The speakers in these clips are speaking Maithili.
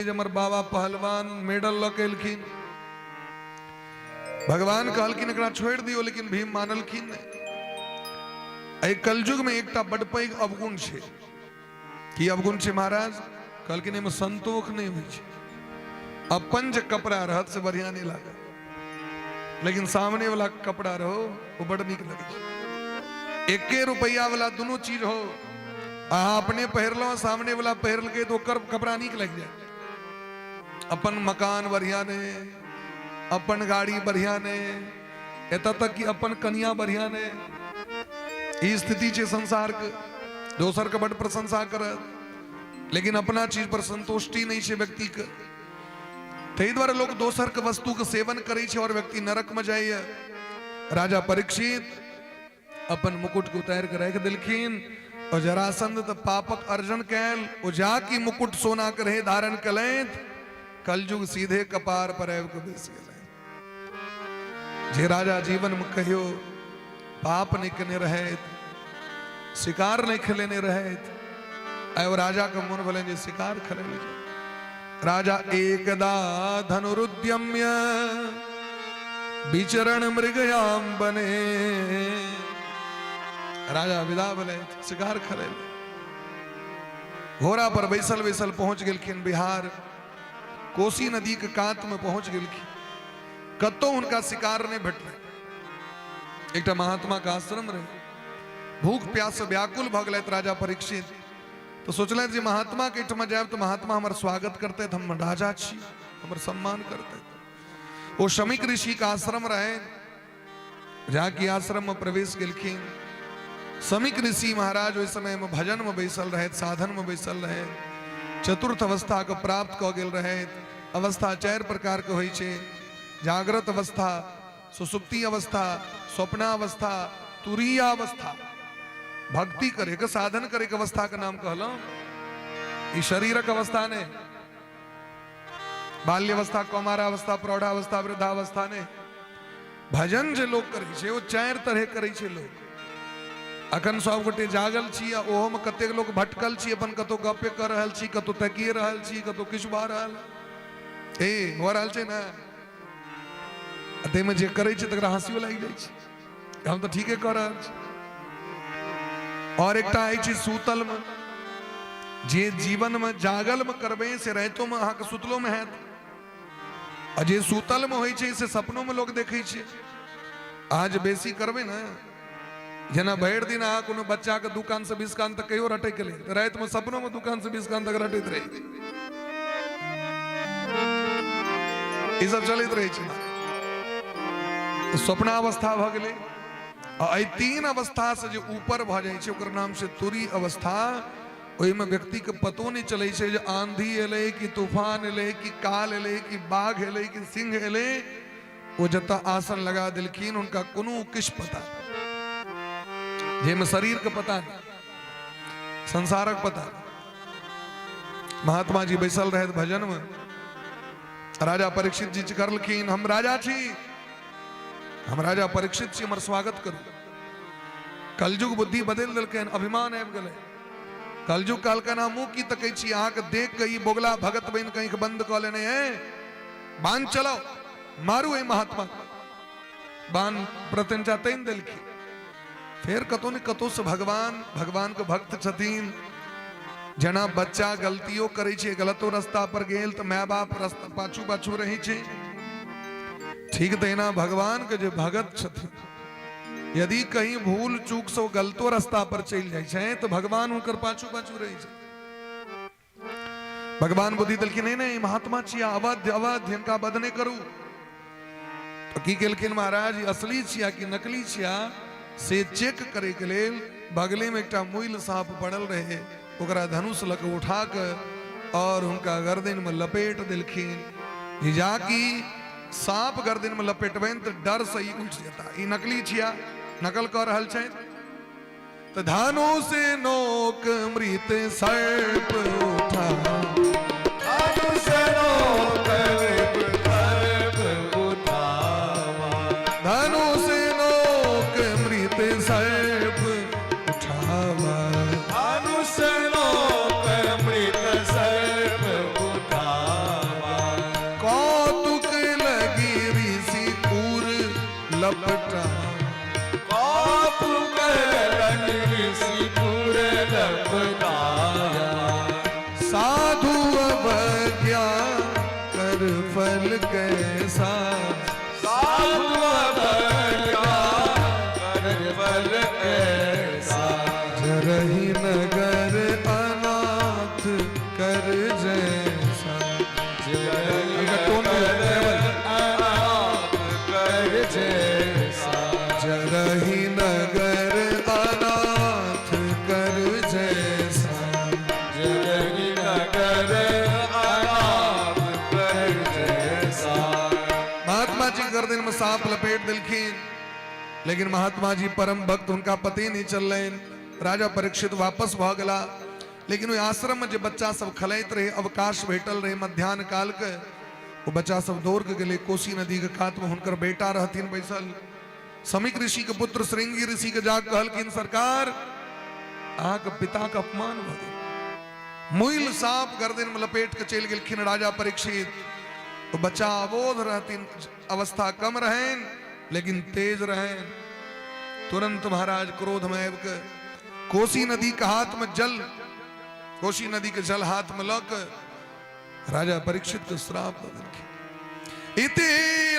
जे हमर बाबा पहलवान मेडल लऽ के एलखिन। भगवान कहलखिन एकरा छोड़ि दियौ, लेकिन भीम मानलखिन नहि। एहि कलयुग में एकटा बड पैघ अवगुण छै। की अवगुण छै महाराज? कहलखिन एहिमे संतोख नहि होइ छै। अपन जे कपड़ा रहत से बढ़िया नहि लागत, लेकिन सामने वाला कपड़ा रहो वो बड नीक लगै छै। एके रुपैया वाला दुनू चीज हो, अहाँ अपने पहिरलहुँ, सामने वाला पहिरलकै तऽ ओकर कपड़ा नीक लागि जाय। अपन मकान बढ़िया नहि, अपन गाड़ी बढ़िया नहि, एतऽ तक कि अपन कनिया बढ़िया नहि। ई स्थिति छै संसार के। दोसर के बड प्रशंसा करत, लेकिन अपना चीज पर संतुष्टि नहीं छै व्यक्ति के। ताहि दुआरे लोक दोसर के वस्तु के सेवन करै छै और व्यक्ति नरक में जाइए। राजा परीक्षित अपन मुकुट के उतारि के राखि देलखिन और जरासंध तऽ पापक अर्जन कैल, ओ जाकि मुकुट सोना के रहे धारण कलैत, कलयुग सीधे कपार पर आबि के बैस गेलै। जे राजा जीवन में कहियो पाप नहीं केने रहैत, शिकार नहीं खेलेने रहैत, आइ ओ राजा के मन भेलनि जे शिकार खेलै लए जाउ। राजा एकदा धनुरुद्यम्य विचरण मृगयाम बने, राजा विदा भेलै शिकार खेलै लए। घोड़ा पर बैसल बैसल पहुंच गेलखिन बिहार, कोसी नदी के कात में पहुंच गेलखिन। कतौ हुनका शिकार नहीं भेटलै। एकटा महात्मा के आश्रम रहे, भूख प्यास से व्याकुल भऽ गेलथि राजा परीक्षित। तो सोचलथि जे महात्मा के एहिठमा जायब तऽ महात्मा हमर स्वागत करतथि, हम राजा छी, हमर सम्मान करतथि। ओ शमीक ऋषि के आश्रम रहे, जाकि आश्रम में प्रवेश केलखिन। शमीक ऋषि महाराज ओहि समय में भजन में बैसल रहथि, साधन में बैसल रहथि, चतुर्थ अवस्था के प्राप्त कऽ गेल रहथि। अवस्था चारि प्रकार के होइ छै, जाग्रत अवस्था, सुसुप्ति अवस्था, स्वप्नावस्था, तुरीयावस्था। भक्ति करे के, साधन करे के अवस्था के नाम कहलहुँ। ई शरीरक अवस्था ने, बाल्यावस्था, कौमारावस्था, प्रौढ़ावस्था, वृद्धावस्था ने। भजन जे लोग करै छै ओ चारि तरह करै छै लोग। अखन सब गोटे जागल छी आ ओहो में कतेक लोग भटकल छी, अपन कतौ गप्पे कर रहल छी, कतौ तकिए रहल छी, कतौ किछु भऽ रहल ए भऽ रहल छै ने। आ ताहिमे जे करै छै तकरा हँसियो लागि जाइ छै, हम तऽ ठीके कऽ रहल छी। और एकटा अछि सूतल में, जे जीवन में जागल में करबै से रातिो में अहाँके सुतलो में हैत, आ जे सूतल में होइ छै से सपनो में लोग देखै छै। अहाँ जे बेसी करबै ने, जेना भरि दिन अहाँ कोनो बच्चा के दुकान से 20 कान तक कहियो रटै के लेल, तऽ राति में सपनो में दुकान से 20 कान तक रटैत रहै छै। ई सब चलैत रहै छै। स्वप्नावस्था भऽ गेलै। आ एहि तीन अवस्था से जे ऊपर भऽ जाइ छै ओकर नाम छै तुरी अवस्था। ओहिमे व्यक्ति के पतो नहि चलै छै जे आंधी एलै कि तूफान एलै कि काल एलै कि बाघ एलै कि सिंह एलै। ओ जतऽ आसन लगा देलखिन हुनका कोनो किछु पता नहि, जाहिमे शरीर के पता नहि, संसारक पता नहि। महात्मा जी बैसल रहथि भजन में। राजा परीक्षित जी करलखिन, हम राजा छी, हम राजा परीक्षित छी, हमर स्वागत करू। कलयुग बुद्धि बदलि देलकनि, अभिमान आबि गेलै। कलयुग कहलकनि, हमहूँ की तकै छी, अहाँके देख के ई बोगला भगत बनि कऽ आँखि बंद कऽ लेने है, बाण चलाओ, मारू एहि महात्मा के। बाण प्रत्यंचा तानि देलखिन। फेर कतौ ने कतौ से भगवान, भगवान के भक्त छथिन। जेना बच्चा गलतियो करै छै, गलतो रास्ता पर गेल तऽ my बाप रास्ता पाछू पाछू रहै छै, ठीक तहिना भगवान के जे भगत छथिन, यदि कहीं भूल चूक से गलतो रास्ता पर चलि जाइ छै तऽ भगवान हुनकर पाछू पाछू रहै छै। भगवान बुद्धि देलखिन, नहीं नहीं, महात्मा छिया, अवध्य अवध्य, हिनका वध नहीं करू। तो की केलखिन महाराज, ई असली छिया कि नकली छिया से चेक करे के लेल बगले में एकटा मुइल सांप पड़ल रहे, ओकरा धनुष लऽ के उठा के और हुनका गर्दन में लपेट देलखिन। जे जाकि सांप गर्दन में लपेटबनि तऽ डर से ई उठि जेता, ई नकली छिया, नकल कऽ रहल छथि। तो धनुष नोक मृत सर्प उठा, धनुष नोक मृत सर्प उठावा, धनुष नोक मृत सर्प उठावा, धनुष नोक मृत सर्प उठावा। लपटा। कापु करलनि ऋषिपुर लपटाया। साधु अवज्ञा कर फल कैसा। साधु अवज्ञा कर फल कैसा। जरहि नगर अनाथ कर जैसा। जरहि टोन नगर अनाथ कर जैसा। जरहि नगर अनाथ कर जैसा। जरहि नगर अनाथ कर जैसा। महात्मा जी गर्दन में सांप लपेट दिलखिन, लेकिन महात्मा जी परम भक्त, उनका पते नहीं चललनि। राजा परीक्षित वापस भऽ गेला, लेकिन ओहि आश्रम में जे बच्चा सब खेलैत रहे, अवकाश भेटल रहे मध्यान्ह काल के, ओ बच्चा सब दौड़ के गेलै कोसी नदी के कात में। हुनकर बेटा रहथिन बैसल, समीक ऋषि के पुत्र श्रृंगी ऋषि के जाग कहलखिन, सरकार अहाँके पिता के अपमान भऽ गेल, मुइल सांप गर्दन में लपेट के चलि गेलखिन राजा परीक्षित। तो बच्चा अबोध रहथिन, अवस्था कम रहन लेकिन तेज रहन। तुरंत महाराज क्रोध में आबि के कोसी नदी के हाथ में जल, कोसी नदी के जल हाथ में लऽ के राजा परीक्षित के श्राप दऽ देलखिन। इति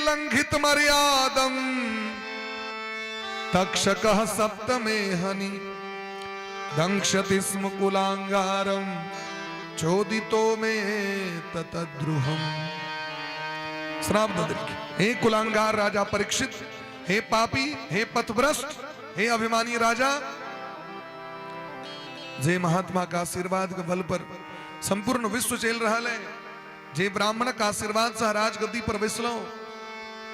लंघित मर्यादम तक्षक सप्तमे हनि दंक्षति स्म कुलांगारम चोदितो मे ततद्रुहम। श्राप दऽ देलखिन, हे कुलांगार राजा परीक्षित, हे पापी, हे पथभ्रष्ट, हे अभिमानी राजा, जे महात्मा का आशीर्वाद के बल पर संपूर्ण विश्व चलि रहल है, जे ब्राह्मणक आशीर्वाद से राजगद्दी पर बैसलहुँ,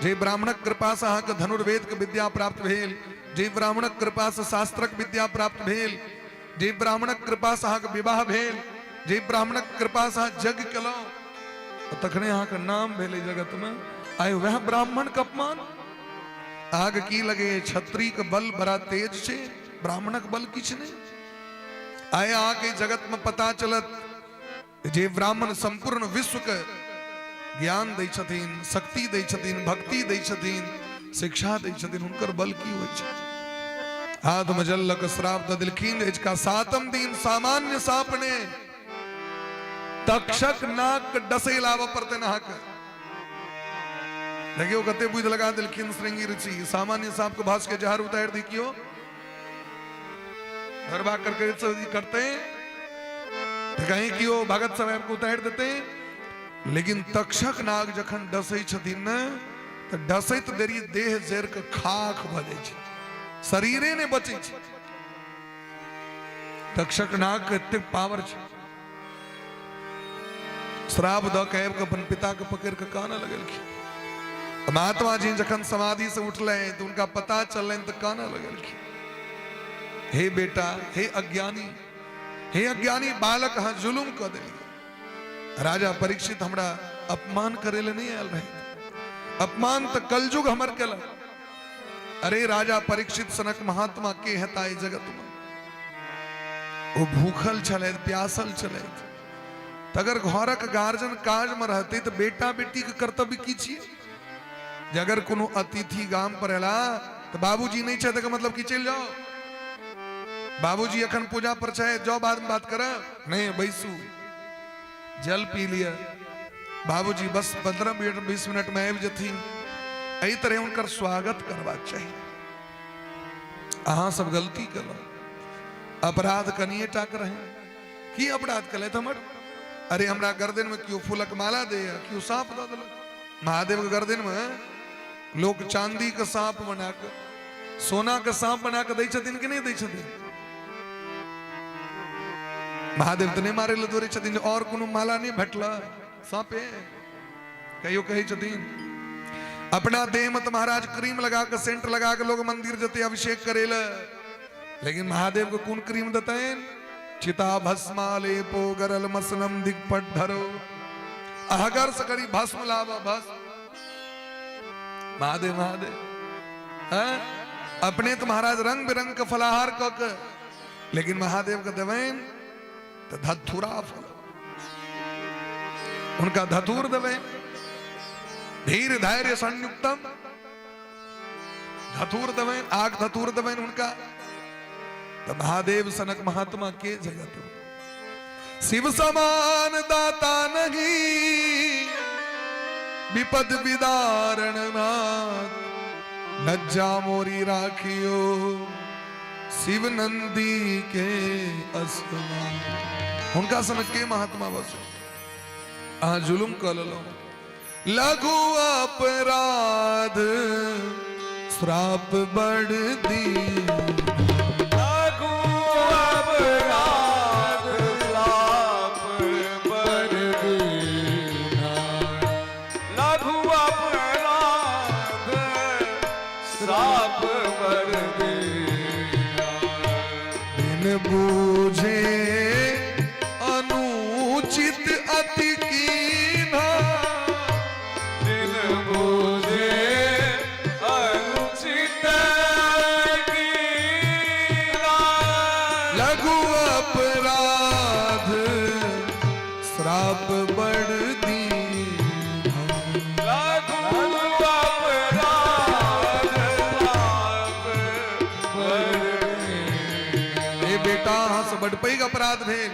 जे ब्राह्मणक कृपा से अहाँके धनुर्वेद के विद्या प्राप्त भेल, जे ब्राह्मणक कृपा से शास्त्रक विद्या प्राप्त भेल, जे ब्राह्मणक कृपा से अहाँके विवाह भेल, जे ब्राह्मणक कृपा से अहाँ यज्ञ केलहुँ, तखने अहाँके नाम भेलै जगत में, आइ वएह ब्राह्मण के अपमान। अहाँके की लगे क्षत्रिय के बल बड़ा तेज छै, ब्राह्मणक बल किछु नहि? आइ अहाँके जगत में पता चलत जे ब्राह्मण संपूर्ण विश्व के ज्ञान दै छथिन, शक्ति दै छथिन, भक्ति दै छथिन, शिक्षा दै छथिन, हुनकर बल की होइ छै। हाथ में जल लऽ कऽ श्राप दऽ देलखिन, अजुका सातम दिन सामान्य साप ने तक्षक नाक के डसै लाबऽ पड़तनि अहाँके। देखियौ कते बुद्धि लगा देलखिन श्रृंगी ऋषि, सामान्य सांप के भास के जहर उतारि दी कियो धरबा करके करते तो कहीं कियो भगत सब आबि के उतारि देते, लेकिन तक्षक नाग जखन डसै छथिन ने तऽ डसैत देरी देह जरि के खाक भऽ जाइ छै, शरीरे नहि बचै छै। तक्षक नाग के एतेक पावर छै। श्राप दऽ के आबि कऽ अपन पिता के पकड़ि कऽ कानऽ लगलखिन। महात्मा जी जखन समाधि से उठलै तऽ हुनका पता चललनि तऽ कानऽ लगलखिन, हे बेटा, हे अज्ञानी, हे अज्ञानी बालक, अहाँ जुलुम कऽ देलियै। राजा परीक्षित हमरा अपमान करै लए नहि आयल रहै, अपमान तऽ कलयुग हमर केलक। अरे राजा परीक्षित सनक महात्मा के हेता एहि जगत में? ओ भूखल छलथि, प्यासल छलथि, तऽ अगर घरक गार्जियन काजमे रहतै तऽ बेटा बेटीके कर्तव्य की छियै? जे अगर कोनो अतिथि गाम पर एला तऽ बाबूजी नहि छथि एकर मतलब की चलि जाओ, बाबूजी एखन पूजा पर छथि, जाओ बादमे बात करब, नहि बैसू, जल पी लिअ, बाबूजी बस 15 मिनट 20 मिनट में आबि जेथिन। एहि तरह हुनकर स्वागत करबाक चाही। अहाँ सब गलती केलहुँ, अपराध कनिए टा के रहे, की अपराध केलथि हमर? अरे हमरा गर्दन में केओ फूलक माला दे, केओ साँप दऽ देलक। महादेव के गर्दन में लोक चांदी के साँप बना के, सोना के साँप बना के दै छथिन कि नहि दै छथिन? महादेव तऽ नहि मारे लए दौड़ै छथिन, और कोनो माला नहि भेटल साँपे कहियो कहै छथिन। अपना देह में तऽ महाराज क्रीम लगा के, सेंट लगा के लोग मंदिर जते अभिषेक करे ले, लेकिन महादेव के कोन क्रीम देतनि? चिता भस्मालेपो गरल मसनम दिगपट धरो, अहगर से करी भस्म लावा भस्म। महादेव महादेव हैं? अपने तो महाराज रंग बिरंग के फलाहार क के, लेकिन महादेव के देबनि तऽ धतूरा फल, हुनका धतूर देबनि। धीर धैर्य संयुक्तम। धतूर देबनि, आग धतूर देबनि हुनका। तऽ महादेव सनक महात्मा के जगत में? शिव समान दाता नहीं, विपद विदारण नाथ, लज्जा मोरी राखियो शिव नंदी के असमा। हुनका सनक के महात्मा बसो? अहाँ जुलुम कऽ लेलहुँ। लघु अपराध श्राप बड़ दी, लघु अपराध श्राप बड़ दीना, लघु अपराध श्राप बड़ दीना। बिन बूझे अनुचित अति कीन्हा, बिन बूझे अनुचित कीन्हा, लघु अपराध श्राप बड़ दीन्हा, लघु अपराध श्राप बड़ हे बेटा, अहाँ से बड पैघ अपराध भेल।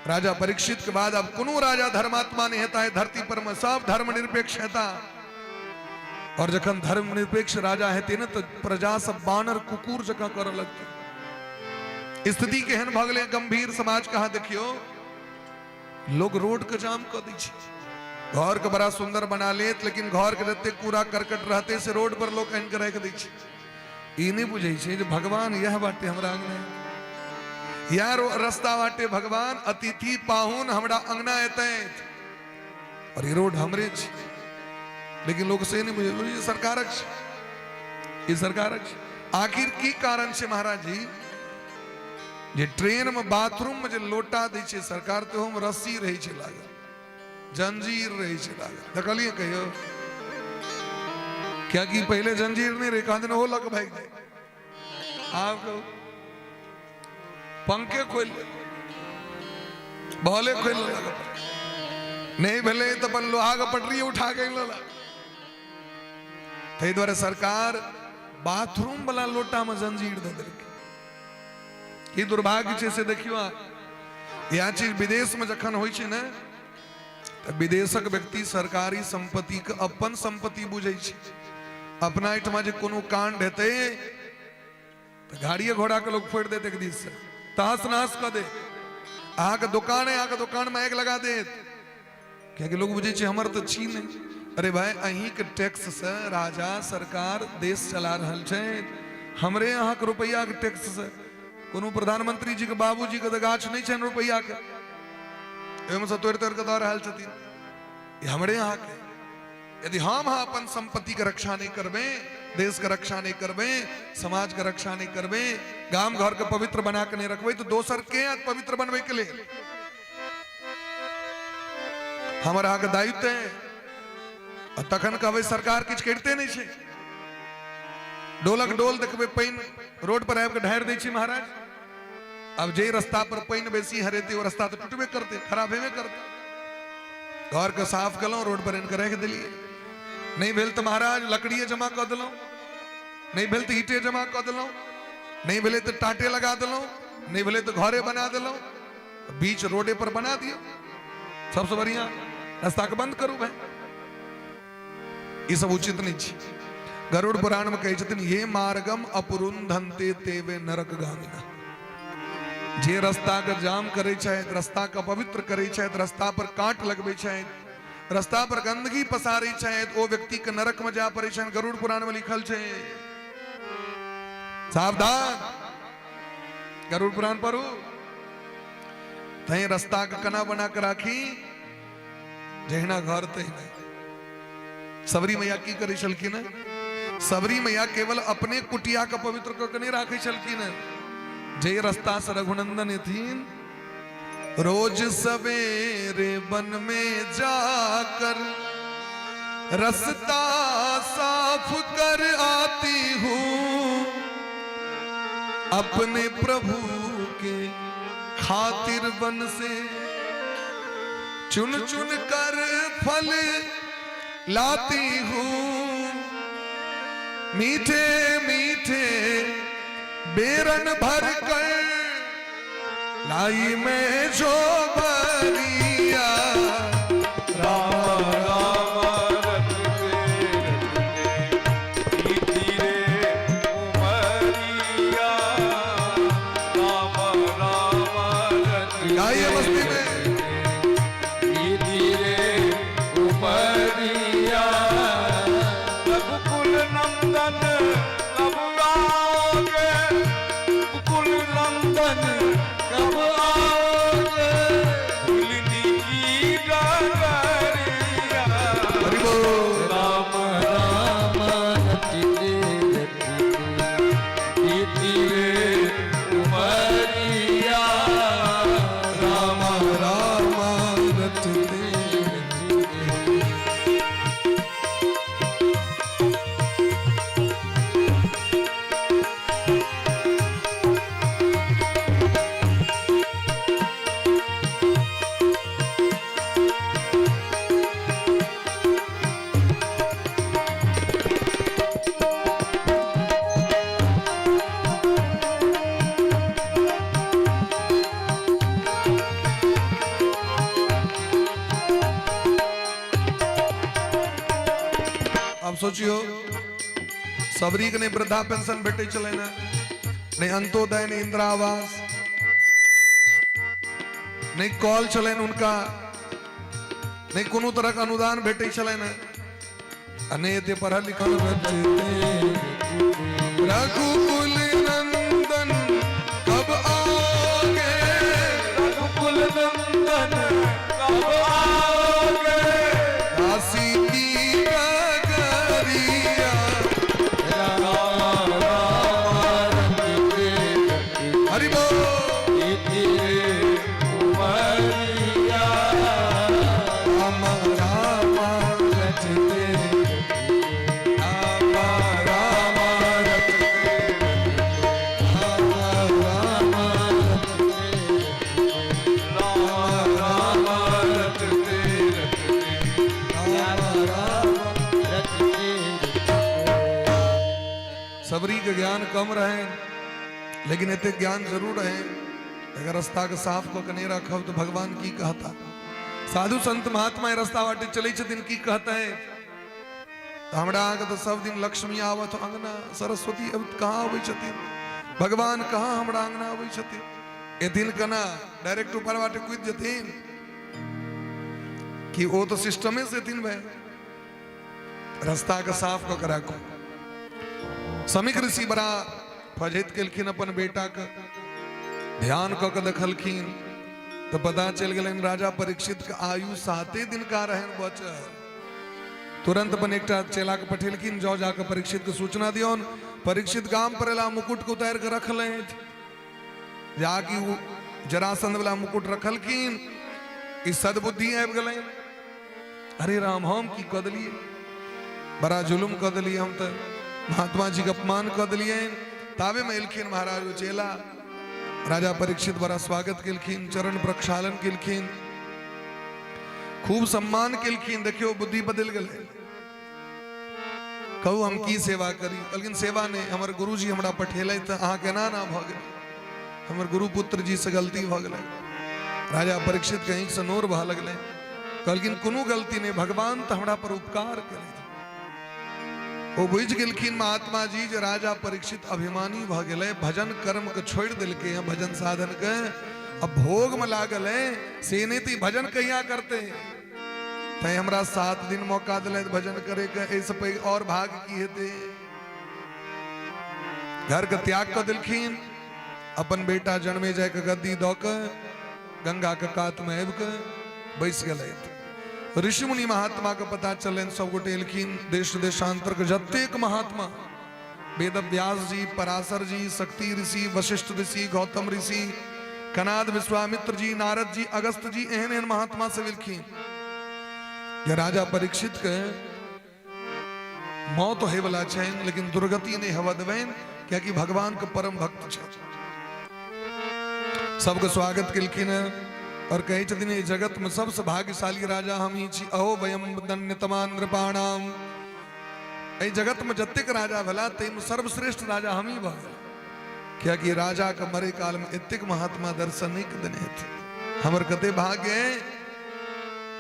राजा परीक्षित के बाद अब कोनो राजा धर्मात्मा नहीं हेता है धरती पर में, सब धर्म निरपेक्ष हेता। और जखन धर्म निरपेक्ष राजा हेते ने तो प्रजा सब बानर कुकुर जकाँ करऽ लगते। स्थिति केहन भऽ गेलै गंभीर समाज कहाँ देखियो, लोग रोड के जाम कऽ दै छै। घर के बड़ा सुंदर बना लेत, लेकिन घर के जते कूड़ा करकट रहते से रोड पर लोग आनि के राखि दै छै। ई नहि बुझै छै जे भगवान यह बाटे हमरा अंगना, यार रस्ता बाटे भगवान अतिथि पाहुन हमरा अंगना एतै और ई रोड हमरे छै। लेकिन लोग से नहीं बुझे, बुझे सरकारक छै, ई सरकारक छै। आखिर की कारण छै महाराज जी जे ट्रेन में बाथरूम में जे लोटा दै छै सरकार, तो हम रस्सी रहै छै लागल, जंजीर रहै छै लागल। देखलियै कहियो? कियाकि पहिले जंजीर नहीं रहे, कहाँ दिन ओ लग भागि जाए। आब कहू, पंखे खोलि लेलक, बॉले खोलि लेलक, नहि भेलै तऽ अपन लोहाके पटरी उठा के आनि लेलक। ताहि दुआरे सरकार बाथरूम वाला लोटा में जंजीर दऽ देलकै। की दुर्भाग्य छै से देखियौ अहाँ। इएह चीज विदेश में जखन होइ छै ने, तऽ विदेशक व्यक्ति सरकारी संपत्ति के अपन संपत्ति बुझै छै। अपना एहिठमा जे कोनो कांड हेतै तऽ गाड़िए घोड़ा के लोग फोड़ि देत, एक दिस से तहस नहस कऽ देत। अहाँके दुकान है, अहाँके दुकान में आगि लगा देत, कियाकि लोग बुझै छै हमर तऽ छी नहि। अरे भाई, अहींके टैक्स से राजा सरकार देश चला रहल छै, हमरे अहाँके रुपैआके टैक्स से। कोनो प्रधानमंत्री जी के बाबूजी के तऽ गाछ नहि छनि रुपैआके, ओहिमे से तोड़ि तोड़ि कऽ दऽ रहल छथिन। ई हमरे अहाँके। यदि हम अहाँ अपन संपत्ति के रक्षा नहीं करबै, देश के रक्षा नहीं करबै, समाज के रक्षा नहीं करबै, गाम घर के पवित्र बना के नहीं रखबै, तऽ दोसर के आयत पवित्र बनबै के लेल? हमर अहाँके दायित्व है। आ तखन कहबै सरकार किछु करिते नहि छै। डोलक डोल देखबै पानि रोड पर आबि कऽ ढारि दै छै महाराज। आब जे रास्ता पर पानि बेसी हरेतै ओ रास्ता तऽ टूटबे करतै, खराब हेबे करतै। घर के साफ केलहुँ, रोड पर आनि कऽ राखि देलियै। नहि भेल तऽ महाराज लकड़िए जमा कऽ देलहुँ, नहि भेल तऽ ईटे जमा कऽ देलहुँ, नहि भेलै तऽ टाटे लगा देलहुँ, नहि भेलै तऽ घरे बना देलहुँ। बीच रोडे पर बना दियौ, सबसँ बढ़िया। रास्ता के बंद करू भाई, ई सब उचित नहीं छै। गरुड़ पुराण में कहै छथिन, ये मार्गम अपरुंधन्ते तेवे नरक गामिना। जे रास्ता के जाम करै छथि, रास्ता के अपवित्र करै छथि, रास्ता पर कांट लगबै छथि, रास्ता पर गंदगी पसारै छथि, ओ व्यक्ति के नरक में जाय पड़ै छनि। गरुड़ पुराण में लिखल छै। सावधान, गरुड़ पुराण पढ़ू। तैं रास्ता के केना बना के राखी, जहिना घर तहिना। सबरी मैया की करै छलखिन? सबरी मैया केवल अपने कुटिया के पवित्र कऽ के नहि राखै छलखिन। जे रास्ता से रघुनंदन एथिन, रोज सवेरे वन में जाकर रास्ता साफ कर आती हूँ, अपने प्रभु के खातिर वन से चुन चुन कर फल लाती हूँ। मीठे मीठे बेरन भर कर लाई में जो भरिया। राम राम रटते रटते बीती रे उमरिया। राम राम रटते गाइए मस्ती में। बीती रे उमरिया। रघुकुल नंदन कब आओगे, रघुकुल नंदन कब आओगे, भूलनी की डगरिया। हरि बोल। राम राम रटते रटते बीती रे उमरिया। राम राम रटते। आब सोचियो, सबरी के नहीं वृद्धा पेंशन भेटे छलै ने, नहीं अंत्योदय, नहीं इंदिरा आवास, नहीं कॉल छलनि हुनका, नहीं कोनो तरह के अनुदान भेटे छलनि ने, आ नहीं एते पढ़ल लिखल। रघुकुल नंदन कब आओगे, रघुकुल नंदन कब आओगे, दासी की डगरिया। राम राम रटते रटते हरि बोल। बीती रे उमरिया। राम राम रटते, राम राम रटते, राम राम रटते, राम राम रटते रटते राम राम रटते। सबरी के ज्ञान कम रहे लेकिन एते ज्ञान जरूर रहे, अगर रास्ता के साफ कऽ के नहीं रखब तो भगवान की कहता? साधु संत महात्मा एहि रास्ता बाटे चलै छथिन, की कहता है? तऽ हमरा अहाँके तऽ सब दिन लक्ष्मी आवत अंगना, सरस्वती अब कहाँ अबै छथिन, भगवान कहाँ हमरा अंगना अबै छथिन? एथिन केना? डायरेक्ट ऊपर बाटे कूदि जेथिन कि ओ तऽ सिस्टमे से एथिन भाई? रास्ता के साफ कऽ के राखू। समीक ऋषि बड़ा फजैत केलखिन अपन बेटा के, ध्यान कऽ के देखलखिन तऽ पता चलि गेलनि राजा परीक्षित के आयु 7 दिन का रहनि बचल। तुरंत अपन एकटा चेला के पठेलखिन, जाओ जाके परीक्षित के सूचना दियौन। परीक्षित गाम पर एला, मुकुट के उतारि के रखलनि, जाकि ओ जरासंध वाला मुकुट रखलखिन, ई सद्बुद्धि आबि गेलनि। अरे राम, हम की कऽ देलियै? बड़ा जुलुम कऽ देलियै, हम तऽ महात्मा जी के अपमान कऽ देलियनि। ताबे में एलखिन महाराज ओ चेला। राजा परीक्षित बड़ा स्वागत केलखिन, चरण प्रक्षालन केलखिन, खूब सम्मान केलखिन। देखियो बुद्धि बदलि गेलै। कहू हम की सेवा करी? कहलखिन सेवा नहि, हमर गुरुजी हमरा पठेलै तऽ अहाँ केना ना भऽ गेल? हमर गुरुपुत्र जी से गलती भऽ गेलै। राजा परीक्षित के आँखि से नोर बहऽ लगलै। कहलखिन कोनो गलती नहि, भगवान तऽ हमरा पर उपकार केलथि। ओ बुझि गेलखिन महात्मा जी जे राजा परीक्षित अभिमानी भऽ गेलै, भजन कर्म के छोड़ि देलकै हँ, भजन साधन के अब भोग में लागल है, से नहीं तो भजन कहिया करते? तैं हमरा 7 दिन मौका दिले भजन करे के, एहिसँ पैघ और भाग की हेतै? घर के त्याग कऽ देलखिन, अपन बेटा जन्मे जाय के गद्दी दऽ के गंगा के कात में आबि के बैस गेलथि। ऋषि मुनि महात्मा के पता चलनि, सब गोटे एलखिन, देश देशांतर के जतेक महात्मा, वेद व्यास जी, पराशर जी, शक्ति ऋषि, वशिष्ठ ऋषि, गौतम ऋषि, कनाद विश्वामित्र जी, नारद जी, अगस्त जी, एहन एहन महात्मा सब एलखिन। जे राजा परीक्षित के मौत होयवला छनि लेकिन दुर्गति नहीं हेबऽ देबनि, कियाकि भगवान के परम भक्त छथि। सबके स्वागत केलखिन हँ और कहै छथिन एहि जगत में सबसे भाग्यशाली राजा हम ही छी। अहो वयम धन्यतमा नृपाणाम। एहि जगत में जतेक राजा भेला ताहिमे सर्वश्रेष्ठ राजा हमही भऽ गेल, कियाकि राजा के मरे काल में एतेक महात्मा दर्शन नहि देने हेथिन। हमर कते भाग्य है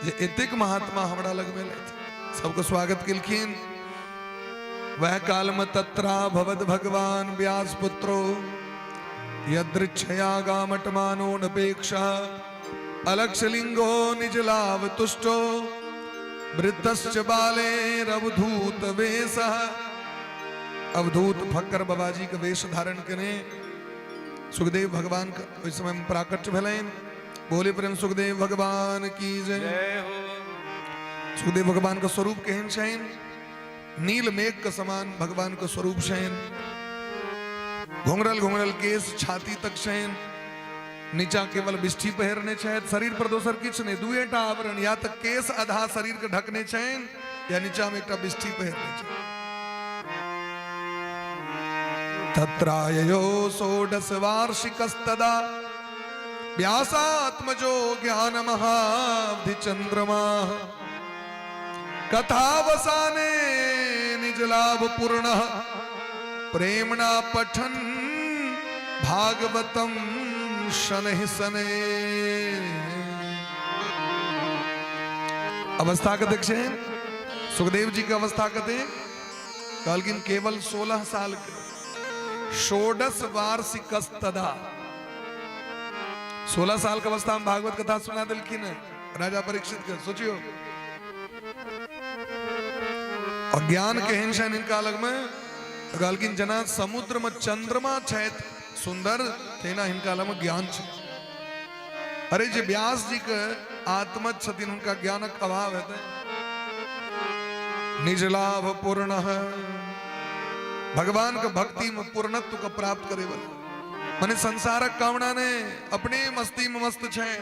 जे एतेक महात्मा हमरा लग में एलथि। सबके स्वागत केलखिन। वह काल में तत्रा भवद भगवान व्यास पुत्रो यदृच्छया गामटमानो नपेक्षा अलक्षलिंगो निजलाभ तुष्टो वृद्धश्च बालेरवधूत वेशः। अवधूत फक्कर बाबाजी के वेश धारण केने सुखदेव भगवान के ओहि समय में प्राकट्य भेलनि। बोले प्रेम सुखदेव भगवान की जय। जय हो। सुखदेव भगवान के स्वरूप केहन छनि? नील मेघ के समान भगवान के स्वरूप छनि। घुंघरल घुंघरल केश छाती तक छनि, नीचा केवल बिष्ठी पहिरने छथि, शरीर पर दोसर किछु नहि, दुएटा आवरण, या तऽ केश आधा शरीर के ढकने छनि या नीचा में एकटा बिष्ठी पहिरने छनि। तत्राययो षोडश वार्षिकस्तदा व्यासात्मजो ज्ञान महाब्धि चंद्रमा कथावसाने निज लाभ पूर्ण प्रेमणा पठन भागवतम शनैः शनैः। अवस्था कतेक छै सुखदेव जी के? अवस्था कतेक? कहलखिन केवल 16 साल के, षोडश वार्षिकस्तदा, 16 साल के अवस्था में भागवत कथा सुना दिलखिन है राजा परीक्षित के। सोचियो, और ज्ञान केहन छनि हिनका लग में? कहलखिन जेना समुद्र में चंद्रमा छथि सुंदर, तेना हिनका लग में ज्ञान छै। अरे जे व्यास जी के आत्मज छथिन हुनका ज्ञानक अभाव हेतै? निज लाभ पूर्ण है, भगवान के भक्ति में पूर्णत्व के प्राप्त करे वाला, माने संसारक कामना ने, अपने मस्ती में मस्त छै।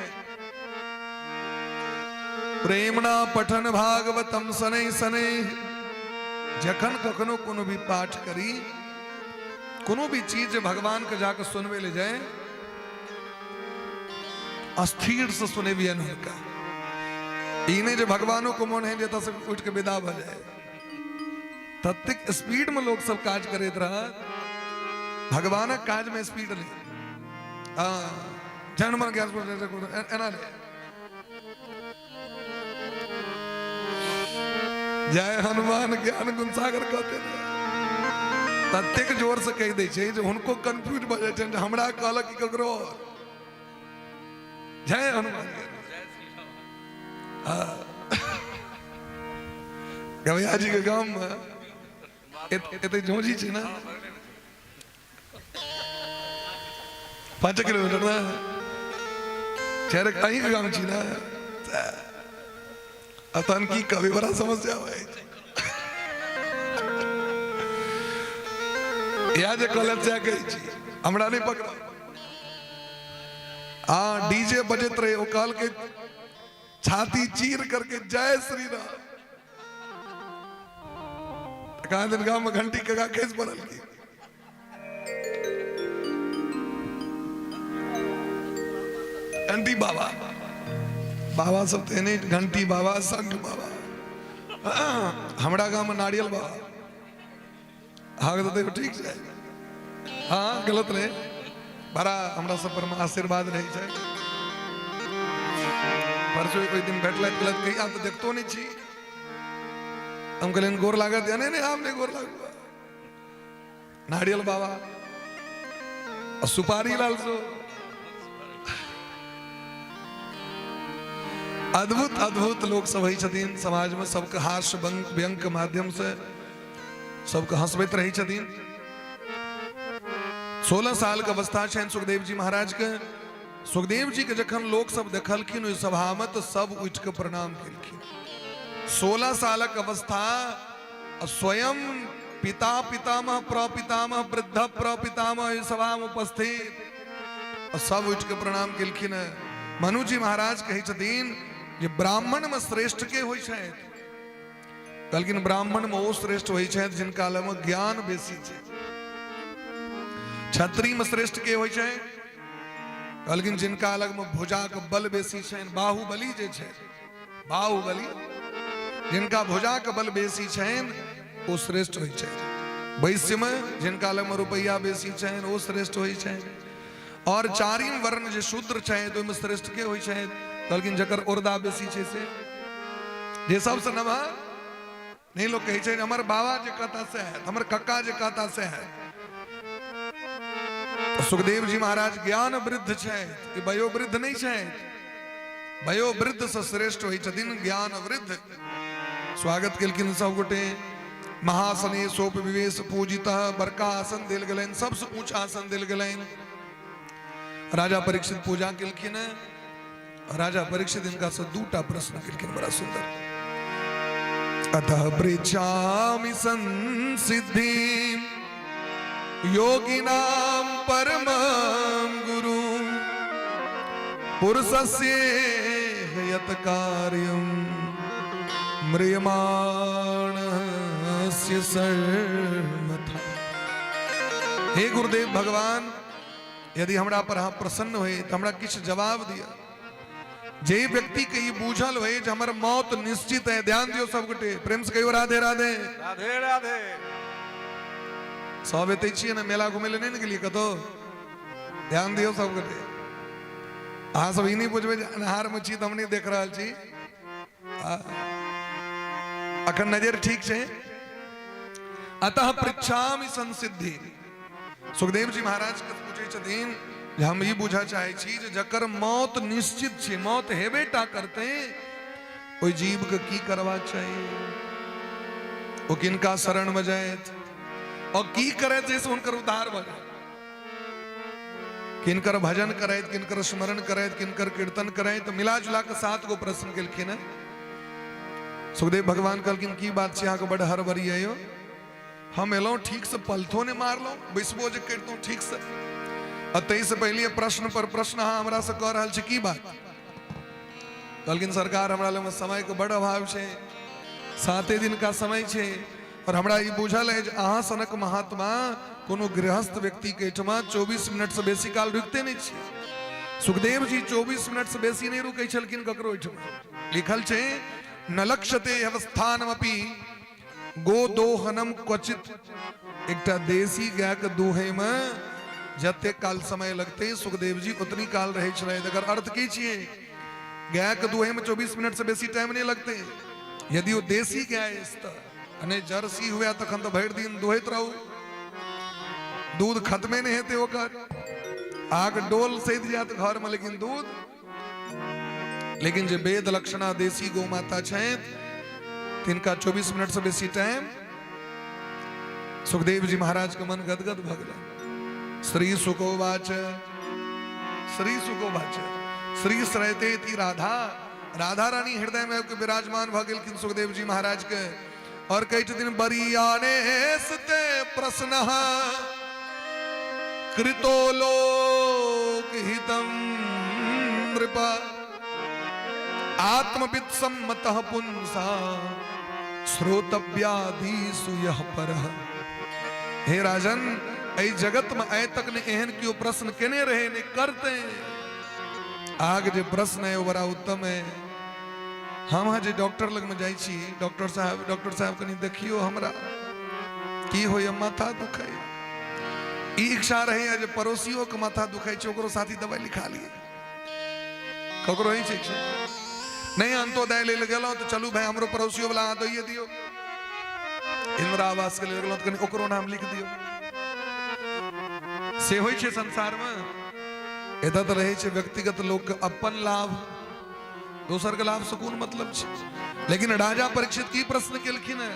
प्रेमणा पठन भागवतम सनै सनै। जखन कखनो कोनो भी पाठ करी, कोनो भी चीज भगवान के जाके सुनबे ले जाए, अस्थिर से सुनेबियन हुनका। ई नहि जे भगवानो को मोन है जे एतऽ से उठि के विदा भऽ जाए, ततेक स्पीड में लोग सब काज करैत रहत। भगवानक काज में स्पीड नहीं। हाँ, जन मन ज्ञान एना नहीं। जय हनुमान ज्ञान गुण सागर कहते रहे, ततेक जोर से कहि दै छै जे हुनको कंफ्यूज भऽ जाइ छनि जे हमरा कहलक कि ककरो और। जय हनुमान ज्ञान। हाँ। गवैया जी के गाम में एते झोंझी छै ने, 5 किलोमीटर ने चारि अहींके गाम छी ने, आ तहन की कहबै, बड़ा समस्या भऽ जाइ छै। इएह जे कहलथि सएह कहै छी, हमरा नहि पकड़ब। हाँ, डीजे बजैत रहे, ओ कहलकै छाती चीर करके जय श्री राम। कहाँ दिन गाँव में घंटी कगा खसि पड़ल की घंटी बाबा, बाबा सब तऽ एने घंटी बाबा, शंख बाबा, हमरा गाँव में नारियल बाबा। हाँ तऽ देखो ठीक छै, हाँ गलत नहीं, बड़ा हमरा सब पर में आशीर्वाद रहै छै। परसों ओहि दिन भेटलथि, गलत कही आब तऽ देखतो नहि छी। हम कहलियनि गोर लागत? या नहि नहि, आब नहि गोर लागू। नारियल बाबा आ सुपारी लाल सो अद्भुत अद्भुत लोक सब होइ छथिन समाज में, सबके हास्य व्यंग के माध्यम से सबके हंसबैत रहै छथिन। 16 साल के अवस्था छनि सुखदेव जी महाराज के। सुखदेव जी के जखन लोक सब देखलखिन ओहि सभा में तऽ सब उठि के प्रणाम केलखिन। 16 सालक अवस्था, स्वयं पिता पितामह प्रपितामह वृद्ध प्रपितामह एहि सभा में उपस्थित, सब उठि के प्रणाम केलखिन। मनु जी महाराज कहै छथिन जे ब्राह्मण में श्रेष्ठ के होइ छथि? कहलखिन ब्राह्मण में ओ श्रेष्ठ होइ छथि जिनका लग में ज्ञान बेसी छै। क्षत्रिय में श्रेष्ठ के होइ छै? कहलखिन जिनका लग में भुजा के बल बेसी छनि, बाहुबली जे छै, बाहुबली, जिनका भुजा के बल बेसी छनि ओ श्रेष्ठ होइ छै। वैश्यमे जिनका लगमे रुपैआ बेसी छनि ओ श्रेष्ठ होइ छनि। और चारिम वर्ण जे शूद्र छथि ओहिमे श्रेष्ठ के होइ छथि? कहलखिन जकर औरदा बेसी छै से, जे सबसँ नमहर नहि। लोक कहै छै हमर बाबा जे कहता से हैत, हमर कक्का जे कहता से हैत। सुखदेव जी महाराज ज्ञान वृद्ध छथि, वयोवृद्ध नहि छथि। वयोवृद्ध से श्रेष्ठ होइ छथिन ज्ञान वृद्ध। स्वागत केलखिन सब गोटे। महासने सोप विवेश पूजित, बड़का आसन देल गेलनि, सबसँ ऊँच आसन देल गेलनि। राजा परीक्षित पूजा केलखिन। राजा परीक्षित हिनका से दूटा प्रश्न केलखिन बड़ा सुंदर। अतः पृच्छामि संसिद्धि योगिनाम परम गुरु पुरुषस्य यत कार्यम म्रियमाणस्य सर्वथा। हे गुरुदेव भगवान, यदि हमरा पर अहाँ प्रसन्न होए तऽ हमरा किछु जवाब दिअ। जे व्यक्ति के ई बूझल होए जे हमर मौत निश्चित है, ध्यान दियौ सब गोटे, प्रेम से कहियो राधे राधे। राधे राधे। सब एते छियै ने, मेला घुमै लए नहि ने गेलियै कतौ? ध्यान दियौ सब गोटे। अहाँ सब ई नहि बुझबै जे अन्हार मे छी तऽ हम नहि देख रहल छी। अखन नजर ठीक छै। अतः पृच्छामि संसिद्धि। सुखदेव जी महाराज के पूछै छथिन जे हम ई बुझऽ चाहै छी जे जकर मौत निश्चित छै, मौत हेबे टा करतै, ओहि जीव के की करबाक चाही? ओ किनका शरण में जायत और की करैत जाहिसँ हुनकर उद्धार भऽ जाय? किनकर भजन करैत, किनकर स्मरण करैत, किनकर कीर्तन करैत? मिला जुला के 7 गो प्रश्न केलखिन। सुखदेव भगवान कहलखिन की बात छै, अहाँके बड हड़बड़ी है यौ? हम एलहुँ ठीकसँ पलथो नहि मारलहुँ, बैसबो जे करितहुँ ठीकसँ, आ ताहिसँ पहिले प्रश्न पर प्रश्न अहाँ हमरासँ कऽ रहल छी, की बात? कहलखिन सरकार, हमरा लगमे समयके बड अभाव छै, 7 दिन का समय छै, और हमरा ई बुझल है जे अहाँ सनक महात्मा कोनो गृहस्थ व्यक्ति के एहिठमा 24 मिनट से बेसी काल रुकते नहि छै। सुखदेव जी 24 मिनट से बेसी नहि रुकै छलखिन ककरो एहिठमा। लिखल छै न लक्ष्यते अवस्थानमपि गोदोहनम क्वचित। एकटा देसी गाय के दूहे में जते काल समय लगते सुखदेव जी उतनी काल रहे छलै। एकर अर्थ की छियै? गाय के दूहे में 24 मिनट से बेसी टाइम नहीं लगते, यदि वो देसी गाय अछि तऽ। आ नहि जर्सी हुए तखन तऽ भरि दिन दुहैत रहू, दूध खत्मे नहि हेतै ओकर। अहाँके डोल सधि जायत घर में लेकिन दूध। लेकिन जे वेद लक्षणा देसी गौ माता छथि तिनका 24 मिनट से बेसी टाइम। सुखदेव जी महाराज के मन गदगद भऽ गेलनि। श्री सुकोवाच, श्री सुकोवाच, श्री श्रयते थी राधा, राधा रानी हृदय में आबि के विराजमान भऽ गेलखिन सुखदेव जी महाराज के। और कहै छथिन बरियाने ते प्रश्न कृतो लोक हितम नृप आत्मविद सम्मत पुंसा श्रोतव्याधीसु यह परः। हे राजन, एहि जगत में आइ तक ने एहन केओ प्रश्न केने रहे ने करते। अहाँके जे प्रश्न है ओ बड़ा उत्तम है। हम अहाँ जे डॉक्टर लगमे जाइ छी, डॉक्टर साहब, डॉक्टर साहब कनि देखियौ हमरा की होइए, माथा दुखै। ई इच्छा रहैए जे पड़ोसियोके माथा दुखै छै ओकरो साथी दवाइ लिखा लिए। ककरो होइ छै इच्छा नहि? अंत्योदय लेल गेलहुँ तऽ चलू भाय हमरो पड़ोसियो वाला अहाँ दैए दियौ। इंदिरा आवास के लेल गेलहुँ तऽ कनि ओकरो नाम लिख दियौ। से होइ छै संसारमे? एतऽ तऽ रहै छै व्यक्तिगत लोकके अपन लाभ, दोसर के लाभ से कोन मतलब छै। लेकिन राजा परीक्षित की प्रश्न केलखिन है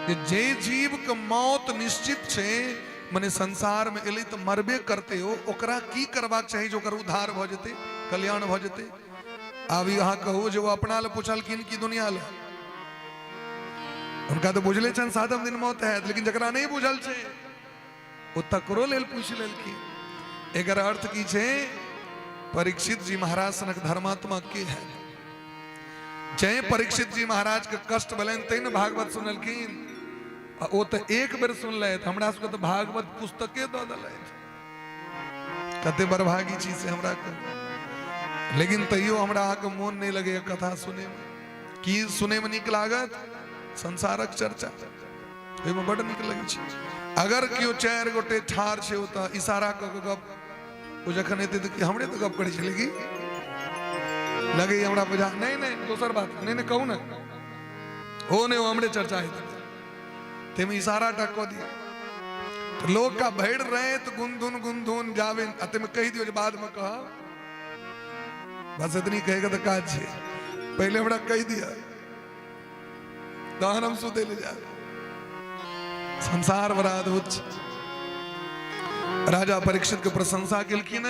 जे जे जीव के मौत निश्चित छै, मने संसार में एलै तऽ मरबे करते हो, ओकरा की करबाक चाही जे ओकर उद्धार भऽ जेतै, कल्याण भऽ जेतै? आब ई अहाँ कहू जे ओ अपना लए पुछलखिन कि दुनिया लए? हुनका तऽ बुझले छनि सातम दिन मौत हैत, लेकिन जकरा नहि बुझल छै ओ तकरो लेल पूछि लेलखिन। एकर अर्थ की छै? परीक्षित जी महाराज सनक धर्मात्मा के है? जय परीक्षित जी महाराज के कष्ट भेलनि तै ने भागवत सुनलखिन। आ ओ तऽ एक बेर सुनलथि, हमरा सबके तऽ भागवत पुस्तके दऽ देलथि। कते बड़भागी छी से हमरा कहू। लेकिन तैयो हमरा अहाँके मोन नहि लगैया कथा सुनैमे। की सुनैमे नीक लागत? संसारक चर्चा। ओहिमे बड्ड नीक लगै छै। अगर केओ 4 गोटे ठाढ़ छै ओतऽ इशारा कऽ के गप, ओ जखन एतै तऽ हमरे तऽ गप करै छलै की लगैए हमरा बुझा, नहि नहि दोसर बात, नहि नहि कहू ने, हो नहि हो हमरे चर्चा हेतै, ताहिमे इशारा टा कऽ दियौ। तऽ लोक का भरि राति गुनधुन गुनधुन जाबे, आ ताहिमे कहि दियौ जे बादमे कहब, बस एतनी कहेके तऽ काज छै, पहिले हमरा कहि दिअ तहन हम सुतै लए जायब। संसार बड़ा अद्भुत छै। राजा परीक्षित के प्रशंसा केलखिन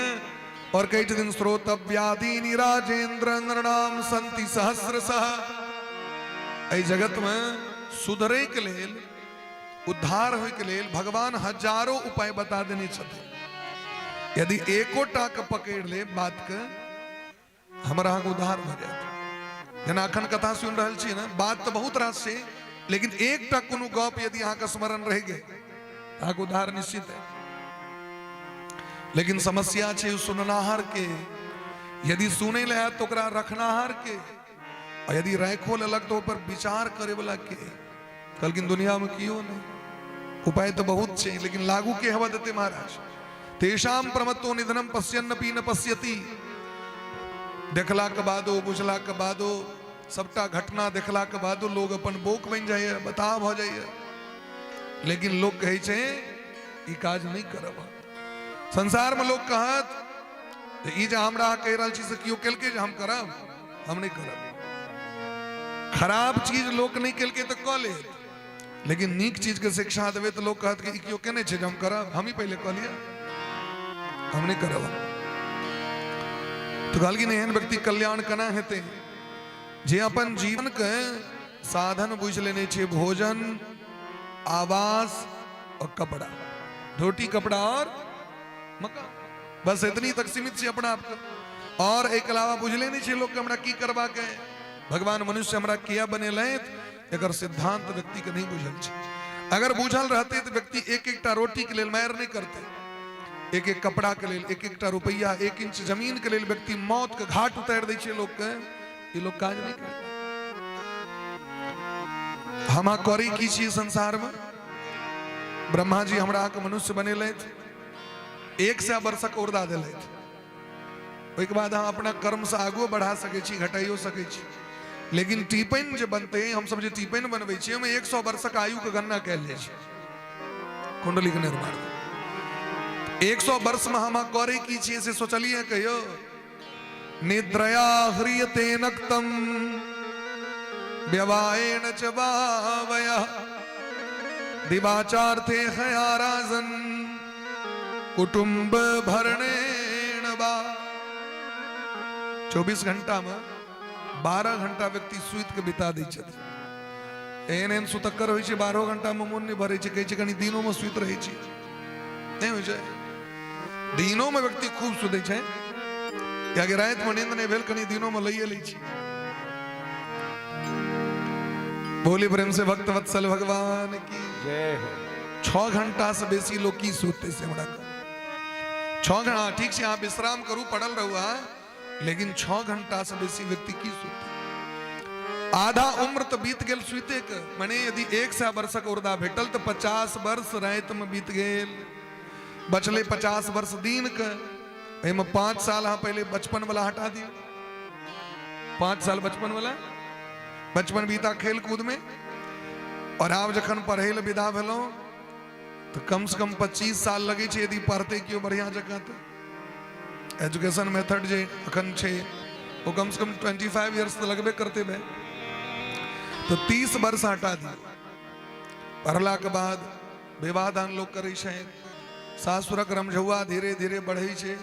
और कहै छथिन श्रोतव्यादीनि राजेंद्र नृणाम संति सहस्रशः। एहि जगत में सुधरे के लेल, उद्धार होय के लेल भगवान हजारों उपाय बता देने छथिन। यदि एकोटा के पकड़ ले बात के, हमर अहाँके उद्धार भऽ जायत। जेना अखन कथा सुनि रहल छी ने, बात तऽ बहुत रास छै, लेकिन एकटा कोनो गप यदि अहाँके स्मरण रहि गेल, अहाँके उद्धार निश्चित है। लेकिन समस्या छै सुननाहार के, यदि सुनै लए आयत तऽ ओकरा रखनाहार के, आ यदि राखो लेलक तऽ ओकर विचार करे वाला के। कहलखिन दुनिया में कियो नहीं, उपाय तऽ बहुत छै, लेकिन लागू के हवा देते महाराज। तेषाम प्रमत्तो निधनम पश्यन्न पी न पश्यति। देखला के बादो, बुझला के बादो, सबटा घटना देखला के बादो लोग अपन बोक बनि जाइए, बताह भऽ जाइए, लेकिन लोग कहै छै ई काज नहि करब। संसार में लोग कहत ई जे हमरा कहि रहल छी से केओ केलकै जे हम करब, हम नहि करब। खराब चीज लोक नहि केलकै तऽ कऽ लेत, लेकिन नीक चीज के शिक्षा देबै तऽ लोक कहत कि ई केओ केने छै जे हम करब, हम ही पहिले कऽ लिअ, हम नहि करब। तऽ कहलखिन एहन व्यक्ति कल्याण केना हेतै जे अपन जीवन के साधन बुझि लेने छै भोजन, आवास और कपड़ा, रोटी कपड़ा और मकान, बस इतनी तक सीमित छै अपना आपके। और एक अलावा बुझले नहीं छै लोग के हमरा की करबा के, भगवान मनुष्य हमरा किया बनेलथि, एकर सिद्धांत व्यक्ति के नहीं बुझल छै। अगर बुझल रहते तो व्यक्ति एक एकटा रोटी के लेल मारि नहीं करते, एक एक कपड़ा के लेल, एक एकटा रुपया, 1 इंच जमीन के लेल व्यक्ति मौत के घाट उतारि दै छै लोग के। ई लोग काज नहीं करते। हम करी की छी संसार में? ब्रह्मा जी हमरा के मनुष्य बनेलथि, 100 वर्षक औरदा देलथि, ओहिके बाद अहाँ अपना कर्मसँ आगुओ बढ़ा सकै छी, घटाइयो सकै छी, लेकिन टीपनि जे बनतै, हमसब जे टीपनि बनबै छियै ओहिमे 100 वर्षक आयुके गणना कयल जाइ छै कुंडलीके निर्माण। 100 वर्षमे हम करै की छियै से सोचलियै कहियो? निद्रया ह्रियते नक्तम व्यवायेण च वावयः दिवाचार्थे हयाराजन कुटुंब भरणेण बा। 24 घंटा में 12 घंटा व्यक्ति सुति के बिता दै छथिन। एहन एहन सुतक्कर होइ छै, 12 घंटा में मोन नहि भरै छै, कहै छै कनि दिनो में सुति रहै छी, नहि होइ छै। दिनो में व्यक्ति खूब सुतै छै, कियाकि राति में नींद नहि भेल, कनि दिनो में लइए लै छी। बोली प्रेम से भक्त वत्सल भगवान की जय हो। 6 घंटा से बेसी लोग की सुतते से हमरा कहू। 6 घंटा ठीक छै, अहाँ विश्राम करू, पड़ल रहू अहाँ, लेकिन 6 घंटा से बेसी व्यक्ति की सुतते? आधा उम्र तो बीत गेल सुते के, माने यदि 100 वर्षक उर्दा भेटल तो 50 वर्ष राति में बीत गेल, बचले 50 वर्ष दिन के, एहिमे 5 साल अहाँ पहिले बचपन वाला हटा दियौ, 5 साल बचपन वाला, बचपन बीता खेल कूद में, और आब जखन पढ़े लए विदा भेलहुँ तो कम से कम 25 साल लगे छै यदि पढ़ते केओ बढ़िया जकाँ तऽ। एजुकेशन मेथड जे अखन छै ओ कम से कम 25 इयर्स तऽ लगबे करते भाई, तो 30 वर्ष हटा दियौ। पढ़ला के बाद विवाह दान लोग करै छै, सासुरक रमझौआ धीरे धीरे बढ़ै छै,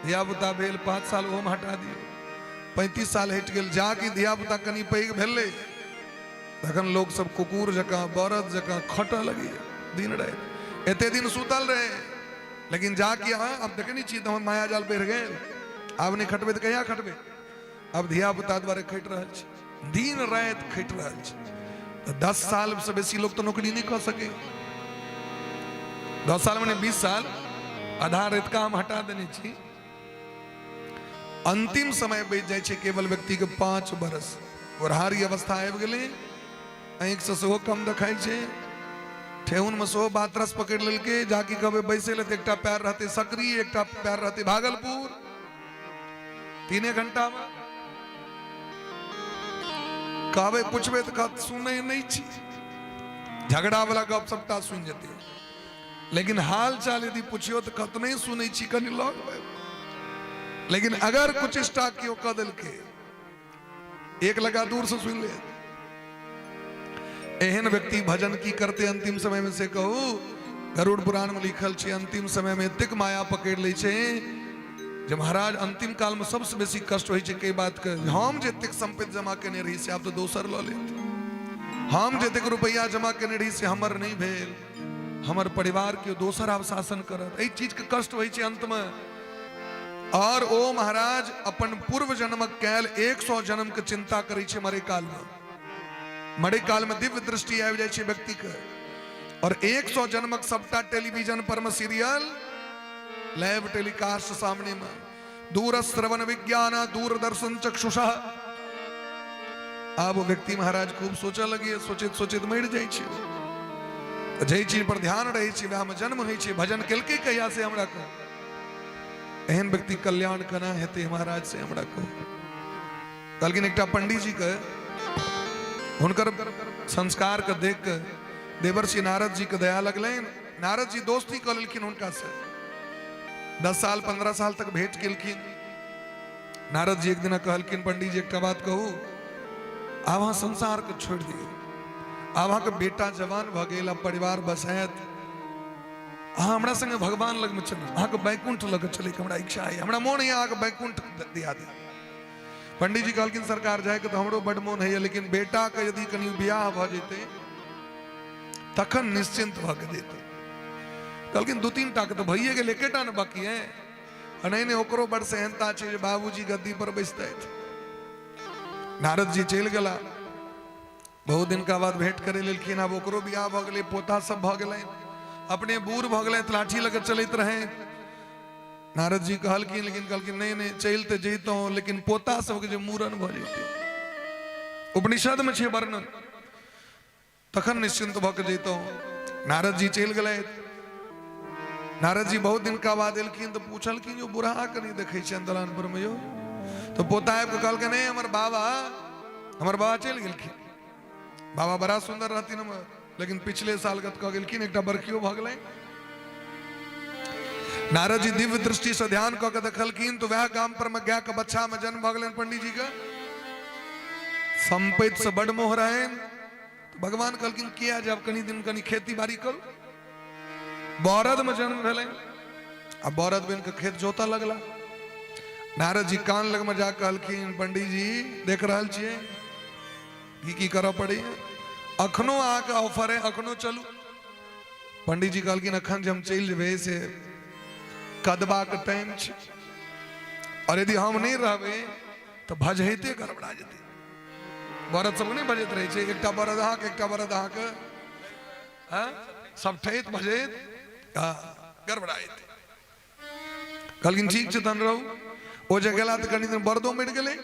धियापुता भेल 5 साल ओहोमे हटा दियौ, 35 साल हटि गेल। जाकि धियापुता कनि पैघ भेलै तखन लोक सब कुकुर जकाँ बरद जकाँ खटऽ लगैया दिन राति। एते दिन सुतल रहे, लेकिन जाकि अहाँ आब देखै नहि छियै तऽ हमर माया जाल बढ़ि गेल, आब नहि खटबै तऽ कहिया खटबै? आब धियापुता दुआरे खटि रहल छै, दिन राति खटि रहल छै। तऽ 10 साल से बेसी लोक तऽ नौकरी नहि कऽ सकै, 10 साल मने 20 साल, आधा रातिका हम हटा देने छी। अंतिम समय बचि जाइ छै केवल व्यक्ति के 5 बरस। बुढ़ारी अवस्था आबि गेलै, आँखिसँ सेहो कम देखाइ छै, ठेहुनमे सेहो बातरस पकड़ि लेलकै। जाकि कहबै बैसै लए तऽ एकटा पैर रहतै सकरी, एकटा पैर रहतै भागलपुर। 3 घंटामे कहबै पुछबै तऽ कहत सुनै नहि छी। झगड़ा वाला गप सबटा सुनि जेतै, लेकिन हाल चाल यदि पुछियो तऽ कहत नहि सुनै छी, कनि लग। लेकिन अगर कुचेष्टा केओ कऽ देलकै, एक लगा दूर से सुनि ले। एहन व्यक्ति भजन की करते अंतिम समय में से कहू? गरुड़ पुराण में लिखल छै, अंतिम समय में एतेक माया पकड़ लै छै जे महाराज अंतिम काल में सबसे बेसी कष्ट होइ छै कई बात के, हम जे एतेक संपत्ति जमा केने रही से आब तऽ दोसर लऽ लेत, हम जतेक रुपैआ जमा केने रही से हमर नहि भेल, हमर परिवार के दोसर आब शासन करत। एहि चीज के कष्ट होइ छै अंत में। और ओ महाराज अपन पूर्व जन्मक कैल 100 जन्म के चिंता करै छै मरे काल में। मरे काल में दिव्य दृष्टि आबि जाइ छै व्यक्ति के, और 100 जन्मक सबटा टेलीविजन पर में सीरियल लाइव टेलीकास्ट सामने में। दूर श्रवण विज्ञान दूरदर्शन चक्षुषः। आब ओ व्यक्ति महाराज खूब सोचऽ लगे, सोचैत सोचैत मरि जाइ छै। जाहि चीज पर ध्यान रहै छै वएह में जन्म होइ छै। भजन केलकै कहिया से हमरा कहू? एहन व्यक्ति कल्याण केना हेतै महाराज से हमरा कहू? कहलखिन एकटा पंडीजी के हुनकर संस्कार के देख के देवर्षि नारद जी के दया लगलनि। नारद जी दोस्ती कऽ लेलखिन हुनका से, 10 साल 15 साल तक भेंट केलखिन। नारद जी एक दिन कहलखिन, पंडीजी एकटा बात कहू, आब अहाँ संसार के छोड़ि दियौ, आब अहाँके बेटा जवान भऽ गेल, आब परिवार बसायत, अहाँ हमरा संगे भगवान लगमे चलू, अहाँके बैकुंठ लऽ कऽ चलैके हमरा इच्छा है, हमरा मोन है अहाँके बैकुंठ दिया दे। पंडीजी कहलखिन सरकार जायके तऽ हमरो बड मोन होइए, लेकिन बेटाके यदि कनि बियाह भऽ जेतै तखन निश्चिंत भऽ के जेतै। कहलखिन 2-3 टाके तऽ भइए गेल, एकेटा ने बाकी है। आ नहि नहि, ओकरो बड़ सेहनता छै जे बाबूजी गद्दी पर बैसतथि। नारद जी चलि गेला, बहुत दिन का बाद भेंट करे लेलखिन। आब ओकरो बियाह भऽ गेलै, पोता सब भऽ गेलै, अपने बूढ़ भऽ गेलै, लाठी लऽ कऽ चलैत रहै। नारद जी कहलखिन, लेकिन कहलखिन नहि नहि, चलि तऽ जैतहुँ, लेकिन पोता सबके जे मूड़न भऽ जैतै, उपनिषद में छै वर्णन, तखन निश्चिंत भऽ के जैतहुँ। नारद जी चलि गेलथि। नारद जी बहुत दिन का बाद एलखिन तऽ पूछलखिन, यो बुढ़ा के नहि देखै छियनि दलान पर में यो? तऽ पोता आबि कऽ कहलकै, नहि, हमर बाबा चलि गेलखिन, बाबा बड़ा सुंदर रहथिन हमर, लेकिन पिछले साल गत कऽ गेलखिन, एकटा बरखियो भऽ गेलै। नारद जी दिव्य दृष्टि से ध्यान कऽ के देखलखिन तऽ वएह गाम पर में गाय के बच्चा में जन्म भऽ गेलनि पंडीजी के। संपत्ति से बड मोह रहनि, तऽ भगवान कहलखिन किया जाब, कनि दिन कनि खेती बाड़ी करू। बरद में जन्म भेलनि आ बरद बनि कऽ खेत जोतऽ लगला। नारद जी कान लग में जा कहलखिन, पंडीजी देख रहल छियै की की करऽ पड़ैया, अखनो अहाँके ऑफर है, अखनो चलू। पंडीजी कहलखिन अखन जे हम चलि जेबै से कदबाके टाइम छै, और यदि हम नहि रहबै तऽ भजैते गड़बड़ा जेतै। बरद सबके नहि भजैत रहै छै, एकटा बरद अहाँके, एकटा बरद अहाँके, हँ सब ठैत भजैत गड़बड़ा जेतै। कहलखिन ठीक छै तहन रहू। ओ जे गेला तऽ कनि दिन बरदो मरि गेलै,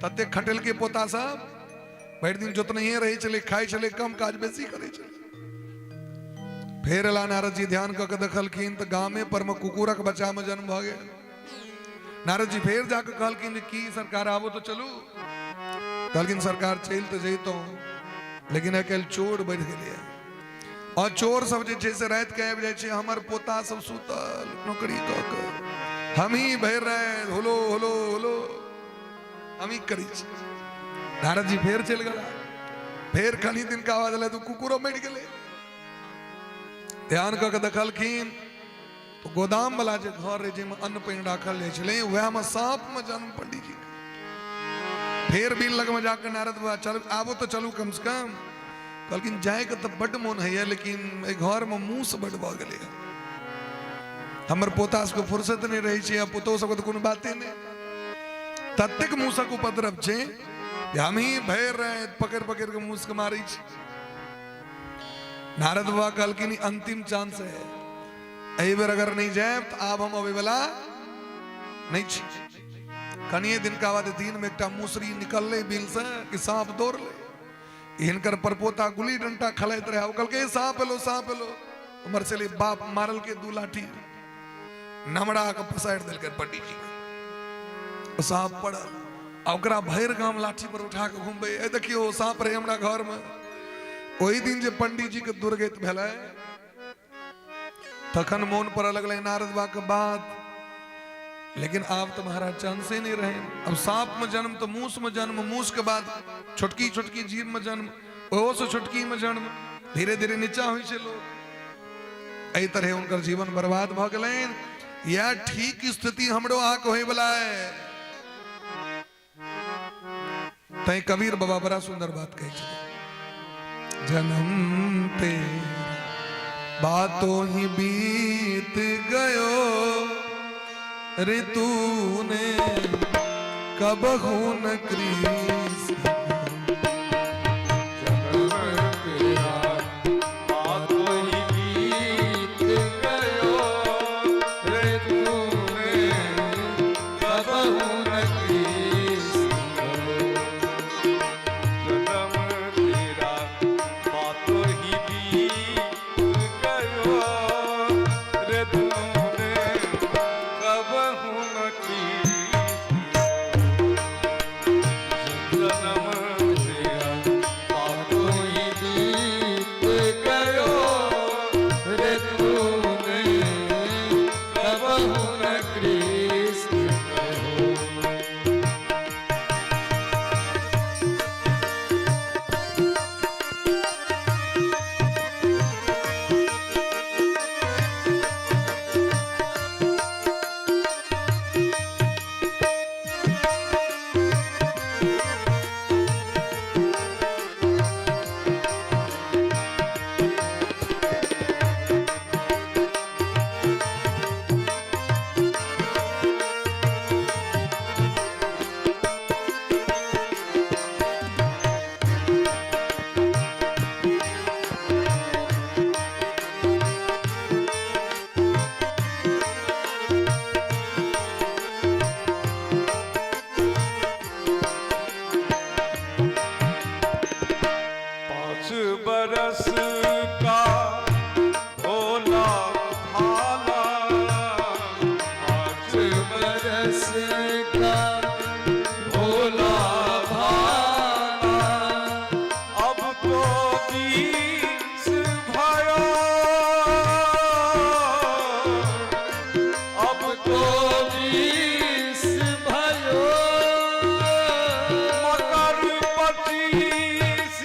ततेक खटेलकै पोता सब, भरि दिन जोतनहिए रहै छलै, खाइ छलै कम, काज बेसी करै छलै। फेर एला नारद जी, ध्यान कऽ के देखलखिन तऽ गामे पर मे कुकुरक बच्चा मे जन्म भऽ गेल। नारद जी फेर जाके कहलखिन जे की सरकार आबो तऽ चलू। कहलखिन सरकार चलि तऽ जैतहुँ, लेकिन आइ काल्हि चोर बढ़ि गेलैए, और चोर सब जे छै से राति के आबि जाइ छै, हमर पोता सब सुतल नौकरी कऽ के, हमही भरि राति होलो होलो होलो हमही करै छी। नारद जी फेर चलि गेला। फेर कनि दिन के आवाज एलै तऽ कुकुरो मरि गेलै। ध्यान कऽ के देखलखिन तऽ गोदाम वाला जे घर रहै जाहिमे अन्न पानि राखल जाइ छलै, वएह मे साँप मे जन्म पंडीजी के। फेर बिल लगमे जाके नारद बाबा चल आबो तऽ चलू कम से कम। कहलखिन जायके तऽ बड्ड मोन होइए, लेकिन एहि घरमे मूस बड्ड भऽ गेलैए, हमर पोता सबके फुर्सत नहि रहै छै, आ पुतोहु सबके तऽ कोनो बाते नहि, ततेक मूसक उपद्रव छै जे हमही भरि राति पकड़ि पकड़ि कऽ मूसके मारै छी। नारद बाबा कहलखिन ई अंतिम चांस है, एहि बेर अगर नहि जायब तऽ आब हम अबै वाला नहि छी। कनिए दिनका बाद दिन में एकटा मुसरी निकललै बिल से कि साँप दौड़लै। हिनकर परपोता गुल्ली डंटा खेलाइत रहे, ओ कहलकै साँप एलो साँप एलो। उम्हर से बाप मारल के 2 लाठी नमड़ा के पसारि देलकै पंडित जी के। साँप पड़ल आ ओकरा भरि गाम लाठी पर उठा के घुमबै, ए देखियो साँप रहे हमरा घर में। ओहि दिन जे पंडित जी के दुर्गति भेलै तखन मोन पड़ऽ लगलै नारद बाबा के बात। लेकिन आब तो महाराज चांसे नहीं रहे। अब सांप में जन्म तो मूस में जन्म, मूस के बाद छोटकी छोटकी जीव में जन्म, ओहो से छोटकी में जन्म, धीरे धीरे नीचा होइ छै लोग। एहि तरह हुनकर जीवन बर्बाद भऽ गेलनि। यह ठीक स्थिति हमरो अहाँके होय वाला है। तैं कबीर बाबा बड़ा सुंदर बात कहै छथिन, जन्म तेरा बातों ही बीत गयो, ऋतु ने कबहू न कृष्ण। जन्म तेरा बातों ही बीत गयो, ऋतु ने कबहू न कृष्ण। जन्म तेरा बातों ही बीत गयो, ऋतु ने कबहू न कृष्ण। जन्म तेरा बातों ही बीत गयो, ऋतु ने कबहू न कृष्ण। पाँच बरस का भोला भाला, 5 बरस का भोला भाला, अब तो 20 भयो, अब तो 20 भयो, मकर 25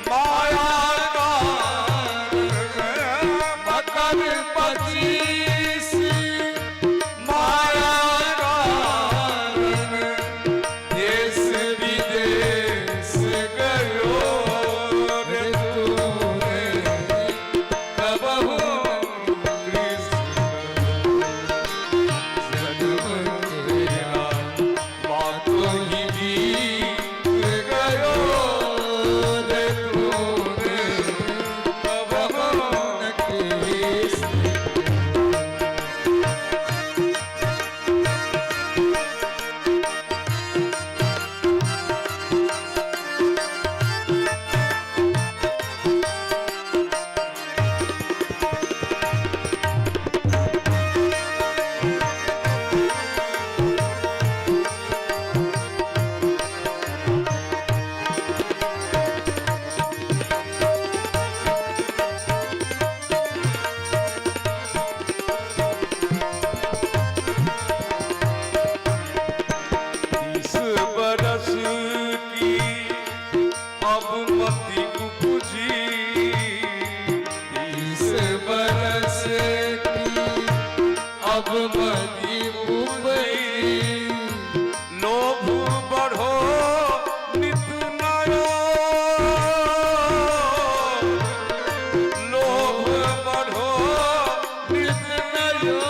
माया का, मकर 25 माया कारण, देश विदेश गयो, रे तूने कबहू कृष्ण। जन्म तेरा बातों ही बीत गयो, रे तूने कबहू न कृष्ण। तीस बरस की अब मति उपजी, 30 बरस की अब मति उपजी, लोभ बढ़ो नित नयो, लोभ बढ़ो नित नयो,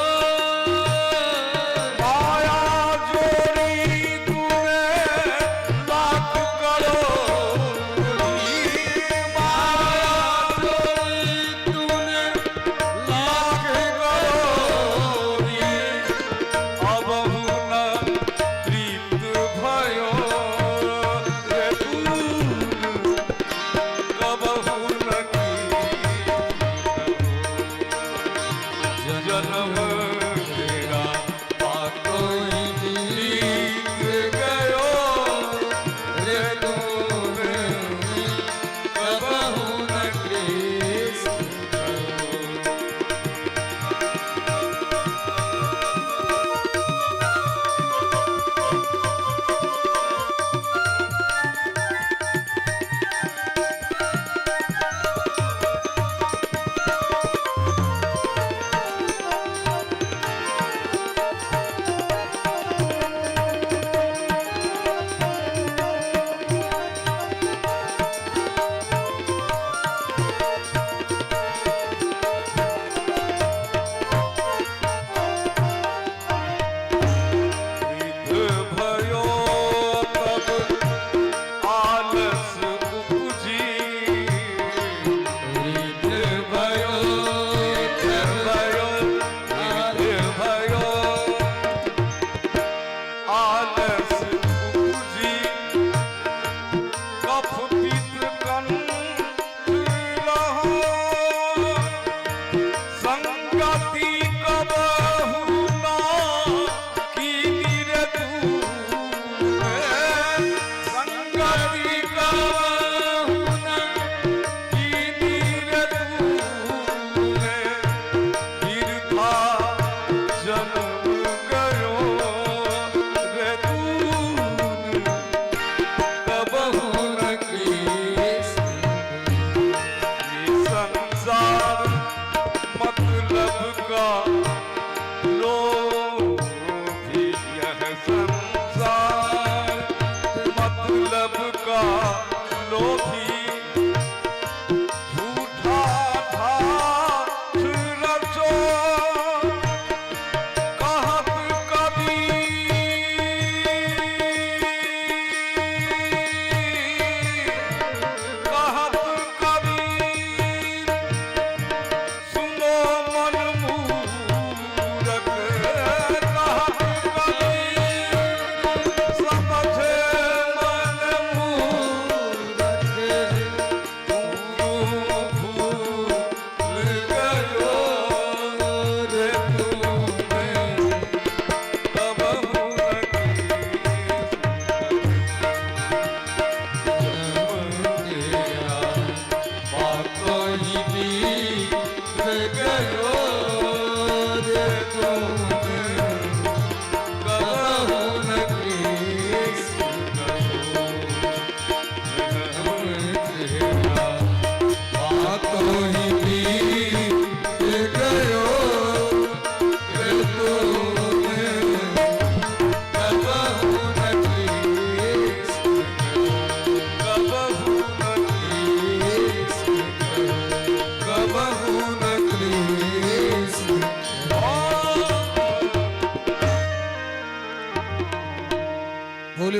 माया जोड़ी तूने लाख करोड़ी,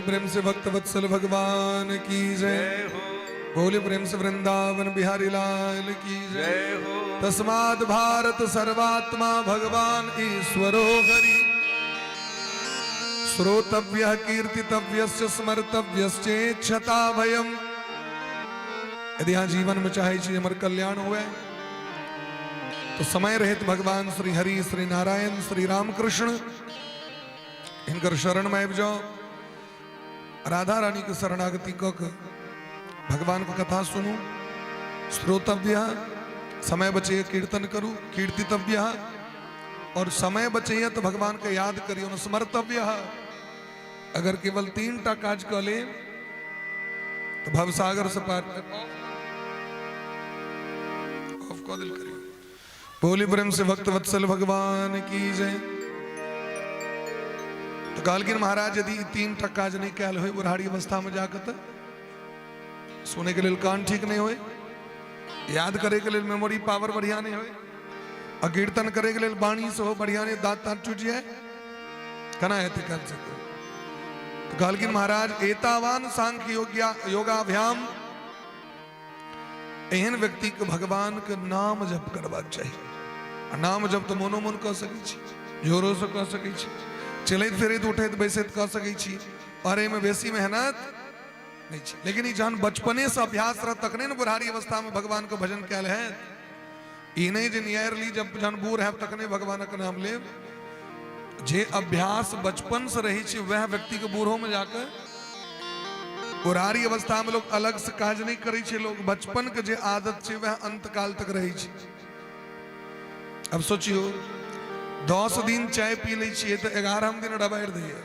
प्रेम से भक्त वत्सल भगवान की जय। बोले प्रेम से वृंदावन बिहारी लाल की जय हो। तस्मात् भारत सर्वात्मा भगवान ईश्वरो हरि श्रोतव्यः कीर्तितव्यश्च स्मर्तव्यश्चेच्छता भयम। यदि अहाँ जीवन में चाहे छी हमर कल्याण हुए तो समय रहित भगवान श्री हरि श्री नारायण श्री रामकृष्ण हिनकर शरण में आबि जाओ। राधा रानी के शरणागति कऽ के भगवान के कथा सुनू। श्रोतव्य, समय बचैया कीर्तन करू, कीर्तितव्य, और समय बचैया तो भगवान के याद करियो, स्मर्तव्य। अगर केवल 3 टा काज कऽ ले तो भवसागर से पार ऑफ कऽ देल करियो। बोली प्रेम से भक्त वत्सल भगवान की जय। तो कहलखिन महाराज यदि 3 टा काज नहीं कयल होय बुढ़ारी अवस्था में जाकर तो सुने के लिए कान ठीक नहीं होय, याद करे के लिए मेमोरी पावर बढ़िया नहीं होय, और कीर्तन करे के लिए वाणी सेहो बढ़िया नहीं, दांत तांत टूट जाए, केना हेतै काल से। तो कहलखिन महाराज एतावान सांख्य योगाभ्याम एहन व्यक्ति के भगवान के नाम जप करबाक चाही। आ नाम जप तो मोनो मोन कऽ सकै छी, जोरो से कऽ सकै छी, चलैत फिरैत उठैत बैसैत कऽ सकै छी, और एहिमे बेसी मेहनत नहीं छै। लेकिन ई जहन बचपने से अभ्यास रहत तखने ने बुढ़ारी अवस्था में भगवान के भजन कयल हैत। ई नहीं जे नियारली जब जहन बूढ़ हैब तखने भगवानक नाम लेब। जे अभ्यास बचपन से रही छै वह व्यक्ति के बूढ़ो में जाकर बुढ़ारी अवस्था में लोग अलग से काज नहीं करै छै। लोग बचपन के जे आदत छै वह अंतकाल तक रही छै। अब सोचियो 10 दिन चाय पी लै छियै तऽ 11 दिन रबाड़ि दैया,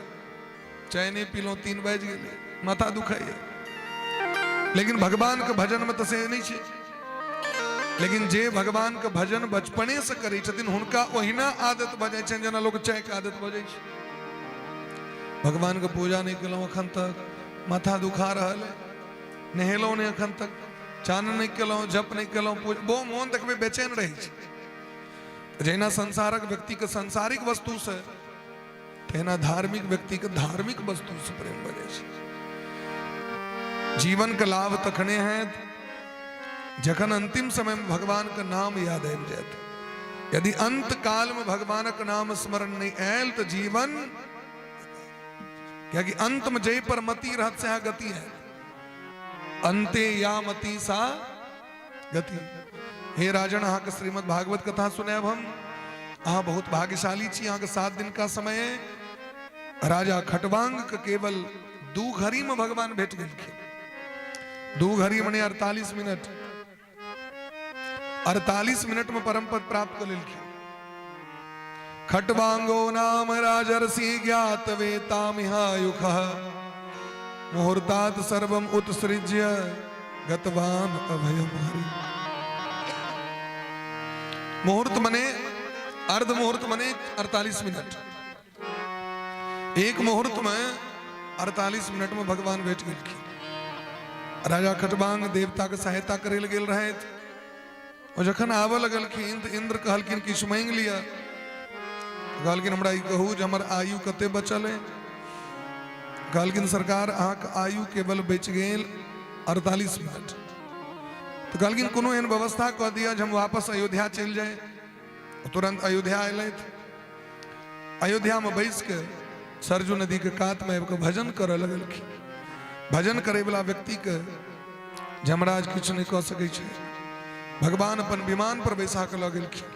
चाय नहीं पीलहुँ 3 बाजि गेलै, माथा दुखाइया। लेकिन भगवान के भजन में तऽ से नहीं छै। लेकिन जे भगवान के भजन बचपने से करै छथिन हुनका ओहिना आदत भऽ जाइ छनि जेना लोक चाय के आदत भऽ जाइ छै। भगवान के पूजा नहीं केलहुँ अखन तक, माथा दुखा रहल है, नहेलहुँ नहीं अखन तक, चान नहीं केलहुँ, जप नहीं केलहुँ, पूजा, वो मोन देखबै बेचैन रहै छै। जहिना संसारक व्यक्ति के सांसारिक वस्तु से तहिना धार्मिक व्यक्ति के धार्मिक वस्तु से प्रेम भऽ जाइ छै। जीवन के लाभ तखने हैत जखन अंतिम समय में भगवान के नाम याद आबि जायत। यदि अंत काल में भगवानक नाम स्मरण नहीं आयल तो जीवन, कियाकि अंत में जय पर मति रहत सएह गति है। अंते या मति सा गति। हे राजन, अहाँके श्रीमद् भागवत कथा सुनायब हम। अहाँ बहुत भाग्यशाली छी, अहाँके 7 दिन का समय है। राजा खटवांग के केवल 2 घड़ी में भगवान भेट गेलखिन। 2 घड़ी मने 48 मिनट, 48 मिनट में परम पद प्राप्त कर लेलखिन। खटवांगो नाम राजर्षि ज्ञात वेतामिहायुखः मुहूर्तात् सर्वम उत्सृज्य गतवान अभयम हरि। मुहूर्त मने अर्ध मुहूर्त मने 48 मिनट। एक मुहूर्त में 48 मिनट में भगवान भेट गेलखिन। राजा खटवांग देवता के सहायता करे लए गेल रहथि। और जखन आबऽ लगलखिन तऽ इंद्र कहलखिन किछु मांगि लिअ। कहलखिन हमरा ई कहू जे हमर आयु कते बचल है। कहलखिन सरकार अहाँके आयु केवल बचि गेल 48 मिनट। तऽ कहलखिन कोनो एहन व्यवस्था कऽ दिअ जे हम वापस अयोध्या चलि जाय। तुरंत अयोध्या अयलथि। अयोध्या में बैस के सरजू नदी के कात में आबि कऽ भजन करऽ लगलखिन। भजन करे वाला व्यक्ति के जमराज किछु नहि कऽ सकै छै। भगवान अपन विमान पर बैसा कऽ लऽ गेलखिन।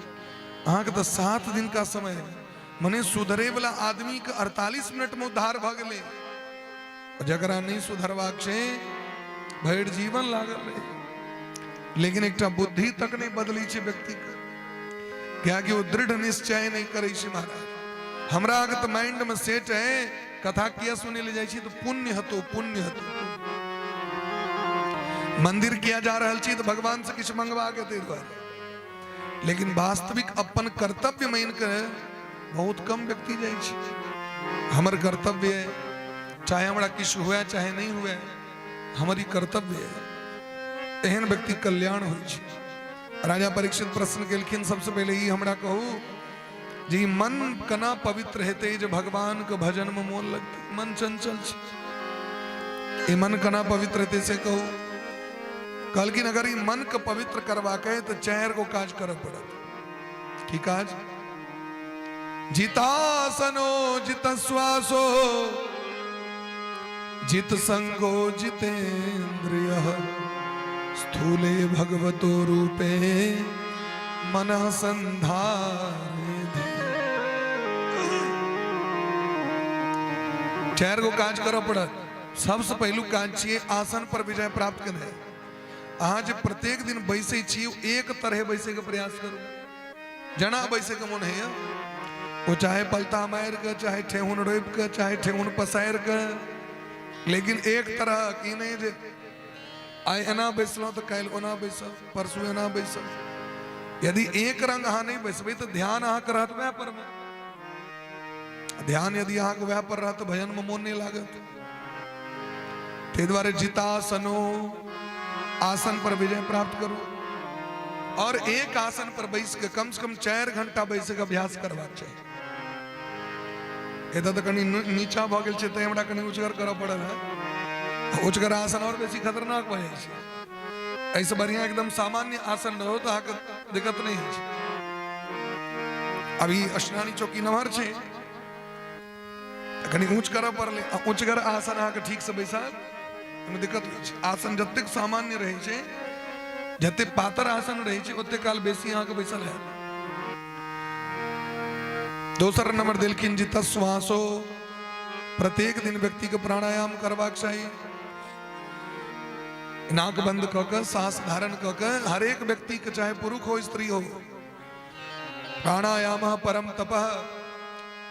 अहाँके तऽ 7 दिन का समय है, मने सुधरे वाला आदमी के 48 मिनट में उद्धार भऽ गेलै। जकरा नहि सुधरबाक छै भरि जीवन लागल रहै, लेकिन एकटा बुद्धि तक नहि बदलै छै व्यक्ति के, कियाकि ओ दृढ़ निश्चय नहि करै छै। महाराज हमरा अगर तऽ माइंड में सेट है, कथा किया सुनै लए जाइ छी तऽ पुण्य हतो, पुण्य हतो। मंदिर किया जा रहल छी तऽ भगवान से किछु मंगवा के ताहि दुआरे। लेकिन वास्तविक अपन कर्तव्य मान के बहुत कम व्यक्ति जाइ छै। हमर कर्तव्य है, चाहे हमरा किछु हुए चाहे नहीं हुए, हमर ई कर्तव्य है। एहन व्यक्ति कल्याण होइ छै। राजा परीक्षित प्रश्न केलखिन, सबसे पहिले ई हमरा कहू जे ई मन केना पवित्र हेतै जे भगवान के भजन में मोन लगतै। मन चंचल छै। ई मन केना पवित्र हेतै से कहू। कहलखिन अगर ई मन के पवित्र करबाक है तऽ 4 गो काज करऽ पड़त। की काज? जितासनो जितश्वासो जित संगो जितेन्द्रिय स्थूले भगवतो रूपे मन संधारे। 4 गो काज करऽ पड़त। सबसँ पहिलुक काज छियै आसन पर विजय प्राप्त केनाइ। अहाँ जे प्रत्येक दिन बैसै छी एक तरहे बैसै के प्रयास करू। जना बैसै के मोन होइए ओ चाहे पलता मारि के, चाहे ठेहुन रोपि के, चाहे ठेहुन पसारि के, लेकिन एक तरह की नहि जे आइ एना बैसलहुँ तऽ काल्हि ओना बैसब, परसू एना बैसब। यदि एक रंग अहाँ नहि बैसबै तऽ ध्यान अहाँके रहत वएह पर मे। ध्यान यदि अहाँके वएह पर रहत तऽ भजन मे मोन नहि लागत। ताहि दुआरे जितासनो आसन पर विजय प्राप्त करू और एक आसन पर बैस के कम से कम 4 घंटा बैस के अभ्यास करबाक चाही। एतऽ तऽ कनि नीचा भऽ गेल छै तैं हमरा कनि ऊँचगर करऽ पड़ल है। ऊँचगर आसन और बेसी खतरनाक भऽ जाइ छै। एहिसँ बढ़िआँ एकदम सामान्य आसन रहो तऽ अहाँके दिक्कत नहि होइ छै। अभी स्नानी चौकी नमहर छै कनि ऊँच करऽ पड़लै। आ ऊँचगर आसन अहाँके ठीकसँ बैसात ओहिमे दिक्कत होइ छै। आसन जतेक सामान्य रहै छै, जतेक पातर आसन रहै छै, ओतेक काल बेसी अहाँके बैसल हैत। दोसर नंबर देलखिन जी तस्वासो। प्रत्येक दिन व्यक्ति के प्राणायाम करबाक चाही। नाक बंद कऽ के सांस धारण कऽ के हरेक व्यक्ति के, चाहे पुरुष हो स्त्री हो, प्राणायाम परम तपः।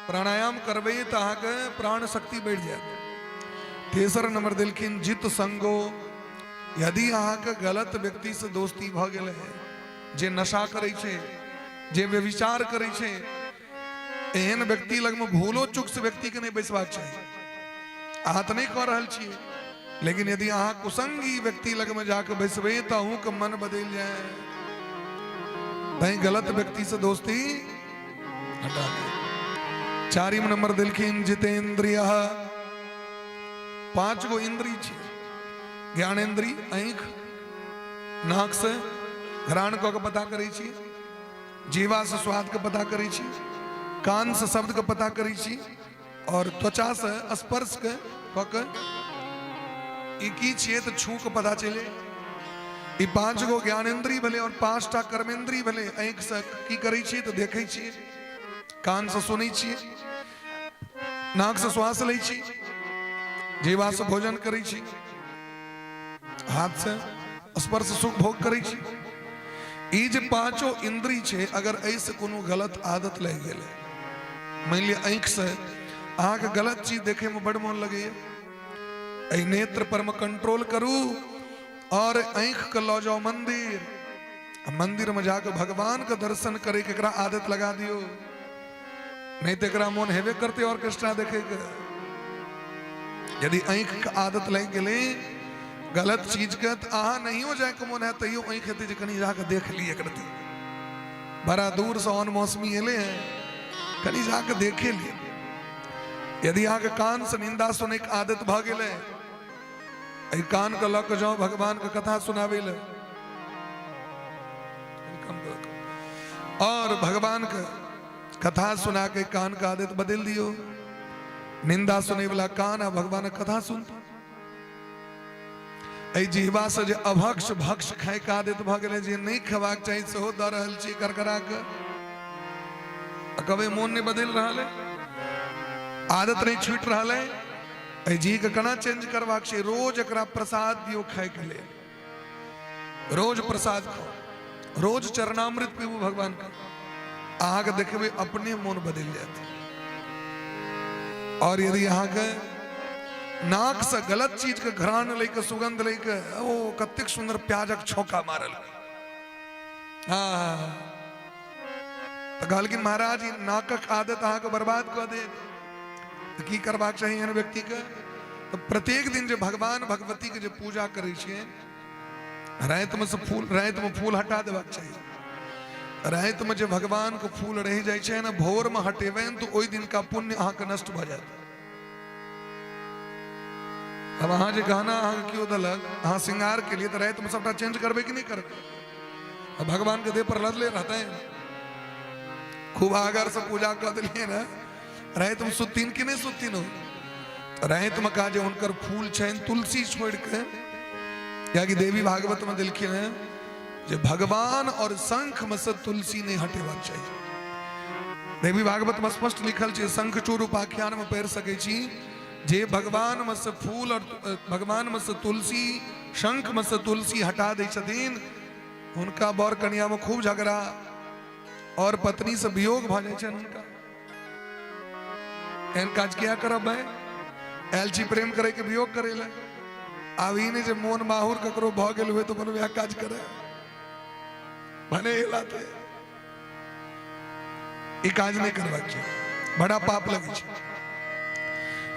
प्राणायाम करबै तऽ अहाँके प्राण शक्ति बढ़ि जायत। तेसर नंबर देलखिन जित संगो। यदि अहाँके गलत व्यक्ति से दोस्ती भऽ गेल है, जे नशा करै छै, जे व्यभिचार करै छै, एहन व्यक्ति लगमे भूलो चूक से व्यक्ति के नहि बैसबाक चाही। अहाँ तऽ नहि कऽ रहल छियै, लेकिन यदि अहाँ कुसंगी व्यक्ति लगमे जाके बैसबै तऽ अहूँके मन बदलि जाय। तैं गलत व्यक्ति से दोस्ती हटा दियौ। चारिम नंबर देलखिन जितेन्द्रिय। 5 गो इंद्रिय छै। ज्ञानेन्द्रिय, आँखि, नाक से घ्राण कऽ के पता करै छी, जीवा से स्वाद के पता करै छी, कान से शब्द के पता करै छी, और त्वचा से स्पर्श के कऽ के ई की छियै तऽ छू के पता चले। ई 5 गो ज्ञानेन्द्रिय भेलै और 5टा कर्मेन्द्रिय भेलै। आँखि से की करै छी तऽ देखै छी, कान से सुनै छी, नाक से श्वास लै छी, जीवा से भोजन करै छी, हाथ से स्पर्श सुख भोग करै छी। ई जे 5 इंद्रिय छै, अगर एहिसँ कोनो गलत आदत लागि गेलै, मानि लिअ आँखि से अहाँके गलत चीज देखैमे बड मोन लगैए, एहि नेत्र पर मे कंट्रोल करू और आँखि के लऽ जाउ मंदिर, मंदिर में जाके भगवान के दर्शन करे के एकरा आदत लगा दियो, नहीं तो एकरा मोन हेबे करते ऑर्केस्ट्रा देखे के। यदि आँखि के आदत लागि गेलै गलत चीज के तऽ अहाँ नहियो जायके मोन है तैयो आँखि हेतै जे कनि जाके देख ली एक रत्ती, बड़ा दूर से ऑन मौसमी एले हैं, कनि जाके देखे लिए। यदि अहाँके कान से निंदा सुनैके आदत भऽ गेलै, एहि कान के लऽ कऽ जाउ भगवान के कथा सुनाबै लए और भगवान के कथा सुना के कान के आदत बदलि दियौ। निंदा सुनै वाला कान आ भगवान के कथा सुनता। एहि जिहवा से जे अभक्ष भक्ष खाय के आदत भऽ गेलै, जे नहि खेबाक चाही सेहो दऽ रहल छी करकरा के, आ कहबै मोन नहि बदलि रहल है, आदत नहि छूटि रहल है। एहि जी के केना चेंज करबाक छै? रोज एकरा प्रसाद दियौ खायके लेल, रोज प्रसाद खाओ, रोज चरणामृत पीबू भगवान के, अहाँके देखबै अपने मोन बदलि जायत। और यदि अहाँके नाक से गलत चीज के घ्राण लैके, सुगंध लैके, ओ कतेक सुंदर प्याजक छौंका मारल, हाँ, तऽ कहलखिन महाराज ई नाकक आदत अहाँके बर्बाद कऽ देत। तऽ की करबाक चाही एहन व्यक्तिके? तऽ प्रत्येक दिन जे भगवान भगवती के जे पूजा करै छियै, रातिमे से फूल, रातिमे फूल हटा देबाक चाही। रातिमे जे भगवान के फूल रहि जाइ छै ने, भोरमे हटेबै तऽ ओहि दिनका पुण्य अहाँके नष्ट भऽ जायत। आब अहाँ जे गहना अहाँके केओ देलक, अहाँ श्रृंगार के लिए, तऽ रातिमे सबटा चेंज करबै कि नहि करबै? आ भगवान के देह पर लदले रहतै? खूब आगर से पूजा कऽ देलियै ने, रातिमे सुतथिन कि नहि सुतथिन? ओ रातिमे कहा जे हुनकर फूल छनि तुलसी छोड़ि के, कियाकि देवी भागवत में देलखिन हैं जे भगवान और शंख में से तुलसी नहीं हटेबाक चाहिए। देवी भागवत में स्पष्ट लिखल छै, शंखचूड़ उपाख्यान में पढ़ि सकै छी जे भगवान में से फूल और भगवान में से तुलसी, शंख में से तुलसी हटा दै छथिन, हुनका बर कनिया में खूब झगड़ा और पत्नी से वियोग भऽ जाइ छनि हुनका। एहन काज किया करब भाई? आयल छी प्रेम करे के वियोग करे ले। आब ई नहि जे मोन माहुर ककरो भऽ गेल हुए तऽ अपन वएह काज करे भने एला ते। ई काज नहि करबाक छै, बड़ा पाप लगै छै।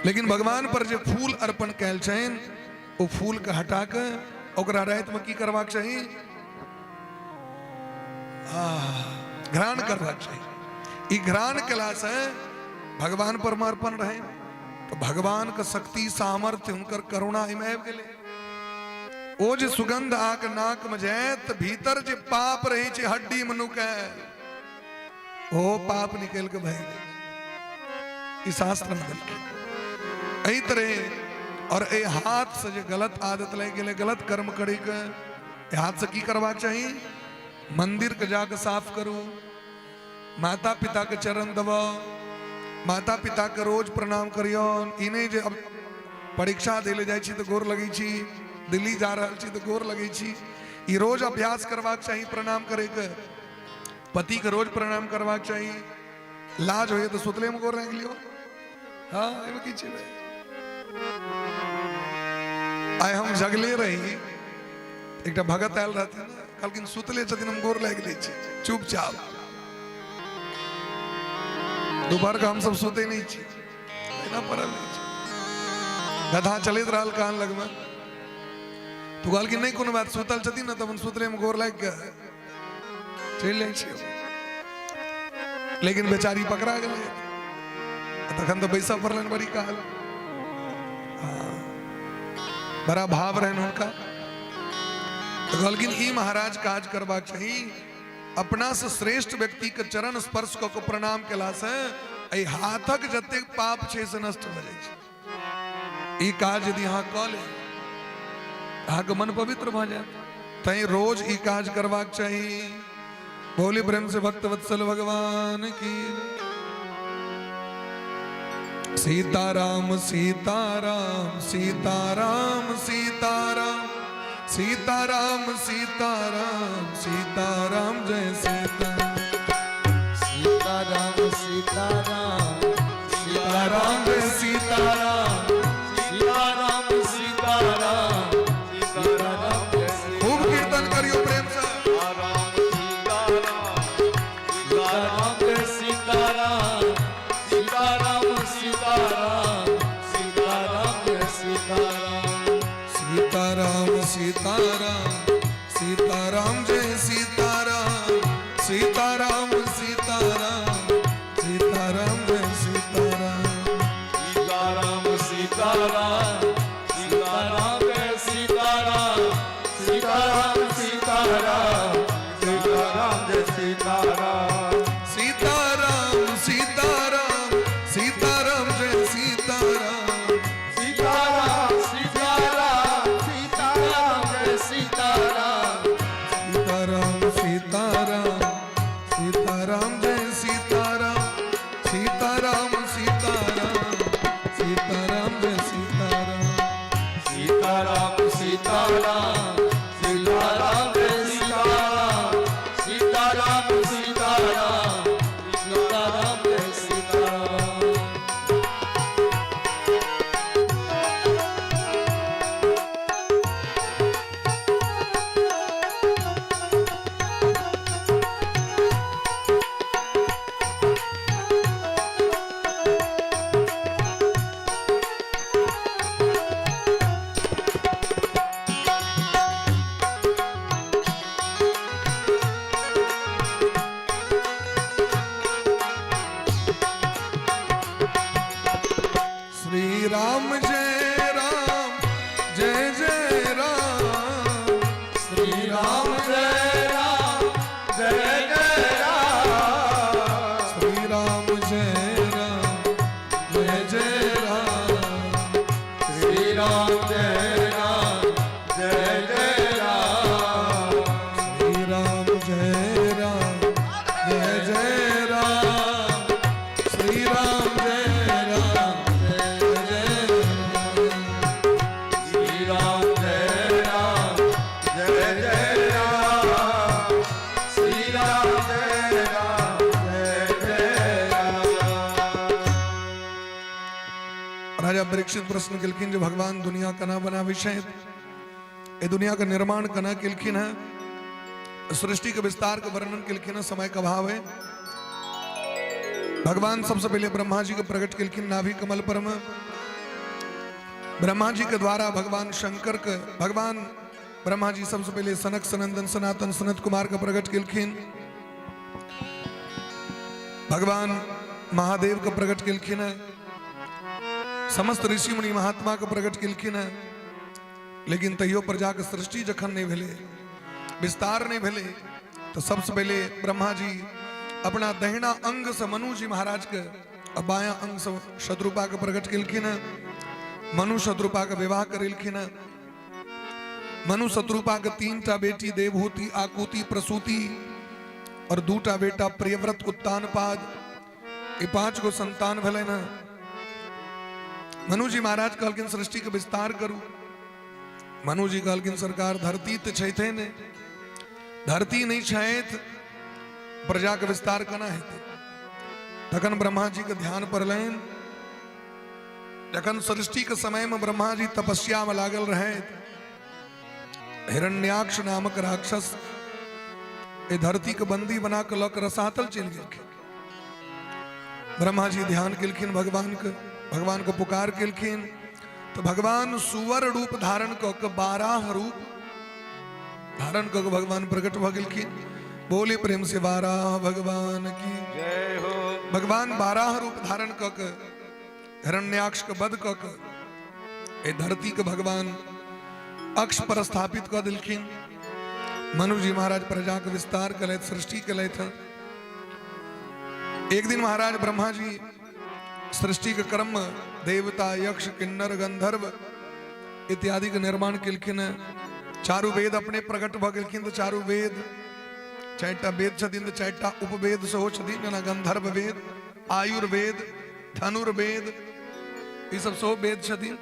लेकिन भगवान पर जे फूल अर्पण कयल छनि ओ फूल के हटा के ओकरा रातिमे की करबाक चाही? घ्राण करबाक चाही। ई घ्राण केलासँ भगवान पर अर्पण रहे तो भगवान के शक्ति सामर्थ्य हुनकर करुणा एहिमे आबि गेलै। ओ जे सुगंध आके नाक में जायत, भीतर जे पाप रहे छै हड्डी में नुकायल, ओ पाप निकल के भागि जाइ। ई शास्त्र में देलकै एहि तरह। और एहि हाथ से जे गलत आदत लागि गेलै गलत कर्म करे के, एहि हाथ से की करबाक चाही? मंदिर के जाके साफ करू, माता पिता के चरण दबाओ, माता पिता के रोज प्रणाम करियौन। ई नहि जे अब परीक्षा दै लए जाइ छी तऽ गोर लगै छी, दिल्ली जा रहल छी तऽ गोर लगै छी। ई रोज अभ्यास करबाक चाही प्रणाम करैके। पति के रोज प्रणाम करबाक चाही। लाज होइए तऽ सुतले में गोर लागि लियौ। हाँ, एहिमे की छै? आइ हम जगले रही, एकटा भगत आयल रहथिन, कहलखिन सुतले छथिन, हम गोर लागि लै छी चुपचाप। दोपहर के हमसब सुते नहि छी, एना पड़ल रहै छी, गधा चलैत रहल कान लगमे। तो कहलखिन नहि कोनो बात, सुतल छथिन ने तऽ अपन सुतले में गोर लागि के चलि जाइ छियै। लेकिन बेचारी पकड़ा गेलै, तखन तऽ बैसऽ पड़लनि बड़ी काल। बड़ा भाव रहनि हुनका। तऽ कहलखिन ई महाराज काज करबाक चाही। अपना से श्रेष्ठ व्यक्ति के चरण स्पर्श कऽ के प्रणाम केलासँ एहि हाथक जतेक पाप छै से नष्ट भऽ जाइ छै। ई काज यदि अहाँ कऽ लेब, अहाँके मन पवित्र भऽ जायत। तैं रोज ई काज करबाक चाही। बोली प्रेम से भक्त वत्सल भगवान की। सीताराम सीताराम सीताराम सीताराम सीताराम सीताराम सीताराम जय सीता सीताराम सीताराम सीताराम जय सीताराम सीताराम सीताराम सीताराम जय खूब कीर्तन करियो प्रेम से। सीताराम जय सीताराम सीताराम सीताराम सीताराम जय सीताराम सीताराम सीताराम सीताराम जय सीताराम सीताराम सीताराम सीताराम जय सीताराम सीताराम सीताराम सीताराम जय सीताराम सीताराम सीताराम सीताराम जय सीताराम सीताराम सीताराम सीताराम जय सीताराम सीताराम सीताराम सीताराम जय सीताराम सीताराम सीताराम सीताराम। राम जय राम जय जय राम। श्री राम जय राम जय जय राम। श्री राम जय राम जय जय राम। श्री राम जय राम जय जय राम। श्री राम जय राम जय जय राम। श्री राम जय राम जय जय राम। श्री राम जय राम जय जय राम। राजा परीक्षित प्रश्न केलखिन जे भगवान दुनिया केना बनाबै छथि, एहि दुनिया के निर्माण केना केलखिन हैं, सृष्टि के विस्तार के वर्णन केलखिन हैं। समय के अभाव है। भगवान सबसे पहले ब्रह्मा जी के प्रकट केलखिन नाभि कमल पर में। ब्रह्मा जी के द्वारा भगवान शंकर के, भगवान ब्रह्मा जी सबसे पहले सनक सनंदन सनातन सनत कुमार के प्रकट केलखिन। भगवान महादेव के प्रकट केलखिन हैं, समस्त ऋषि मुनि महात्मा के प्रकट केलखिन हैं। लेकिन तैयो प्रजा के सृष्टि जखन नहीं भेलै, विस्तार नहीं भेलै, तो सबसे पहले ब्रह्मा जी अपना दहिना अंग से मनु जी महाराज के और बायां अंग से शत्रुपा के प्रकट केलखिन हैं। मनु शत्रुपा के विवाह करेलखिन हैं। मनु शत्रुपा के 3टा बेटी देवहूति, आकुति, प्रसूति और 2टा बेटा प्रियव्रत, उत्तानपाद, ये 5 गो संतान भेलनि हैं। मनु जी महाराज कहलखिन सृष्टि के विस्तार करू। मनु जी कहलखिन सरकार धरती तो छैथे ने, धरती नहीं छैथ, प्रजा के विस्तार केना हेतै? तखन ब्रह्मा जी के ध्यान पड़लनि। जखन सृष्टि के समय में ब्रह्मा जी तपस्या में लागल रहे, हिरण्याक्ष नामक राक्षस ए धरती के बंदी बना के लऽ के रसातल चलि गेलखिन। ब्रह्मा जी ध्यान केलखिन भगवान के, भगवान के पुकार केलखिन तो भगवान सुवर रूप धारण कऽ के, बाराह रूप धारण कऽ के भगवान प्रकट भऽ गेलखिन। बोले प्रेम से बाराह भगवान की जय हो। भगवान बाराह रूप धारण कऽ के हिरण्याक्ष के वध कऽ के ए धरती के भगवान अक्ष पर स्थापित कऽ देलखिन। मनु जी महाराज प्रजा के विस्तार केलथि, सृष्टि केलथि। एक दिन महाराज ब्रह्मा जी सृष्टि के क्रम में देवता, यक्ष, किन्नर, गंधर्व इत्यादि के निर्माण केलखिन। चारू वेद अपने प्रकट भऽ गेलखिन। तो चारू वेद, 4टा वेद छथिन तऽ 4टा उपवेद सेहो छथिन, जेना गंधर्व वेद, आयुर्वेद, धनुर्वेद, ई सब सेहो वेद छथिन।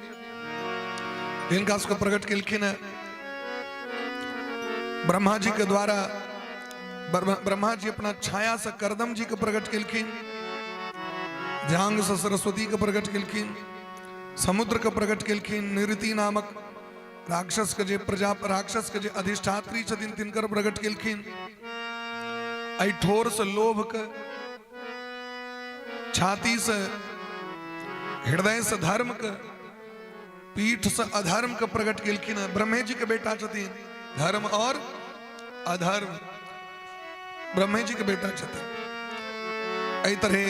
हिनका सबके प्रकट केलखिन हैं ब्रह्मा जी के द्वारा। ब्रह्मा जी अपना छाया से करदम जी के प्रकट केलखिन, जांग से सरस्वती के प्रकट केलखिन, समुद्र के प्रकट केलखिन, निरति नामक राक्षस के जे प्रजा, राक्षस के जे अधिष्ठात्री छथिन तिनकर प्रकट केलखिन। एहि ठोर से लोभ के, छाती से हृदय से धर्म के, पीठ से अधर्म के प्रकट केलखिन। ब्रह्मे जी के बेटा छथिन, धर्म और अधर्म ब्रह्मे जी के बेटा छथिन। एहि तरह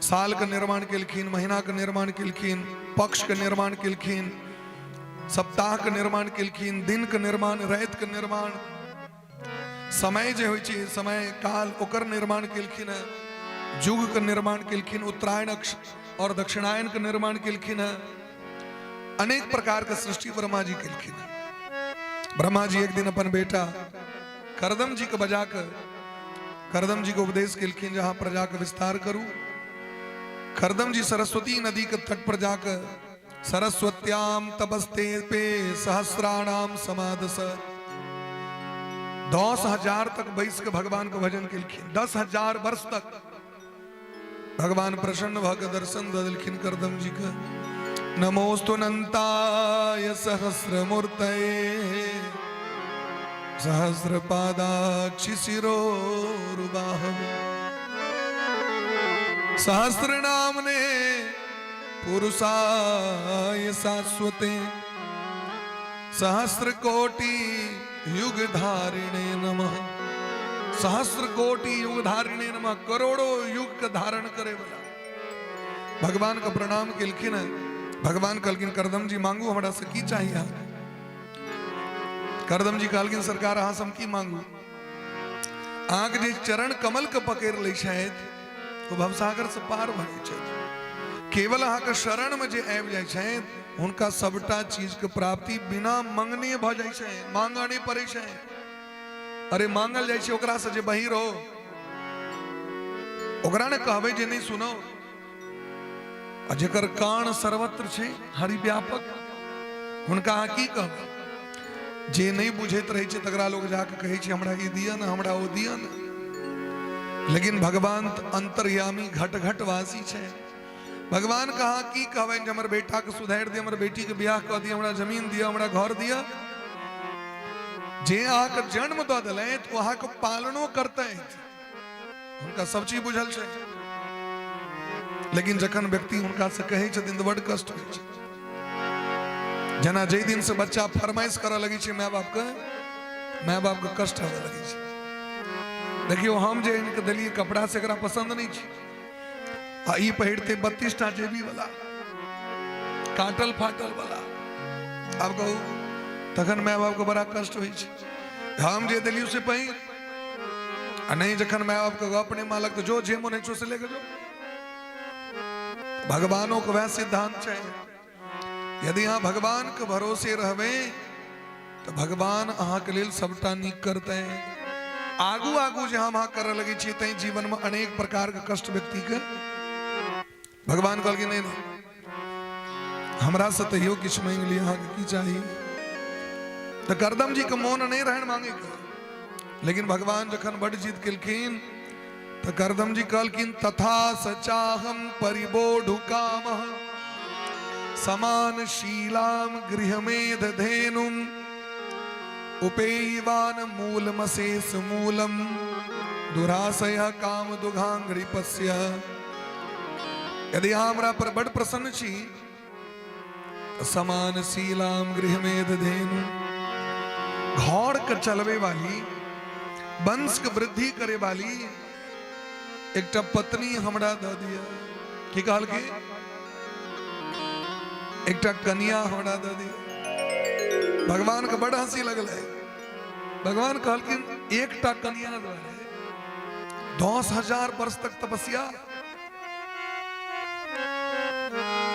साल के निर्माण केलखिन, महीना के निर्माण केलखिन, पक्ष के निर्माण केलखिन, सप्ताह के निर्माण केलखिन, दिन के निर्माण, राति के निर्माण, समय जे होइ छै समय काल ओकर निर्माण केलखिन हैं, युग के निर्माण केलखिन, उत्तरायण अक्ष और दक्षिणायन के निर्माण केलखिन हैं। अनेक प्रकार के सृष्टि ब्रह्मा जी केलखिन हैं। ब्रह्मा जी एक दिन अपन बेटा करदम जी के बजा के करदम जी के उपदेश केलखिन जहां प्रजा के विस्तार करू। करदम जी सरस्वती नदी के तट पर जाकर सरस्वत्याम तपस्ते पे सहस्राणाम समादस 10,000 तक बैस के भगवान के भजन केलखिन। 10,000 वर्ष तक भगवान प्रसन्न भऽ के दर्शन दऽ देलखिन करदम जी के। नमोस्तु अनंताय सहस्रमूर्तये सहस्रपादाक्षि शिरोरुबाहवे सहस्रनामने पुरुषाय शाश्वते सहस्र कोटि युग धारिणे नमः। सहस्र कोटि युग धारिणे नमः, करोड़ों युग के धारण करे वाला भगवान का प्रणाम केलखिन। भगवान कहलखिन करदम जी मांगू हमरा से की चाहिए अहाँके? करदम जी कहलखिन, सरकार अहाँ से हम की मांगू? अहाँके जे चरण कमल के पकड़ि लै छथि ओ भवसागर से पार भऽ जाइ छथि। केवल अहाँके शरण में जे आबि जाइ छथि हुनका सबटा चीज के प्राप्ति बिना मंगने भऽ जाइ छै, मांगऽ नहि पड़ै छै। अरे मांगल जाइ छै ओकरा से जे बहिर हो, ओकरा ने कहबै जे नहि सुनो। आ जकर कान सर्वत्र छै हरिव्यापक, हुनका अहाँ की कहबै? जे नहि बुझैत रहै छै तकरा लोग जाके कहै छै हमरा ई दिअ ने, हमरा ओ दिअ ने। लेकिन भगवान अंतर्यामी घट घट वासी छै। भगवान कहाँ की कहबनि जे हमर बेटा के सुधारि दिअ, हमर बेटी के बियाह कऽ दिअ, हमरा जमीन दिअ, हमरा घर दिअ। जे अहाँके जन्म दऽ देलथि ओ अहाँके पालनो करतथि, हुनका सब चीज बुझल छै। लेकिन जखन व्यक्ति हुनका से कहै छथिन तऽ बड कष्ट होइ छै। जेना जाहि दिन से बच्चा फरमाइश करऽ लगै छै माय बापके, माय बापके कष्ट होबऽ लगै छै। देखियौ, हम जे आनि कऽ देलियै कपड़ा से एकरा पसन्द नहि छै, आ ई पहिरते 32 टा जेबी वाला, काटल फाटल वाला। आब कहू, तखन माय बापके बड़ा कष्ट होइ छै। हम जे देलियै से पहिर, आ नहि जखन माय बापके गप नहि मानलक तऽ जो जे मोन होइ छौ से लेके जो। भगवानों के वएह सिद्धांत छै। यदि अहाँ भगवान के भरोसे रहबै तऽ भगवान अहाँके लेल सबटा नीक करतै। आगू आगू जे हम अहाँ करऽ लगै छियै तैं जीवन में अनेक प्रकार के कष्ट व्यक्ति के। भगवान कहलखिन नहीं नहीं, हमरा से तैयो किछु मांगि लिअ, अहाँके की चाही? तऽ करदम जी के मोन नहीं रहनि मांगे के, लेकिन भगवान जखन बड जिद केलखिन तऽ करदम जी कहलखिन तथा सचाहम परिबोढु कामः समान शीलाम गृहमेध धेनुम उपेयवान मूलमशेष मूलम दुराशय काम दुघांघ्रिपस्य। यदि अहाँ हमरा पर बड प्रसन्न छी तऽ समान शीलाम गृहमेध धेनु, घर के चलबे वाली, वंश के वृद्धि करे वाली एकटा पत्नी हमरा दऽ दिअ। की कहलखिन? एकटा कनिया हमरा दऽ दिअ। भगवान के बड हंसी लगलै। भगवान कहलखिन एकटा कनिया द्वारे 10,000 वर्ष तक तपस्या।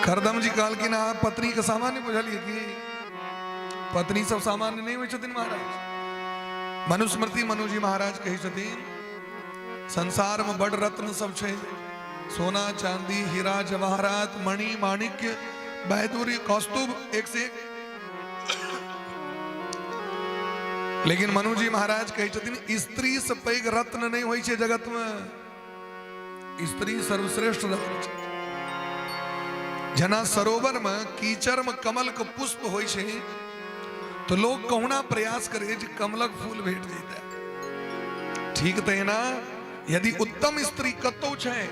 करदम जी कहलखिन अहाँ पत्नी के सामान्य बुझलियै की? पत्नी सब सामान्य नहीं होइ छथिन महाराज। मनुस्मृति मनुजी महाराज कहै छथिन संसार में बड़ रत्न सब छै, सोना चांदी हीरा जवाहरात मणि माणिक्य बैदूरी कौस्तुभ एक से एक। लेकिन मनुजी महाराज कहै छथिन स्त्री से पैघ रत्न नहीं होइ छै जगत में, स्त्री सर्वश्रेष्ठ रत्न छै। जेना सरोवर में कीचड़ में कमल के पुष्प होइ छै तो लोग कहुना प्रयास करे जे कमलक फूल भेट जैते। ठीक तहिना यदि उत्तम स्त्री कतौ छै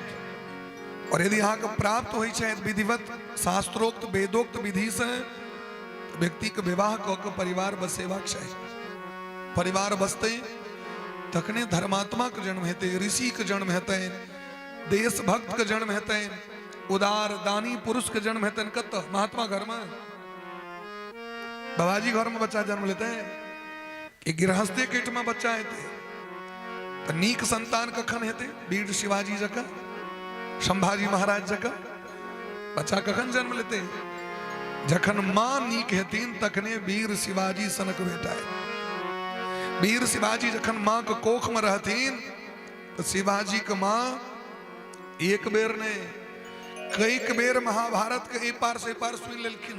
और यदि अहाँके प्राप्त होइ छै विधिवत शास्त्रोक्त वेदोक्त विधि से, व्यक्ति के विवाह कऽ के परिवार बसेबाक चाही। परिवार बसतै तखने धर्मात्मा के जन्म हेतै, ऋषि के जन्म हेतै, देशभक्त के जन्म हेतै, उदार दानी पुरुष के जन्म हेतनि। कतऽ? महात्मा घर में, बाबाजी घर में बच्चा जन्म लेतै कि गृहस्थे के एहिठमा बच्चा हेतै? तऽ नीक संतान कखन हेतै? वीर शिवाजी जकाँ, संभाजी महाराज जकाँ बच्चा कखन जन्म लेतै? जखन माँ नीक हेथिन तखने वीर शिवाजी सनक बेटा हेतै। वीर शिवाजी जखन माँ के कोख में रहथिन तऽ शिवाजी के माँ एक बेर नहीं कईक बेर महाभारत के एहि पार से एहि पार सुनि लेलखिन,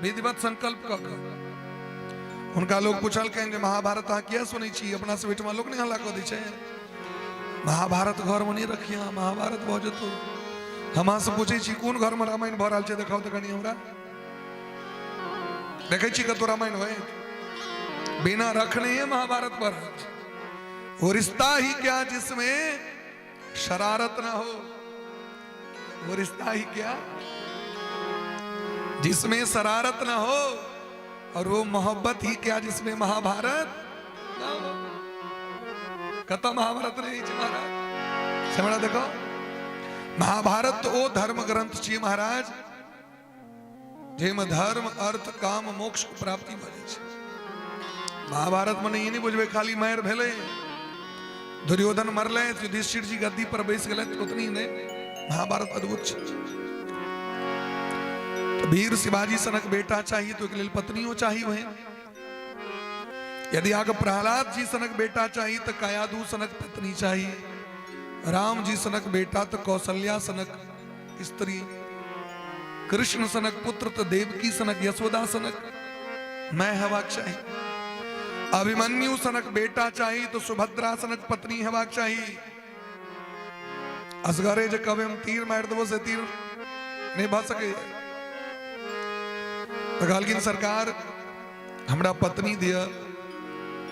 विधिवत संकल्प कऽ कऽ। हुनका लोग पुछलकनि जे महाभारत अहाँ किया सुनै छी? अपना सब ओहिठमा लोक नहि हल्ला कऽ दै छै, महाभारत घरमे नहि रखिया, महाभारत भऽ जेतौ। हम अहाँसँ पूछै छी कोन घरमे रामायण भऽ रहल छै? देखाउ तऽ कनि हमरा, देखै छी कतौ रामायण होय? बिना रखने महाभारत भऽ रहल छै। वो रिश्ता ही क्या जिसमें शरारत ना हो, वो रिश्ता ही क्या जिसमें शरारत ना हो, और वो मोहब्बत ही क्या जिसमें महाभारत ना हो। कत महाभारत नहीं छै महाराज? से हमरा देखो, महाभारत तो ओ धर्म ग्रंथ छियै महाराज जाहिमे धर्म अर्थ काम मोक्ष के प्राप्ति भऽ जाइ छै। महाभारत में ई नहि बुझबै खाली मारि भेलै, दुर्योधन मरलै, युधिष्ठिर जी गद्दी पर बैस गेलै, ओतनी नहि। महाभारत अद्भुत छै। वीर शिवाजी सनक बेटा चाहिए तो ओहिके लेल पत्नियो चाही। वह यदि अहाँके प्रहलाद जी सनक बेटा चाही तऽ कयाधु सनक पत्नी चाही, राम जी सनक बेटा तऽ कौशल्या सनक स्त्री, कृष्ण सनक पुत्र तऽ देवकी सनक यशोदा सनक मैं हेबाक चाही, अभिमन्यु सनक बेटा चाही तो सुभद्रा सनक पत्नी हेबाक चाही। असगरे जे कहबै हम तीर मारि देबो से तीर नहि भऽ सकैए। तऽ कहलखिन सरकार हमरा पत्नी दिअ।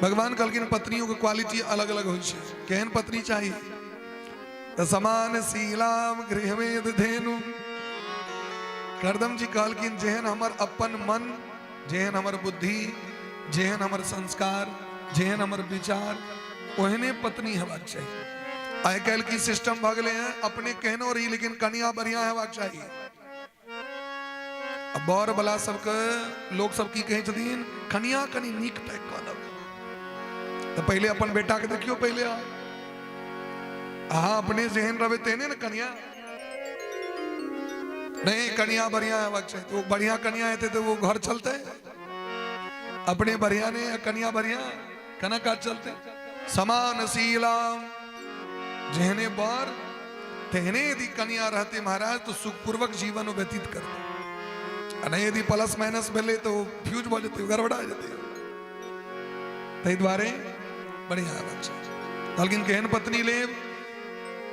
भगवान कहलखिन पत्नियों के क्वालिटी अलग अलग होइ छै, केहन पत्नी चाही? तऽ समान शीलाम गृहवेद धेनु। करदम जी कहलखिन जेहन हमर अपन मन, जेहन हमर बुद्धि, जेहन हमर संस्कार, जेहन हमर विचार, ओहने पत्नी हेबाक चाही। आइ काल्हि की सिस्टम भऽ गेलै हैं, अपने केहनो रही लेकिन कनिया बढ़िया हेबाक चाही। आ बर वाला सबके लोक सब की कहै छथिन, कनिया कनि नीक ताकि कऽ आनब। तऽ पहिले अपन बेटा के देखियौ, पहिले अहाँ अपने जेहन रहबै तेहने ने कनिया। नहीं, कनिया बढ़िया हेबाक चाही। तो बढ़िया कनिया हेतै तऽ वो घर चलतै। अपने बढ़िया नहीं, कनिया बढ़िया, केना काज चलतै? समान शीलाम, जेहने बर तेहने यदि कनिया रहते महाराज तो सुखपूर्वक जीवन वो व्यतीत करते, आ नहीं यदि प्लस माइनस भेलै तो फ्यूज भऽ जेतै, गड़बड़ा जेतै। ताहि दुआरे बढ़िया हेबाक चाही। कहलखिन केहन पत्नी लेब?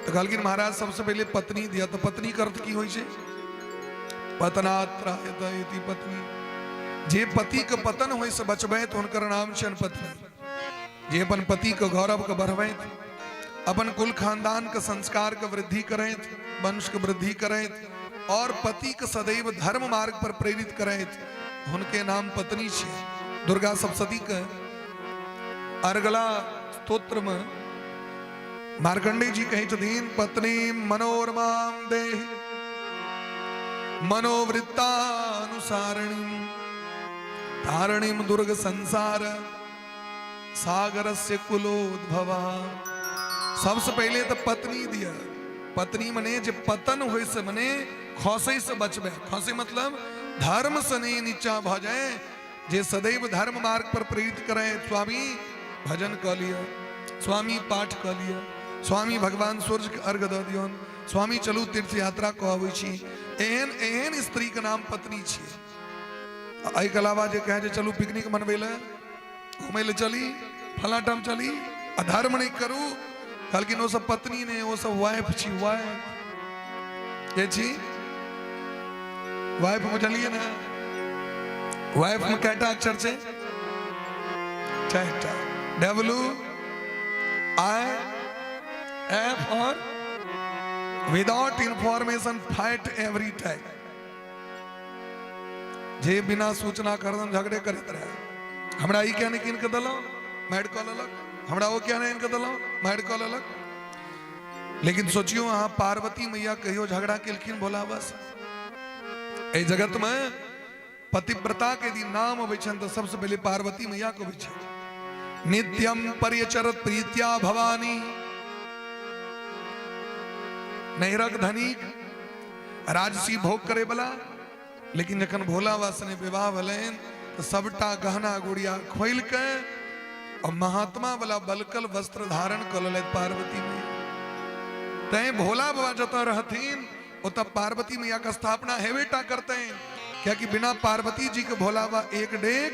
तऽ कहलखिन महाराज सबसे पहिले पत्नी दिया। तऽ पत्नी के अर्थ की होइ छै? पतनात्रायत इति पत्नी। जे पति के पतन होइ से बचबैत हुनकर नाम छनि पत्नी। जे अपन पति के गौरव के बढ़बैत, अपन कुल खानदान के संस्कार के वृद्धि करैत, वंश के वृद्धि करैत और पति के सदैव धर्म मार्ग पर प्रेरित करैत, हुनके नाम पत्नी छै। दुर्गा सप्तशती के अर्गला स्तोत्र में मार्कंडेय जी कहै छथिन, पत्नी मनोरमाम देह मनोवृत्तानुसारिणी तारणीम दुर्ग संसार सागरस्य कुलोद्भवा। सबसे पहिले तऽ पत्नी दिया। पत्नी मने जे पतन होय से, मने खसै से बचबे, खसै मतलब धर्म से नहीं नीचा भऽ जाए, जे सदैव धर्म मार्ग पर प्रेरित करे। स्वामी भजन कऽ लिअ, स्वामी पाठ कऽ लिअ, स्वामी भगवान सूर्य के अर्घ दऽ दियौन, स्वामी चलू तीर्थ यात्रा कऽ अबै छी। एहन एहन स्त्री के नाम पत्नी छियै। एहिके अलावा जे कहै जे चलू पिकनिक मनबै लए, घुमै लए चली, फलां ठाम चली, आ धर्म नहि करू, कहलखिन ओ सब पत्नी नहि, ओ सब वाइफ छी। वाइफ के छी? वाइफ बुझलियै ने? वाइफ में कएटा अक्षर छै? चारिटा, डब्लू I F. और without information fight every time. जे बिना सूचना हरदम झगड़े करैत रहे, हमरा ई किया नहि कीन कऽ देलहुँ, मारि कऽ लेलक, हमरा ओ किया नहि आनि कऽ देलहुँ, मारि कऽ लेलक। लेकिन सोचियो अहाँ, पार्वती मैया कहियो झगड़ा केलखिन भोला बाबा से? एहि जगत में पतिव्रता के यदि नाम अबै छनि तऽ सबसे पहिले पार्वती मैया के अबै छनि। नित्यम परिचरत प्रीत्या भवानी। नैहरक धनिक, राजसी भोग करे वाला, लेकिन जखन भोला बाबा सने विवाह भेलनि तऽ सबटा गहना गुड़िया खोलि के और महात्मा वाला बलकल वस्त्र धारण कऽ लेलथि पार्वती मैया। तैं भोला बाबा जतऽ रहथिन ओतऽ पार्वती मैया के स्थापना हेबे टा करतनि, कियाकि बिना पार्वती जी के भोला बाबा एक डेग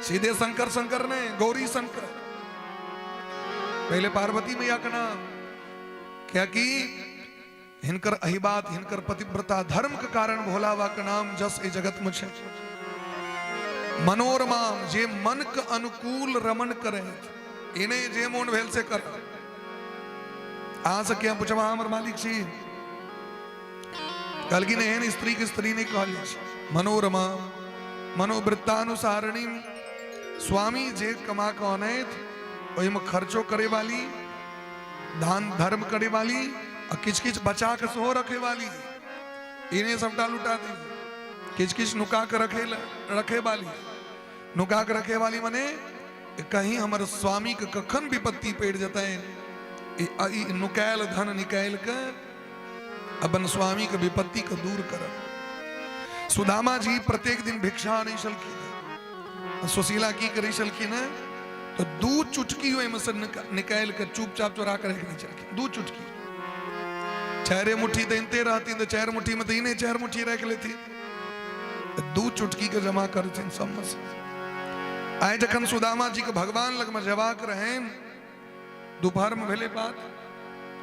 सीधे शंकर शंकर ने गौरी शंकर, पहले पार्वती मैया के नाम, कियाकि हिनकर अहिबात, हिनकर पतिव्रता धर्म के कारण भोला बाबा के नाम जस एहि जगत में छै। मनोरमा, जे मन के अनुकूल रमण करे, एने जे मोन भेल से कर। अहाँ से किया पूछब, अहाँ हमर मालिक छी? कहलखिन एहन स्त्री के स्त्री नहि कहल जाइ छै। मनोरमा मनोवृत्तानुसारिणी, स्वामी जे कमा कऽ अनैत ओहिमे खर्चो करे वाली, दान धर्म करे वाली आ किछु किछु बचा के सेहो रखे वाली। इने सबटा लुटा दी, किछु किछु नुका के रखे रखे वाली। नुका के रखे वाली मने कहीं हमर स्वामी के कखन विपत्ति पड़ि जेतनि, ई नुकायल धन निकालि के अपन स्वामी के विपत्ति के दूर करब। सुदामा जी प्रत्येक दिन भिक्षा आनै छलखिन। सुशीला की करै छलखिन हैं तो 2 चुटकी ओहिमे से निकालि के चुपचाप चोरा के राखि दै छलखिन। 2 चुटकी, 4 मुट्ठी तऽ अनिते रहथिन, तऽ 4 मुट्ठी में तऽ ई नहि 4 मुट्ठी राखि लेथिन, 2 चुटकी के जमा करथिन सबमे से। आइ जखन सुदामा जी के भगवान लगमे जेबाक रहनि, दोपहर में भेलै बात,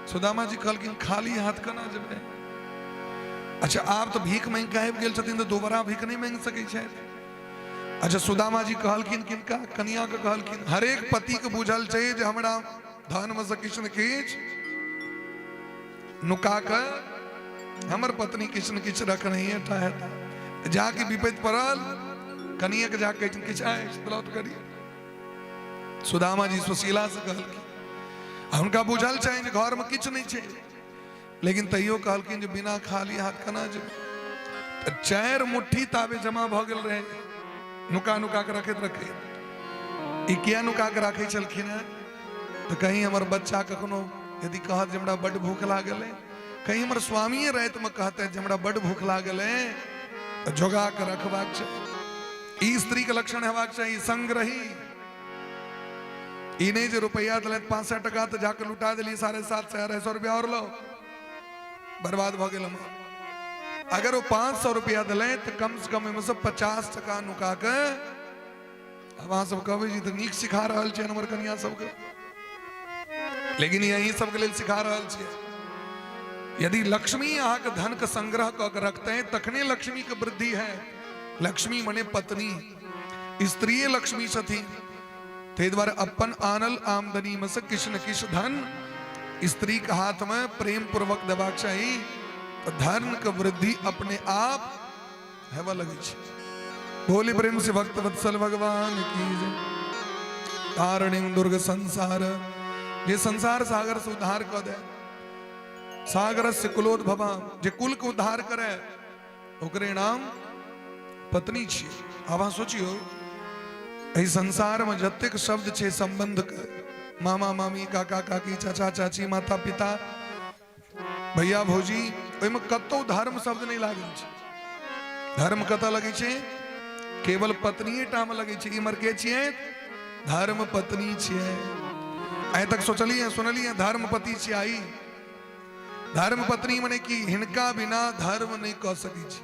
सुदामा जी कहलखिन खाली हाथ केना जेबै? अच्छा आब तऽ भीख मांगि कऽ आबि गेल छथिन तऽ दोबारा भीख नहि मांगि सकै छथि। अच्छा सुदामा जी कहलखिन किनका? कनिया के कहलखिन। हरेक पति के बुझल छै जे हमरा धन में से किछु ने किछु नुका के हमर पत्नी किछु ने किछु रखनहिए टा हेता। जाके विपत्ति पड़ल कनिया के जाके कहै किछु आय लौट करिए। सुदामा जी सुशीला से कहलखिन, आ हुनका बुझल छनि जे घर में किछु नहि छै, लेकिन तैयो कहलखिन जे बिना खाली हाथ केना जेबै। तऽ 4 मुट्ठी ताबे जमा भऽ गेल रहै, नुका नुका के रखैत रखैत। ई किया नुका के राखै छलखिन हेँ? तऽ कहीं हमर बच्चा कखनो यदि कहत जे हमरा बड्ड भूख लागल है, कहीं हमर स्वामीए रातिमे कहतै जे हमरा बड्ड भूख लागल है, तऽ जोगा के रखबाक चाही। ई स्त्री के लक्षण हेबाक चाही संग्रही। ई नहीं जे रुपया दिलथि 500 टका तऽ जाके लुटा देलियै 750, 250 रुपया और लो, बर्बाद भऽ गेल हमर। अगर ओ 500 रुपया दिलथि तऽ कम से कम ओहिमे से 50 टका नुका के, अब अहाँ सब कहबै जी तऽ नीक सिखा रहल छियनि हमर कनिया सबके, लेकिन यही सबके लेल सिखा रहल छियै। यदि लक्ष्मी अहाँके धन के संग्रह कऽ के रखते तखने लक्ष्मी के वृद्धि है। लक्ष्मी मने पत्नी, स्त्रीये लक्ष्मी छथिन, ताहि दुआरे अपन आनल आमदनी में से किछु ने किछु धन स्त्री के हाथ में प्रेम पूर्वक देबाक चाही, तऽ धन के वृद्धि अपने आप हेबऽ लगै छै। बोली प्रेम से भक्त वत्सल भगवान की जय। तारणिम दुर्ग संसार, जे संसार सागर से उद्धार कऽ दे, सागर से कुलोद्भवा, जे कुल के उद्धार करे ओकरे नाम पत्नी छियै। आब अहाँ सोचियौ, एहि संसार में जतेक शब्द छै संबंध के, मामा मामी, काका काकी, चाचा चाची, माता पिता, भैया भौजी, ओहिमे कतौ धर्म शब्द नहि लागल छै। धर्म कतऽ लगै छै? केवल पत्नीये टा मे लगै छै। इमर के छियै? धर्म पत्नी छियै। आइ तक सोचलियै सुनलियै धर्म पति छियै। आई धर्म पत्नी मने कि हिनका बिना धर्म नहि कऽ सकै छी।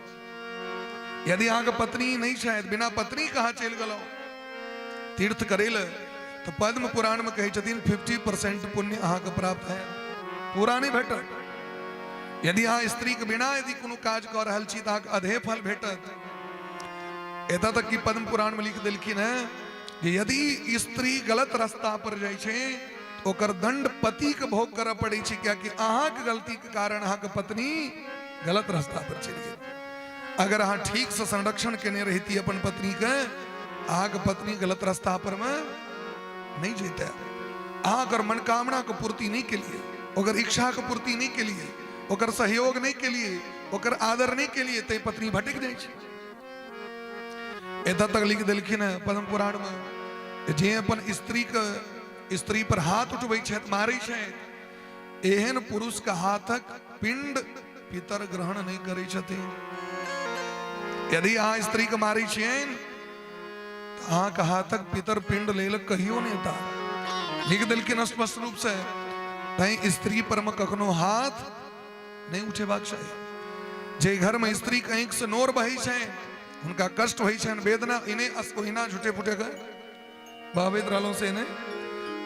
यदि अहाँके पत्नी नहि छथि, बिना पत्नी कहाँ चलि गेलहुँ तीर्थ करै लए, तऽ पद्म पुराण मे कहै छथिन 50% पुण्य अहाँके प्राप्त है, पूरा नहि भेटत। यदि अहाँ स्त्री के बिना यदि कोनो काज कऽ रहल छी तऽ अहाँके अधे फल भेटत। एतऽ तक कि पद्म पुराण मे लिख देलखिन हेँ जे यदि स्त्री गलत रास्ता पर जाइ छै ओकर दंड पति के भोग करऽ पड़ै छै, कियाकि अहाँके गलती के कारण अहाँके पत्नी गलत रास्ता पर चलि गेल। अगर अहाँ ठीक से संरक्षण केने रहिती अपन पत्नी के, अहाँके पत्नी गलत रास्ता पर में नहीं जैते। अहाँ अगर मनोकामना के पूर्ति नहीं केलिए, ओकर इच्छा के पूर्ति नहीं केलिए, ओकर सहयोग नहीं केलिए, ओकर आदर नहीं केलिए, ते पत्नी भटक जाइ छै। एतऽ तक लिख देलखिन हेँ पद्म पुराण में जे अपन स्त्री के स्त्री पर हाथ उठबै छथि, मारै छथि, एहन पुरुष के हाथक पिंड पितर ग्रहण नहीं करै छथिन। यदि अहाँ स्त्री के मारै छियनि तऽ अहाँके हाथक पितर पिंड लेल कहियो नहि एता। लिख देलखिन स्पष्ट रूप से, तैं स्त्री पर में कखनो हाथ नहीं उठेबाक चाही। जे घर में स्त्री के आँखि से नोर बहै छै, हुनका कष्ट होइ छनि, वेदना, इने ओहिना झूठे फूटे के बहबैत रहलहुँ से नहि,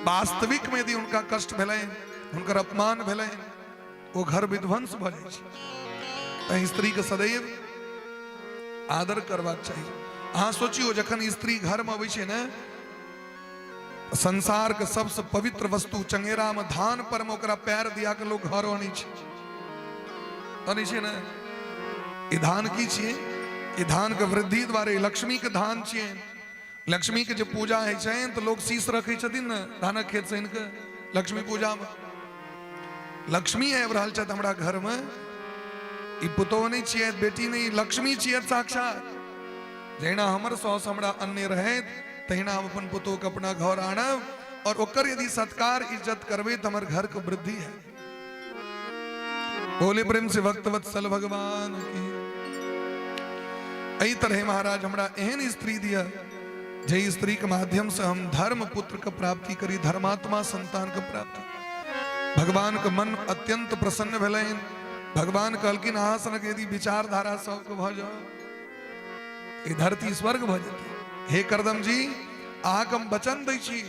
वास्तविक में यदि हुनका कष्ट भेलनि, हुनकर अपमान भेलनि, ओ घर विध्वंस भऽ जाइ छै। तैं स्त्री के सदैव आदर करबाक चाही। अहाँ सोचियौ, जखन स्त्री घर में अबै छै ने, संसार के सबसे पवित्र वस्तु चंगेरा में धान पर में ओकरा पैर दिया के लोग घर अनै छै, अनै छै ने? ई धान की छियै? ई धान के वृद्धि द्वारे लक्ष्मी के धान छियै। लक्ष्मी के जे पूजा होइ छै तऽ लोग शीश रखै छथिन ने धानक खेत से आनि लक्ष्मी पूजा में। लक्ष्मी आबि रहल छथि हमरा घर में, ई पुतोह नहि छियै, बेटी नहि, लक्ष्मी छियै साक्षात। जहिना हमर साउस हमरा अनने रहैत तहिना हम अपन पुतोहके अपना घर आनब, और ओकर यदि सत्कार इज्जत करबै तऽ हमर घरके वृद्धि है। बोले प्रेम से भक्तवत्सल भगवान की। एहि तरह महाराज हमरा एहन स्त्री दिया जे स्त्री के माध्यम से हम धर्म पुत्र के प्राप्ति करी, धर्मात्मा संतान के प्राप्ति। भगवान के मन अत्यंत प्रसन्न भेलनि। भगवान कहलखिन अहाँ सनक यदि विचारधारा सबके भऽ जाओ, ई धरती स्वर्ग भऽ जेतै। हे करदम जी, अहाँके हम वचन दै छी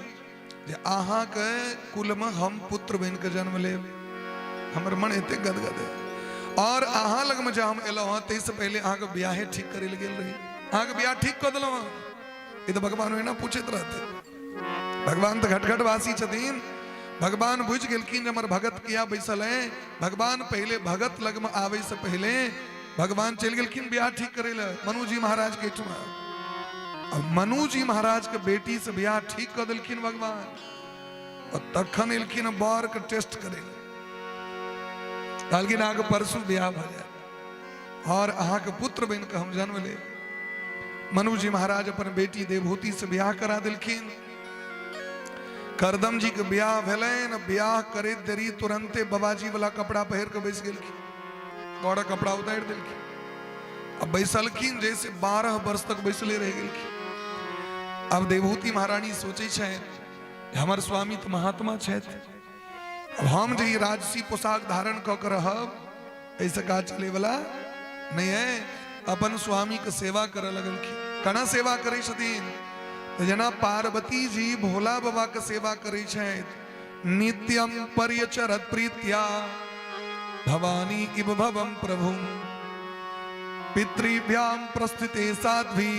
जे अहाँके कुलमे हम पुत्र बनि कऽ जन्म लेब। हमर मन एते गदगद है। और अहाँ लगमे जे हम एलहुँ हँ ताहिसँ पहिले अहाँके बियाहे ठीक करै लए गेल रही, अहाँके बियाह ठीक कऽ देलहुँ हँ। ई तऽ भगवान ओहिना पूछैत रहतै। भगवान तऽ घटघटवासी छथिन। भगवान बुझि गेलखिन जे हमर भगत किया बैसल है। भगवान पहिले भगत लगमे आबै से पहिले भगवान चलि गेलखिन बियाह ठीक करै लए मनुजी महाराज के एहिठमा। आ मनुजी महाराज के बेटी से बियाह ठीक कऽ देलखिन भगवान। और तखन एलखिन बर के टेस्ट करै लए। कहलखिन अहाँके परसू बियाह भऽ जायत और अहाँके पुत्र बनि कऽ हम जन्म लेब। मनुजी महाराज अपन बेटी देवहूति से बियाह करा देलखिन। करदम जी के बियाह भेलनि। बियाह करैत देरी तुरंते बाबाजी वाला कपड़ा पहिर के बैस गेलखिन, बड़ा कपड़ा उतारि देलखिन आ बैसलखिन जैसे 12 वर्ष तक बैसले रहि गेलखिन। अब देवहूति महारानी सोचै छथि हमर स्वामी तऽ महात्मा छथि, अब हम जे ई राजसी पोशाक धारण कऽ के रहब एहिसँ काज चलैवला नहि है। अपन स्वामी के सेवा करऽ लगलखिन। केना सेवा करै छथिन? तऽ जेना पार्वती जी भोला बाबा के सेवा करै छथि, नित्यम पर्यचरत प्रीत्या भवानी इव भवम प्रभु पितृभ्याम प्रस्थिते साध्वी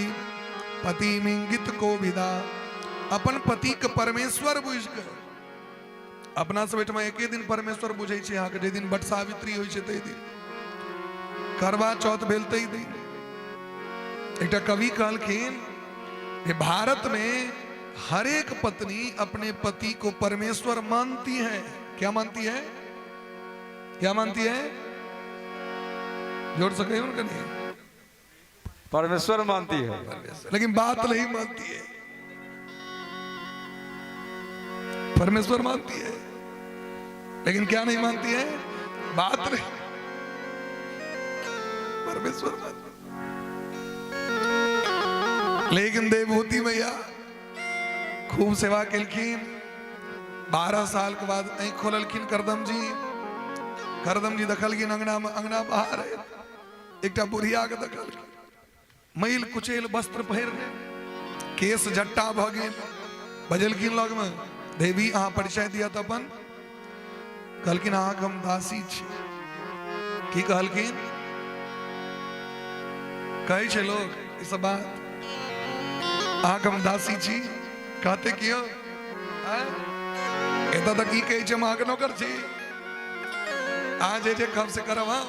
पतिमिंगित कोविदा। अपन पति के परमेश्वर बुझि कऽ, अपना सब एहिठमा एके दिन परमेश्वर बुझै छै अहाँके, जाहि दिन बट सावित्री होइ छै ताहि दिन, करवा चौथ भेल ताहि दिन। एकटा कवि कहलखिन कि भारत में हर एक पत्नी अपने पति को परमेश्वर मानती है। क्या मानती है? क्या मानती है? जोड़ सके उनका नहीं? परमेश्वर मानती है, लेकिन बात नहीं मानती है। परमेश्वर मानती है लेकिन क्या नहीं मानती है? बात नहीं। परमेश्वर मानती। लेकिन देवहूति मैया खूब सेवा केलखिन। 12 साल के बाद आँखि खोललखिन करदम जी। करदम जी देखलखिन अंगना में, अंगना बाहर है, एकटा बुढ़िया के देखलखिन मैल कुचैल वस्त्र पहिरने, केस जट्टा भऽ गेल। बजलखिन लगमे, देवी अहाँ परिचय दिअ तऽ अपन। कहलखिन अहाँके हम दासी छी। की कहलखिन? कहै छै लोक ई सब बात, अहाँके हम दासी छी कहते कियो? एतऽ तक की कहै छै हम अहाँके नौकर छी, अहाँ जे जे कहब से करब हम।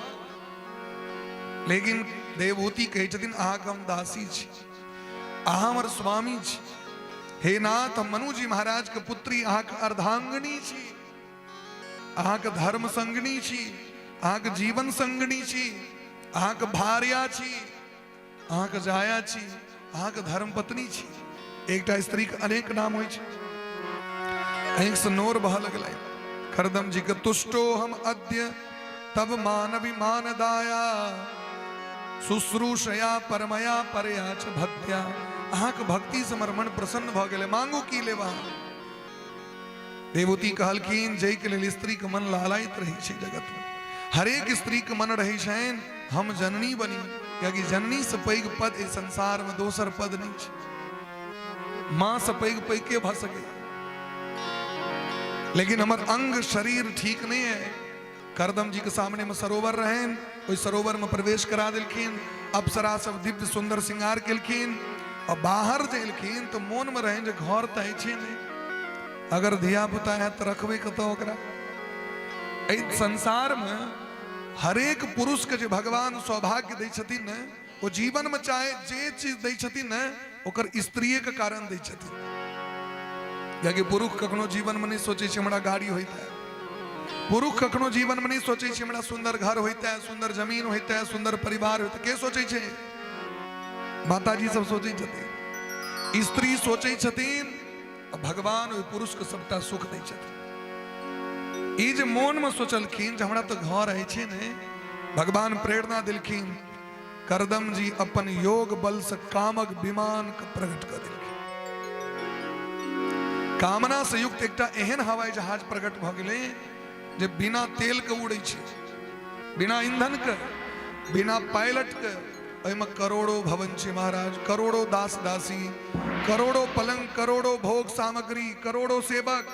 लेकिन देवहूति कहै छथिन अहाँके हम दासी छी, अहाँ हमर स्वामी छी। हे नाथ, हम मनुजी महाराज के पुत्री अहाँके अर्धांगिनी छी, अहाँके धर्म संगिनी छी, अहाँके जीवन संगिनी छी, अहाँके भार्या छी, अहाँके जाया छी, अहाँके धर्म पत्नी छी। एकटा स्त्री के अनेक नाम होइ छै। आँखिसँ नोर बहऽ लगलै करदम जी के। तुष्टो हम अद्य तब मानवी मान दाया शुश्रूषया परमया परया च भक्त्या। अहाँके भक्ति से हमर मन प्रसन्न भऽ गेलै, मांगू की लेब अहाँ? देवती कहलखिन जाहिके लेल स्त्रीके मन लालायित रहै छै जगतमे, हरेक स्त्रीके मन रहै छनि हम जननी बनी, कियाकि जननी से पैघ पद एहि संसारमे दोसर पद नहि छै। माँ से पैघ पैघ के भऽ सकै? लेकिन हमर अंग शरीर ठीक नहीं है। करदम जी के सामने में सरोवर रहनि, ओहि सरोवर में प्रवेश करा देलखिन। अप्सरा सब दिव्य सुंदर श्रृंगार केलखिन और बाहर जे एलखिन तो मोन में रहनि जे घर तऽ अछि नहि, अगर धिया पुता है तऽ रखबै कतऽ ओकरा। एहि संसार में हरेक पुरुष के जे भगवान सौभाग्य दै छथिन ने, ओ जीवन में चाहे जे चीज दै छथिन ने, ओकर स्त्रीये के कारण दै छथिन। कियाकि पुरुष कखनो जीवन में नहीं सोचै छै हमरा गाड़ी होइता है, पुरुष कखनो जीवन में नहीं सोचै छै हमरा सुंदर घर होइता है, सुंदर जमीन होइता है, सुंदर परिवार होइता है। के सोचै छै? माताजी सब सोचै छथिन, स्त्री सोचै छथिन, आ भगवान ओहि पुरुष के सबटा सुख दै छथिन। ई जे मोन में सोचलखिन जे हमरा तऽ घर अछि ने, भगवान प्रेरणा देलखिन, करदम जी अपन योग बल से कामक विमान के प्रकट कऽ देलखिन। कामना से युक्त एकटा एहन हवाई जहाज प्रकट भऽ गेलै जे बिना तेल के उड़ै छै, बिना ईंधन के, बिना पायलट के। ओहिमे करोड़ों भवन छै महाराज, करोड़ों दास दासी, करोड़ों पलंग, करोड़ों भोग सामग्री, करोड़ों सेवक।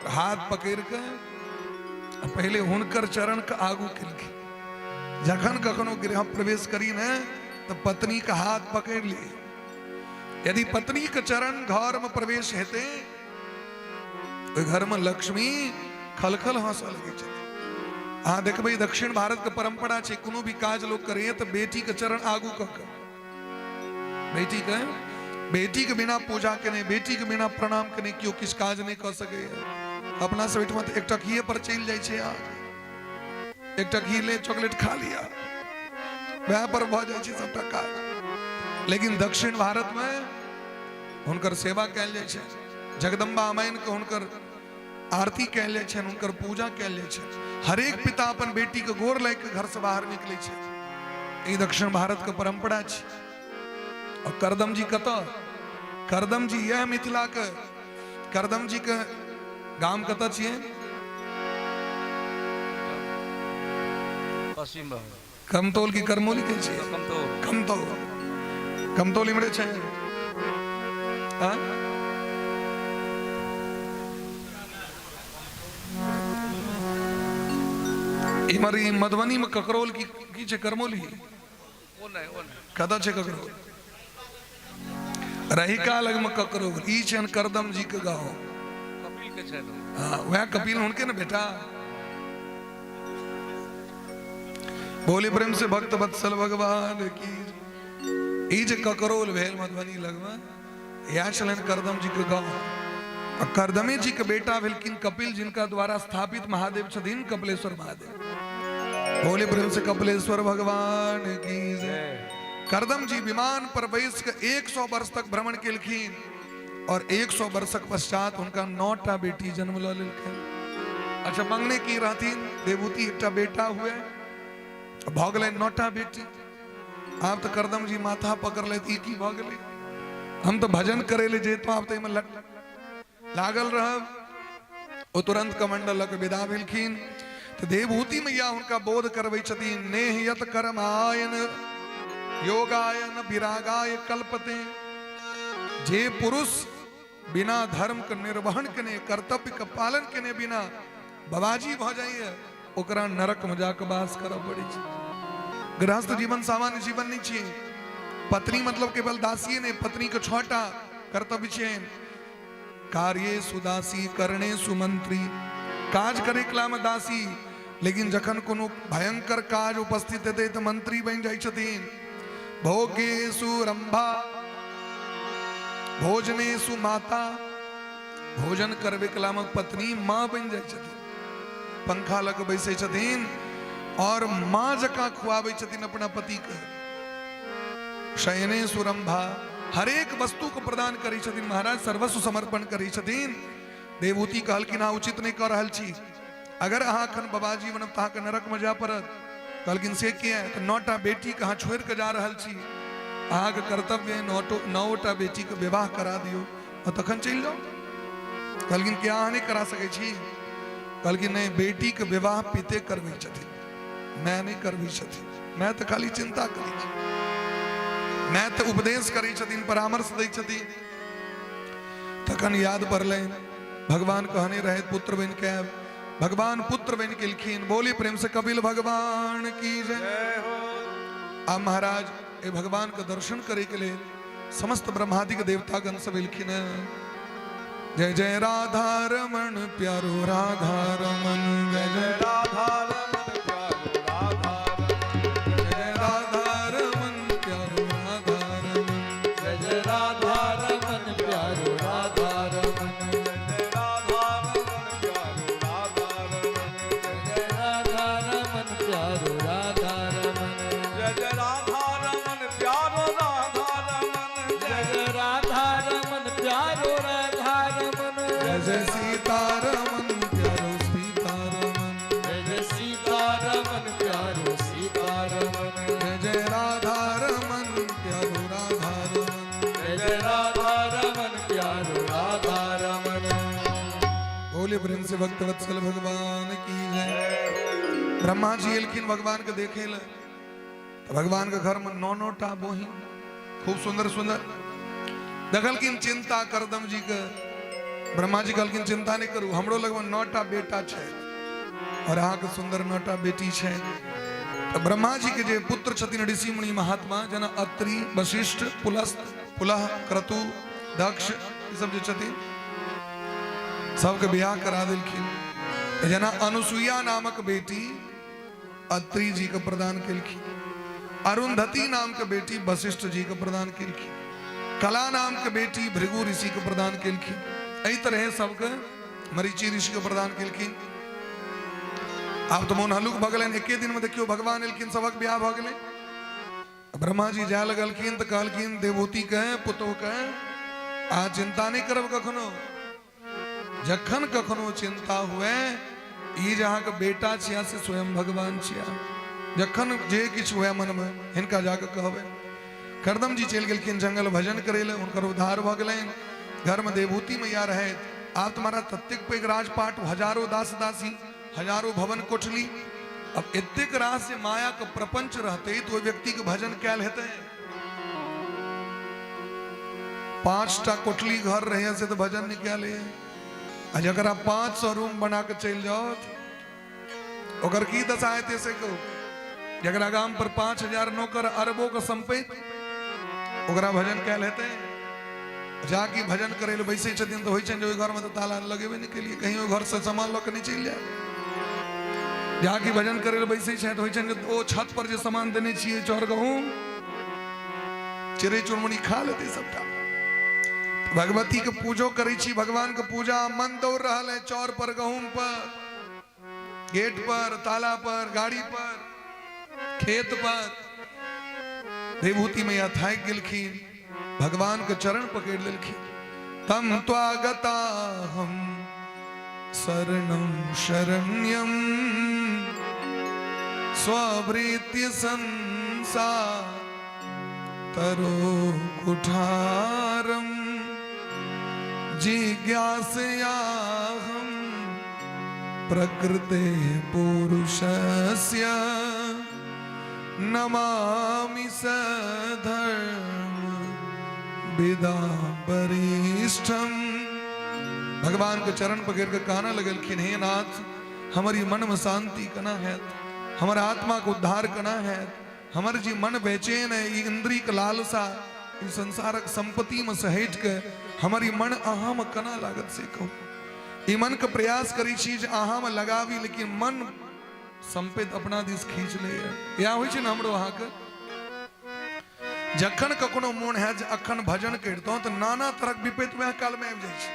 हाथ पकड़ के पहले हुनकर चरण के आगू केलखिन। जखन कखनो गृह प्रवेश करी ने तो पत्नी के हाथ पकड़ ली। यदि पत्नी के चरण घर में प्रवेश हेते, ओहि घर में लक्ष्मी खलखल हंसऽ लगै छथिन। अहाँ देखबै दक्षिण भारत के परंपरा छै, कोनो भी काज लोग करैए तऽ बेटी के चरण आगू कऽ के, बेटी के, बेटी के बिना पूजा केने, बेटी के बिना प्रणाम केने केओ किछु काज नहि कऽ सकैए। अपना सब ओहिठमा तऽ एकटा घीए पर चलि जाइ छै, आ एकटा घी ले चॉकलेट खा लिया, वएह पर भऽ जाइ छै सबटा काज। लेकिन दक्षिण भारत में हुनकर सेवा कयल जाइ छै, जगदम्बा अमाइन के हुनकर आरती कयल जाइ छनि, हुनकर पूजा कयल जाइ छै। हरेक पिता अपन बेटी के गोर लागि के घर से बाहर निकलै छै। ई दक्षिण भारत के परंपरा छै। और करदम जी कतऽ? करदम जी यह मिथिला के, करदम जी के गाम कतऽ छियै? पश्चिम बंगाल। कमतौल की करमोली के छियै? कमतौल। कमतौल, कमतौल इमरे छै। हाँ? इमर ई मधुबनी में ककरोल की की छै? करमोली ओ नहि, ओ नहि। कतऽ छै ककरोल? रहिका लग में ककरोल। ई छनि करदम जी के गाँव। कपिल के छनि। हाँ, वएह कपिल हुनके ने बेटा। बोले प्रेम से भक्त वत्सल भगवान की। ई जे ककरोल भेल मधुबनी लगमे, इएह छलनि करदम जी के गाँव। आ करदमे जी के बेटा भेलखिन कपिल, जिनका द्वारा स्थापित महादेव छथिन कपिलेश्वर महादेव। बोले प्रेम से कपिलेश्वर भगवान की जय। करदम जी विमान पर बैस के 100 वर्ष तक भ्रमण केलखिन और 100 वर्षक पश्चात हुनका 9टा बेटी जन्म लऽ लेलखिन। अच्छा, मंगने की रहथिन देवहूति, एकटा बेटा हुए, भऽ गेलै 9टा बेटी। आब तऽ करदम जी माथा पकड़ लेत, ई की भऽ गेलै? हम तऽ भजन करे ले जैतहुँ, आब तऽ एहिमे लागल रहब। ओ तुरंत कमंडल लऽ कऽ विदा भेलखिन। तऽ देवहूति मैया हुनका बोध करबै छथिन, नेह यत कर्मायन योगायन विरागाय कल्पते। जे पुरुष बिना धर्म के निर्वहन केने, कर्तव्य के पालन केने बिना बाबाजी भऽ जाइए, ओकरा नरक में जाके वास करऽ पड़ै छै। गृहस्थ जीवन सामान्य जीवन नहीं छियै। पत्नी मतलब केवल दासी नहीं, पत्नी के 6टा कर्तव्य छै। कार्ये सुदासी, करणे सुमंत्री। काज करे कला में दासी, लेकिन जखन कोनो भयंकर काज उपस्थित हेतै तऽ मंत्री बनि जाइ छथिन। भोगे सुरंभा, भोजने सुमाता। भोजन करबे कला में पत्नी माँ बनि जाइ छथिन, पंखा लग बैसै छथिन और माँ जकाँ खुआबै छथिन अपना पति के। शयने सुरंभा, हरेक वस्तु को प्रदान करै छथिन महाराज, सर्वस्व समर्पण करै छथिन। देवहूति कहलखिन अहाँ उचित नहि कऽ रहल छी, अगर अहाँ अखन बाबाजी बनब तऽ अहाँके नरक में जाय पड़त। कहलखिन से किया? तऽ 9टा बेटी के अहाँ छोड़ि कऽ जा रहल छी, अहाँके कर्तव्य है 9टा बेटी के विवाह करा दियौ आ तखन चलि जाउ। कहलखिन कि अहाँ नहि करा सकै छी? कहलखिन नहि, बेटी के विवाह पिते करबै छथिन, माय नहि करबै छथिन। माय तऽ खाली चिंता करै छै, माय तऽ उपदेश करै छथिन, परामर्श दै छथिन। तखन याद पड़लनि भगवान कहने रहे पुत्र बनि के आयब। भगवान पुत्र बनि गेलखिन। बोली प्रेम से कपिल भगवान की जय। आ महाराज ए भगवान के दर्शन करे के लेल समस्त ब्रह्मादिक देवतागण सब एलखिन। जय जय राधा रमण प्यारो राधा रमण, जय जय राधा रमण प्यारो राधा रमण, जय राधा रमण प्यारो राधा रमण, जय जय राधा रमण प्यारो राधा रमण, जय राधा रमण प्यारो राधा रमण, जय राधा रमन प्यारो राधा रमन, जय जय राधा रमण प्यारो राधा जय जय सीतारमन प्यारो सीतारमन। जय जय सीतारमन प्यारो सीतारमन। जय जय राधारमन प्यारो राधारमन। जय जय राधारमन प्यारो राधारमन। बोले प्रेम से भक्त वत्सल भगवान की जय। ब्रह्मा जी एलखिन भगवान के देखे ले, तो भगवान के घर में नौ नौ टा बोहिन खूब सुंदर सुंदर देखलखिन। चिंता करदम जी के ब्रह्मा जी कहलखिन, चिंता नहीं करू, हमरो लगभग 9 टा बेटा छै और अहाँके सुंदर 9 टा बेटी छै। तो ब्रह्मा जी के जे पुत्र छथिन ऋषि मुनि महात्मा, जेना अत्रि, वशिष्ठ, पुलस्त, पुलह, क्रतु, दक्ष, ई सब जे छथिन सबके बियाह करा देलखिन। जेना अनुसुईया नामक बेटी अत्रि जी के प्रदान केलखिन, अरुंधति नाम के बेटी वशिष्ठ जी के प्रदान केलखिन, कला नाम के बेटी भृगु ऋषि के प्रदान केलखिन। एहि तरह सबके मरीचि ऋषि के प्रदान केलखिन। आब तो मोन हल्लुक भऽ गेलनि। एके दिन में देखियो भगवान एलखिन, सबक बियाह भऽ गेलै। ब्रह्मा जी जाय लगलखिन तऽ कहलखिन देवहूति के पुतोह के, अहाँ चिंता नहीं करब कखनो। जखन कखनो चिंता हुए, ई जे अहाँके बेटा छिया से स्वयं भगवान छिया। जखन जे किछु हुए मन में, हिनका जाके कहबै। करदम जी चलि गेलखिन जंगल भजन करै लए, हुनकर उद्धार भऽ गेलनि। घर में देवहूति मैया रहैत। आब तुम्हारा ततेक पैघ राजपाट, हजारों दास दासी, हजारों भवन कोठली। अब एतेक रास जे माया के प्रपंच रहते तो ओहि व्यक्ति के भजन कैल हेतै? 5टा कोठली घर रहे से तो भजन नहीं कैल है, आ जकरा 500 रूम बना के चलि जाओ ओकर की दशा हेतै से कहू। जकरा गाम पर 5000 नौकर, अरबों के संपत्ति, ओकरा भजन कैल हेतै? जाकि भजन करै लए बैसै छथिन तऽ होइ छनि जे ओहि घरमे तऽ ताला लगेबे नहि केलियै, कहीं ओहि घरसँ सामान लऽ कऽ नहि चलि जाय। जाकि भजन करै लए बैसै छथि तऽ होइ छनि जे ओ छत पर जे सामान देने छियै, चाउर गहूम, चिड़ै चुनमुनी खा लेतै सबटा। भगवती के पूजो करै छी, भगवान के पूजा, मन दौड़ रहल है चाउर पर, गहूम पर, गेट पर, ताला पर, गाड़ी पर, खेत पर। देवहूति मैया थाकि गेलखिन, भगवान के चरण पकड़ लेलखिन। तम त्वागता हम शरणम शरण्यम स्ववृत्ति संसार तरो कुठारम जिज्ञासयाहम प्रकृते पुरुषस्य नमामि सधर्म विदा वरिष्ठम। भगवान के चरण पकड़ के कहना लगलखिन, हे नाथ, हमारी मन में शांति कना है, हमर आत्मा के उद्धार कना है? हमर जी मन बेचैन है, ई इंद्री के लालसा, ई संसारक संपत्ति में से हटि के हमर ई मन अहाँ में कना लागत से कहू। ई मन के प्रयास करी छी जे अहाँ में लगाबी, लेकिन मन संपत्ति अपना दिस खींच ले। या होइ छै ने हमरो अहाँके, जखन कखनो मोन है जे अखन भजन करितहुँ तऽ नाना तरहक विपत्ति वएह काल में आबि जाइ छै।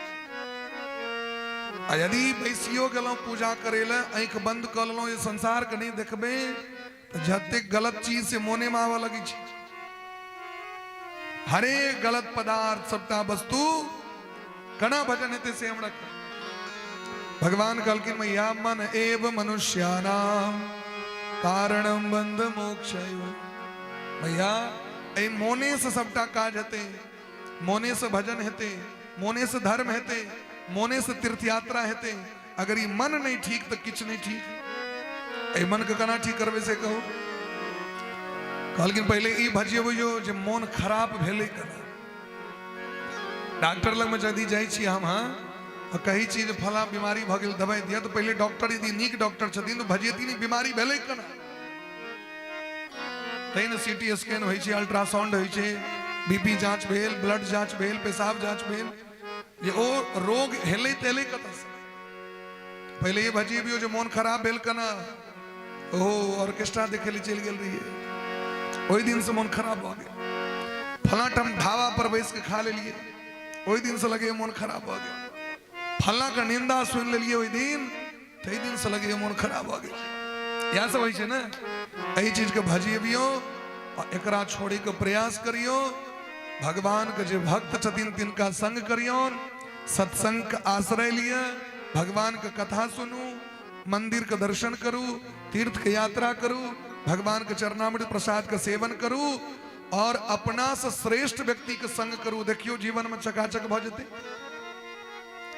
आ यदि बैसियो गेलहुँ पूजा करै लए, आँखि बंद कऽ लेलहुँ जे संसार के नहि देखबै, तऽ जतेक गलत चीज से मोने में आबऽ लगै छै। हरेक गलत पदार्थ, सबटा वस्तु, केना भजन हेतै से हमरा कहू। भगवान कहलखिन, मैया, मन एव मनुष्याणाम कारणम बंध मोक्षयो। मैया, एहि मोने से सबटा काज हेतै, मोने से भजन हेतै, मोने से धर्म हेतै, मोने से तीर्थ यात्रा हेतै। अगर ई मन नहीं ठीक तऽ किछु नहीं ठीक। एहि मन के केना ठीक करबै से कहू। कहलखिन, पहिले ई भजियबियौ जे मोन खराब भेलै केना। डॉक्टर लगमे यदि जाइ छी हम, हाँ, आ कहै छी जे फलाँ बीमारी भऽ गेल, दवाइ दिअ, तऽ पहिले डॉक्टर यदि नीक डॉक्टर छथिन तऽ भजियथिन ई बीमारी भेलै केना। तैँ ने सी टी स्कैन होइ छै, अल्ट्रासाउंड होइ छै, बीपी जाँच भेल, ब्लड जाँच भेल, पेशाब जाँच भेल, जे ओ रोग हेलै तेलै कतऽसँ। पहिले ई भजियबियौ जे मोन खराब भेल केना। ओहो ऑर्केस्ट्रा देखै लए चलि गेल रहियै, ओहि दिनसँ मोन खराब भऽ गेल। फलाँ ठाम ढाबा पर बैस के खा लेलियै, ओहि दिनसँ लगैए मोन खराब भऽ गेल। फलाँ के निंदा सुनि लेलियै ओहि दिन, ताहि दिनसँ लगैए मोन खराब भऽ गेल। इएह सब होइ छै ने। एहि चीजके भजियबियौ आ एकरा छोड़ैके प्रयास करियौ। भगवान के जे भक्त छथिन तिनका संग करियौन। सत्संग के आश्रय लिअ, भगवान के कथा सुनू, मंदिर के दर्शन करू, तीर्थ के यात्रा करू, भगवान के चरणामृत प्रसाद के सेवन करू और अपना से श्रेष्ठ व्यक्ति के संग करू। देखियो जीवन में चकाचक भ जेतै।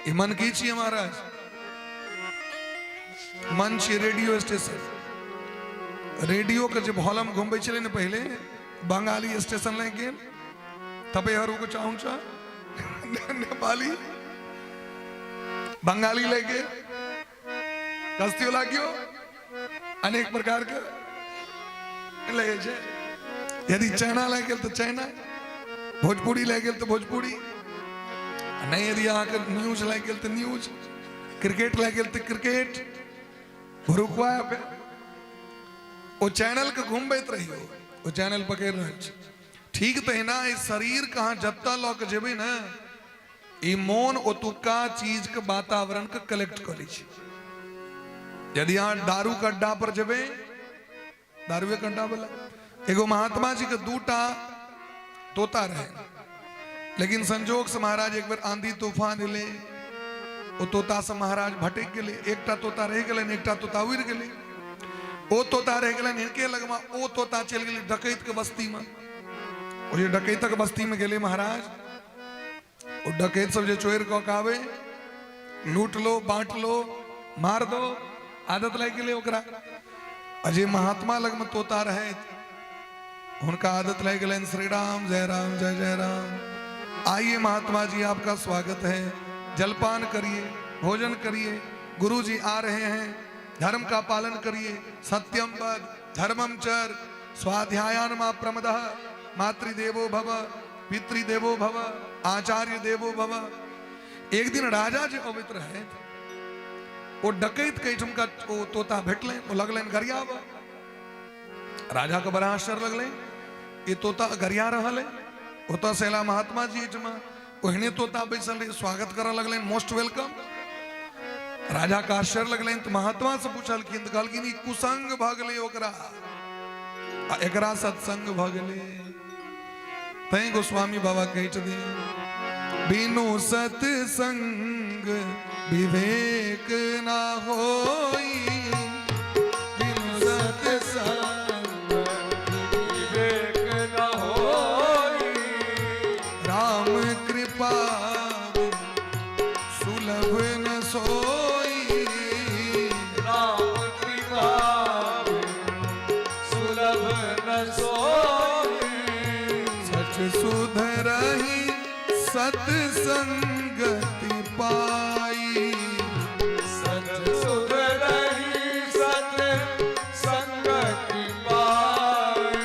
ई मन की छियै महाराज? मन छियै रेडियो स्टेशन। रेडियो के जे वॉल्यूम घुमबै छलै ने पहिले, बंगाली स्टेशन लागि गेल, तपाईँहरूको चाहन्छ नेपाली बंगाली लागि गेल, कस्तियो लाग्यो, अनेक प्रकार के लगे छै। यदि चाइना लागि गेल तऽ चाइना, भोजपुरी लागि गेल तऽ भोजपुरी, नहि यदि अहाँके न्यूज लागि गेल तऽ न्यूज, क्रिकेट लागि गेल तऽ क्रिकेट, भुरुकवा ओ चैनल के घुमबैत रहियो, ओ चैनल पकड़ि रहल छै। ठीक तहिना एहि शरीर के अहाँ जतऽ लऽ के जेबै ने, ई मोन ओतुका चीज के वातावरण के कलेक्ट कऽ लै छै। यदि अहाँ दारू के अड्डा पर जेबै, दारुए के अड्डा वाला एगो महात्मा जी के दूटा तोता रहे, लेकिन संजोग से महाराज एक बेर आंधी तूफान एलै, ओ तोता से महाराज भटक गेलै। एकटा तोता रहि गेलनि, एकटा तोता उड़ि गेलै। ओ तोता रहि गेलनि हिनके लगमे, ओ तोता चलि गेलै डकैत के बस्ती में। ओ जे डकैतक बस्ती में गेलै महाराज, ओ डकैत सब जे चोरि कऽ के आबै, लूट लो, बांट लो, मार दो, आदत लागि गेलै ओकरा। आ जे महात्मा लगमे तोता रहै, हुनका आदत लागि गेलनि, श्री राम जय राम जय जय राम, आइए महात्मा जी आपका स्वागत है, जलपान करिए, भोजन करिए, गुरु जी आ रहे हैं, धर्म का पालन करिए, सत्यम वद धर्मम चर, स्वाध्यायान मा प्रमदः, मातृदेवो भव, पितृदेवो भव, आचार्य देवो भव। एक दिन राजा जे अबैत रहे, ओ डकैत के एहिठुमका ओ तोता भेटलनि, ओ लगलनि गरियाबऽ। राजा के बड़ा आश्चर्य लगलै, ई तोता गरिया रहल है। ओतऽ से एला महात्मा जी एहिठमा, ओहने तोता बैसल रहे, स्वागत करऽ लगलनि, मोस्ट welcome. राजा के आश्चर्य लगलनि तऽ महात्मा से पूछलखिन तऽ कहलखिन ई कुसंग भऽ गेलै ओकरा आ एकरा सत्संग भऽ गेलै। तैं गोस्वामी बाबा कहै छथिन, बिनु सत्संग विवेक ना होई, बिनु सत्संग विवेक न होई, राम कृपा सुलभ न सोई, राम कृपा सुलभ न सोई, सच सुधरहि सत्संगति पाई, सच सुधरहि सत संगति पाई,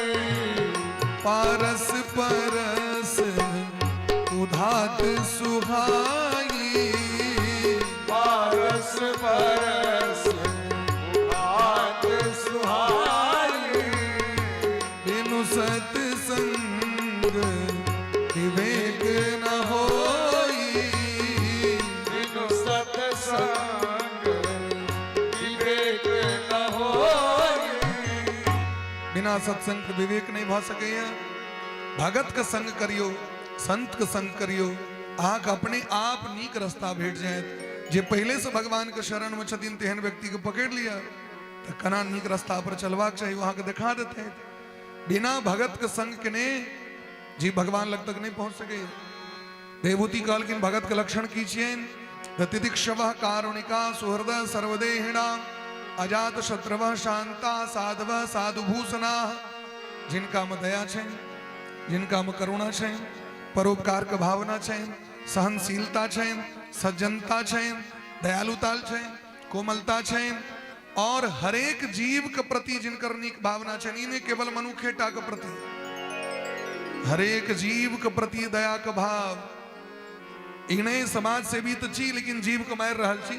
पारस परस उधात सुहाई, पारस परस उधात सुहाई, बिनु सत्संग विवेक न होई, बिनु सत्संग विवेक न होई। बिना सत्संग के विवेक नहीं भऽ सकैए। भगत के संग करियो, संत के संग करियो, अहाँके अपने आप नीक रास्ता भेट जायत। जे पहिले से भगवान के शरण में छथिन तेहन व्यक्ति के पकड़ि लिअ तऽ केना नीक रास्ता पर चलबाक चाही ओ अहाँके देखा देतै। बिना भगत के संग केने जी भगवान लग तक नहीं पहुंच सकैए। देवहूति कहलखिन भगत के लक्षण की छियनि? तऽ तितिक्षवः कारुणिका सुहृद सर्वदेहिणाम अजात शत्रवः शांता साधवः साधुभूषणाः। जिनका में दया छनि, जिनका में करुणा छनि, परोपकार के भावना छनि, सहनशीलता छनि, सज्जनता छनि, दयालुता छनि, कोमलता छनि, और हरेक जीव के प्रति जिनकर नीक भावना छनि, ई नहि केवल मनुखेटा के प्रति, हरेक जीव के प्रति दया के भाव। ई नहि समाज सेवी तऽ छी लेकिन जीव के मारि रहल छी।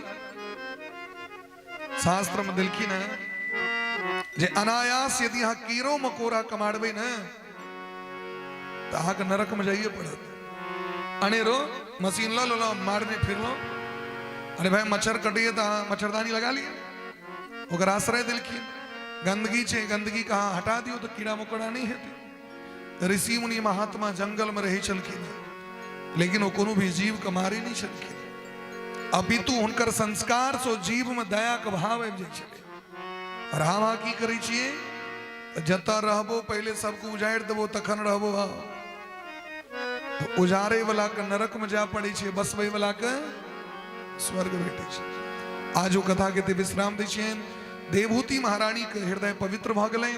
शास्त्र में देलखिन है जे अनायास यदि अहाँ कीड़ो मकोड़ा कमारबै ने तऽ अहाँके नरक में जाइए पड़त। अनेरो मशीन लऽ लेलहुँ, मारने फिरलहुँ, अरे भाई मच्छर कटैए तऽ अहाँ मच्छरदानी लगा लिअ, ओकर आश्रय देलखिन। गंदगी छै, गंदगी के अहाँ हटा दियौ तऽ कीड़ा मकोड़ा नहि हेतै। ऋषि मुनि महात्मा जंगल में रहै छलखिन। लेकिन ओ कोनो भी जीव के मारे नहि छलखिन, अपितु हुनकर संस्कार से जीव में दया के भाव आबि जाइ छलै। और हम अहाँ की करै छियै? जतऽ रहबो पहिले सबके उजाड़ि देबो तखन रहबो। तऽ उजाड़े वाला के नरक में जाय पड़ै छै, बसबै वाला के स्वर्ग भेटै छै। आज ओ कथा के एते विश्राम दै छियनि। देवहूति महारानी के हृदय पवित्र भऽ गेलनि,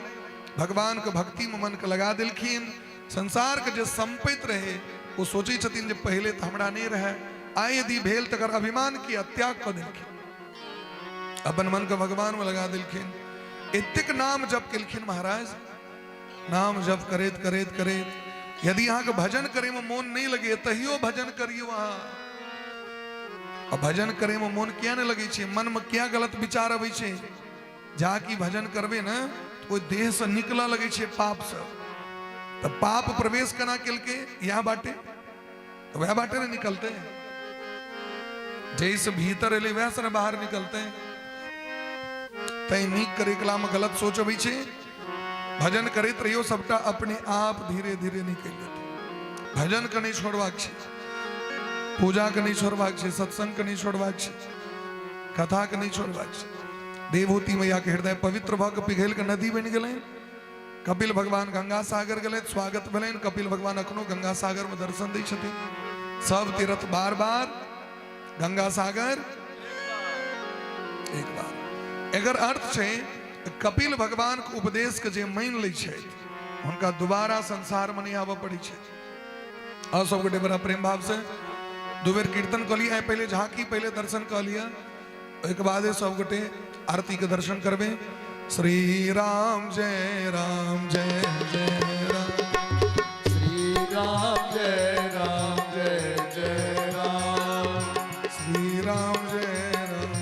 भगवान के भक्ति में मन के लगा देलखिन। संसार के जे संपैत रहे ओ सोचै छथिन जे पहिले तऽ हमरा नहि रहे, आइ यदि भेल तकर अभिमान किया, त्याग कऽ देलखिन, अपन मन के भगवान में लगा देलखिन। एतेक नाम जप केलखिन महाराज, नाम जप करैत करैत करैत यदि अहाँके भजन करे में मोन नहीं लगे तहियो भजन करियो अहाँ। आ भजन करे में मोन किया नहीं लगे छै, मन में किया गलत विचार अबै छै? जा की भजन करबे ने तो ओहि देह से निकलऽ लगै छै पाप सब। तऽ पाप प्रवेश केना केलकै? इएह बाटे, तऽ वएह बाटे ने निकलते, जैसे भीतर एलै वएह से ने बाहर निकलते। तैं नीक करे कला में गलत सोच अबै छै, भजन करैत रहियो सबटा अपने आप धीरे धीरे निकलि जेतै। भजन के नहि छोड़बाक छै, पूजा के नहि छोड़बाक छै, सत्संग के नहि छोड़बाक छै, कथा के नहि छोड़बाक छै। देवहूति मैया के हृदय पवित्र भऽ के पिघलि के नदी बनि गेलनि। कपिल भगवान गंगा सागर गेलथि, स्वागत भेलनि। कपिल भगवान अखनो गंगा सागर में दर्शन दै छथिन। सब तीर्थ बार बार, गंगा सागर एक बार। एकर अर्थ छै कपिल भगवान के उपदेश के जे मानि लै छथि हुनका दोबारा संसार में नहीं आबऽ पड़ै छै। और सब गोटे बड़ा प्रेम भाव से दू बेर कीर्तन कऽ लिअ, पहिले झांकी पहिले दर्शन कऽ लिअ, ओहिके बादे सब गोटे आरती के दर्शन करबे। श्री राम जय राम जय जय राम, श्री राम जय राम जय जय राम, श्री राम जय राम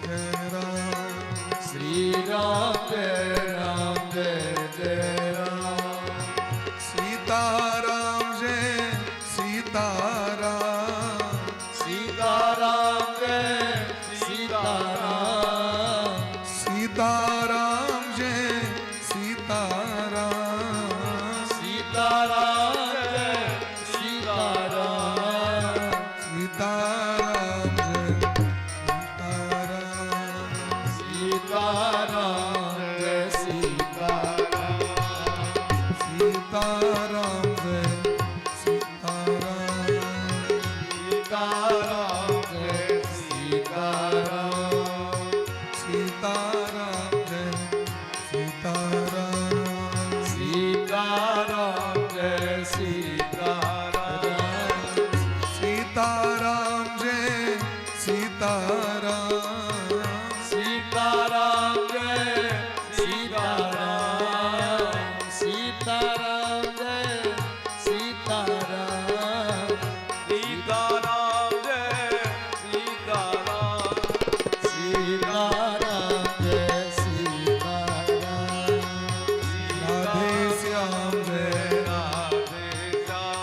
जय राम, श्री राम जय राम जय जय राम, सीता राम जय सीता राम, सीता राम जय सीता राम, सीता राम जय सीता राम, सीता राम जय सीता राम, सीता राम जय सीता राम, सीता राम जय सीता राम, सीता राम जय सीता राम, सीता राम जय सीता राम, सीता राम जय सीता राम, सीता राम जय सीता राम, सीता राम जय सीता राम, सीता राम जय सीता राम, सीता राम जय सीता राम, सीता राम जय सीता राम, सीता राम जय सीता राम, राधे श्याम जय राधे श्याम,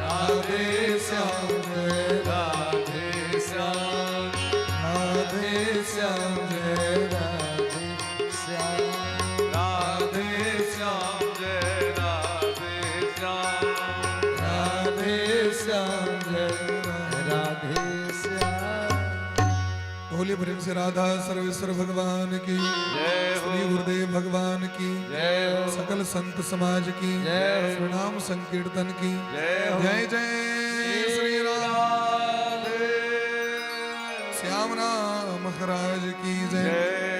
राधे श्याम जय राधे श्याम, राधे श्याम जय राधे श्याम, राधे श्याम जय राधे श्याम, राधे श्याम जय राधे श्याम। बोलिए प्रेम से राधा सर्वेश्वर भगवान की जय हो, श्री गुरुदेव भगवान की जय हो, सकल संत समाज की जय हो, श्री नाम संकीर्तन की जय हो, जय जय श्री राम राधे श्याम नाम महाराज की जय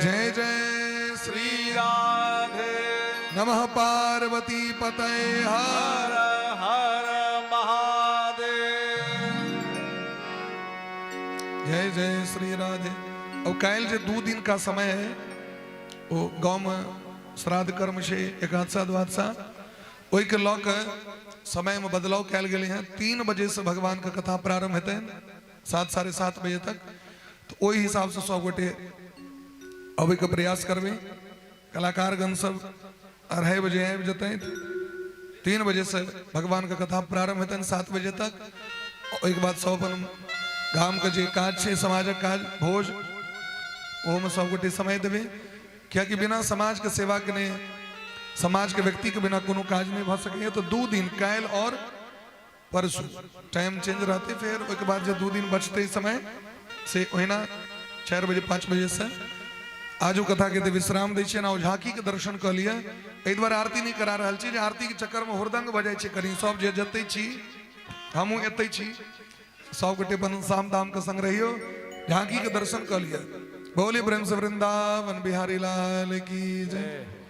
जय जय श्री श्री राधे नमः पार्वती पतये हर हर हर महादेव। जय जय श्री राधे। अब काल्हि जे 2 दिन का समय है ओ गाँव में श्राद्ध कर्म छै एकादशा द्वादशा, ओहिके लऽ कऽ समय में बदलाव कयल गेलै हँ। 3 बजे से भगवान के कथा प्रारंभ हेतनि 7 7:30 बजे तक, तऽ ओहि हिसाब से सब गोटे अबैके प्रयास करबै। कलाकारगण सब 2:30 बजे आबि जेतनि, 3 बजे से भगवान के कथा प्रारंभ हेतनि 7 बजे तक। ओहिके बाद सब अपन गाम के जे काज छै समाजक काज भोज ओहोमे सब गोटे समय देबै, कियाकि बिना समाज के सेवा के नहि, समाज के व्यक्ति के बिना कोनो काज नहि भऽ सकैए। तऽ 2 दिन काल्हि और परसू टाइम चेंज रहतै। फेर ओहिके बाद जे 2 दिन बचतै समय से ओहिना 4 बजे 5 बजे से आजू कथा के विश्राम दै छियै। आ झांकी के दर्शन कऽ लिअ। एहि दुआरे आरती नहि करा रहल छी जे आरती के चक्कर में हुरदंग भऽ जाइ छै कनि। सब जे जतै छी, हमहूँ एतै छी, सब गोटे अपन शाम दाम के संग रहियो, झांकी के दर्शन कऽ लिअ। बोली प्रेम से वृंदावन बिहारी लाल की जय।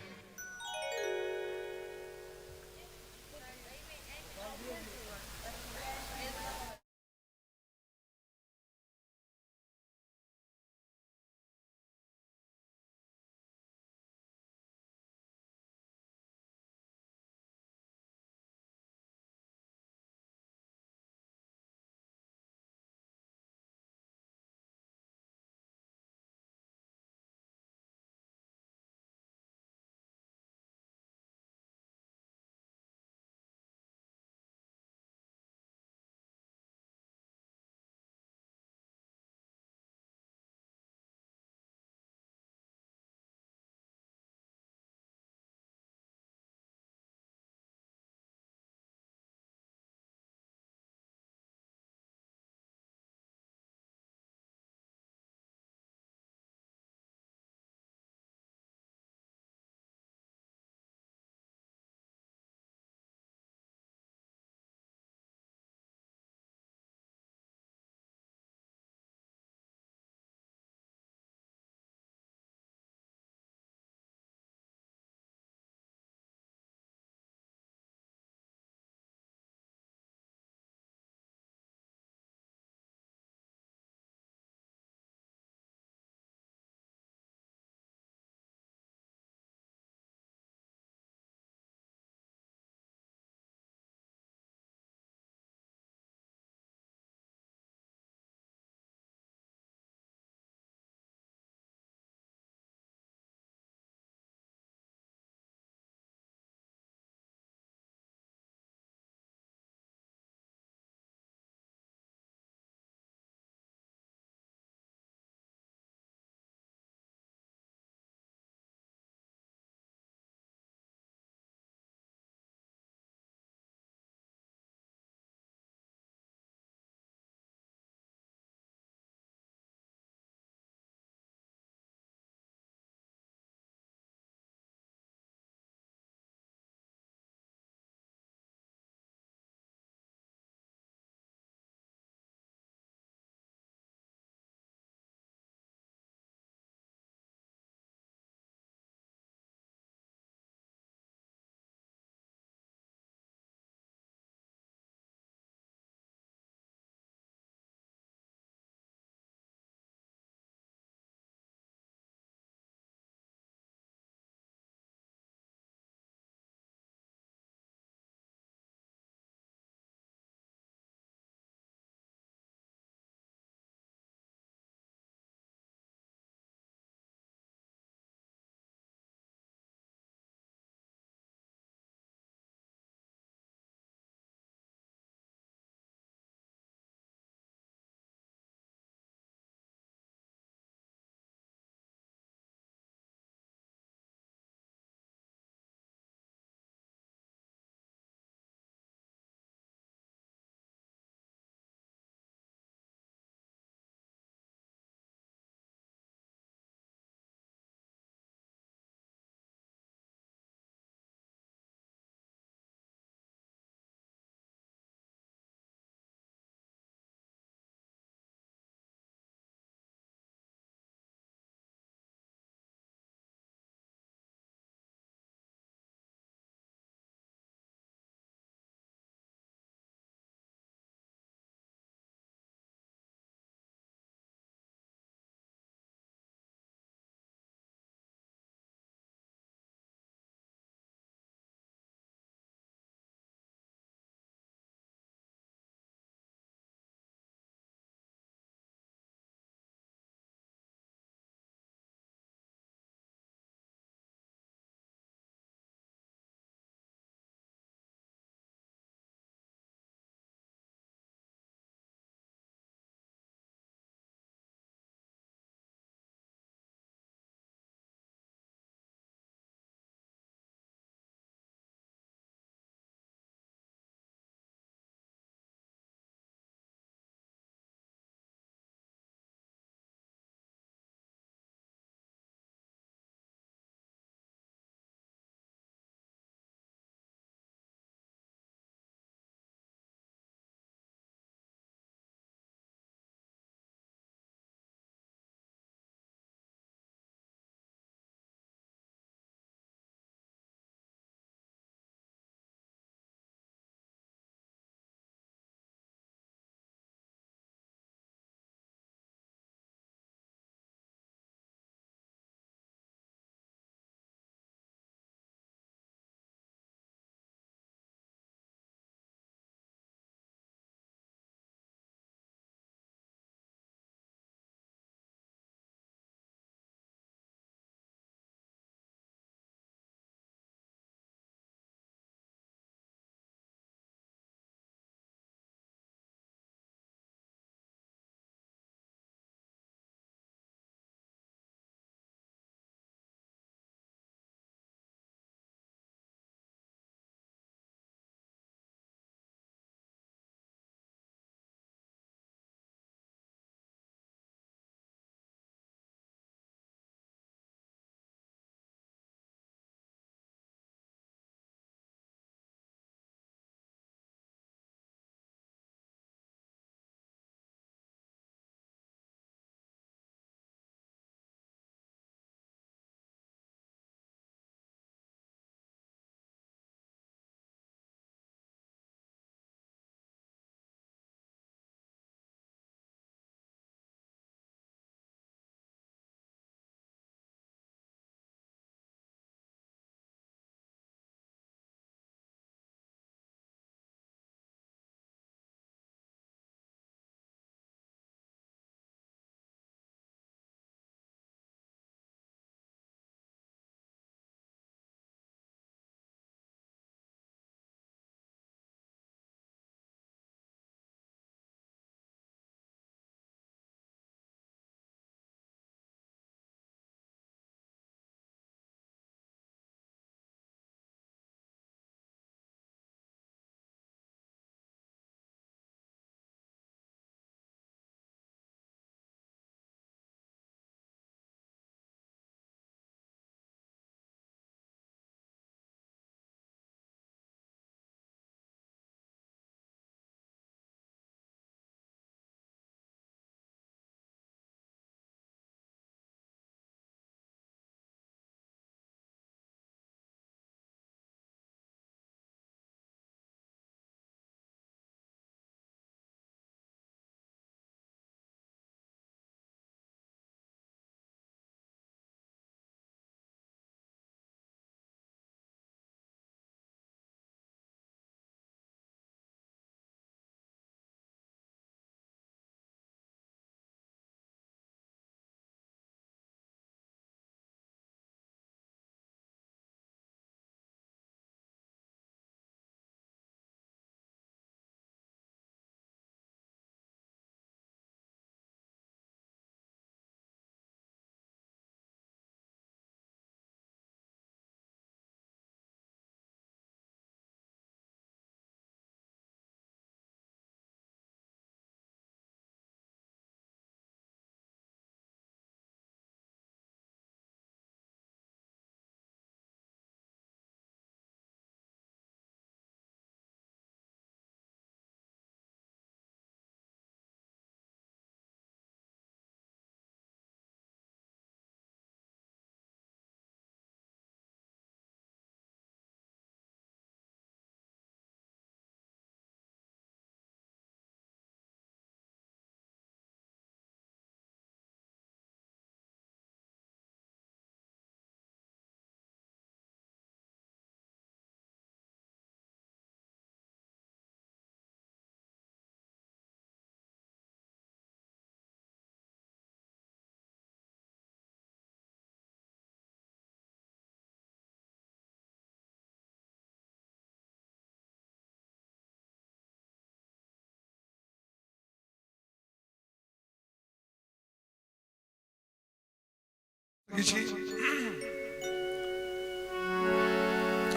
छी।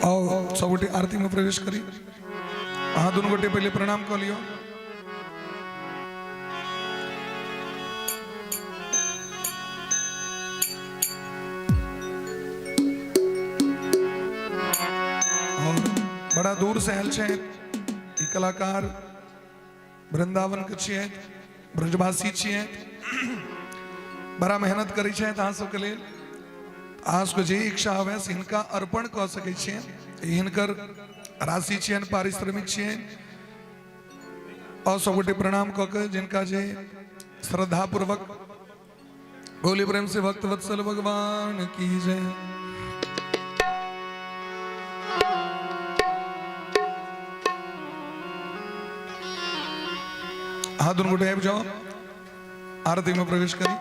आओ सब गोटे आरती में प्रवेश करी। अहाँ दुनू गोटे पहले प्रणाम कऽ लियौ। और बड़ा दूर से आयल छै ई कलाकार, वृंदावन के छियै, ब्रजवासी छियै, बड़ा मेहनत करै छथि अहाँ सबके लेल। अहाँ सबके जे इच्छा हुए से हिनका अर्पण कऽ सकै छियै। हिनकर राशि छियनि, पारिश्रमिक छियनि। और सब गोटे प्रणाम कऽ के जिनका जे श्रद्धापूर्वक बोली प्रेम से भक्त वत्सल भगवान की जय। अहाँ दुनू गोटे आबि जाओ, आरती में प्रवेश करी।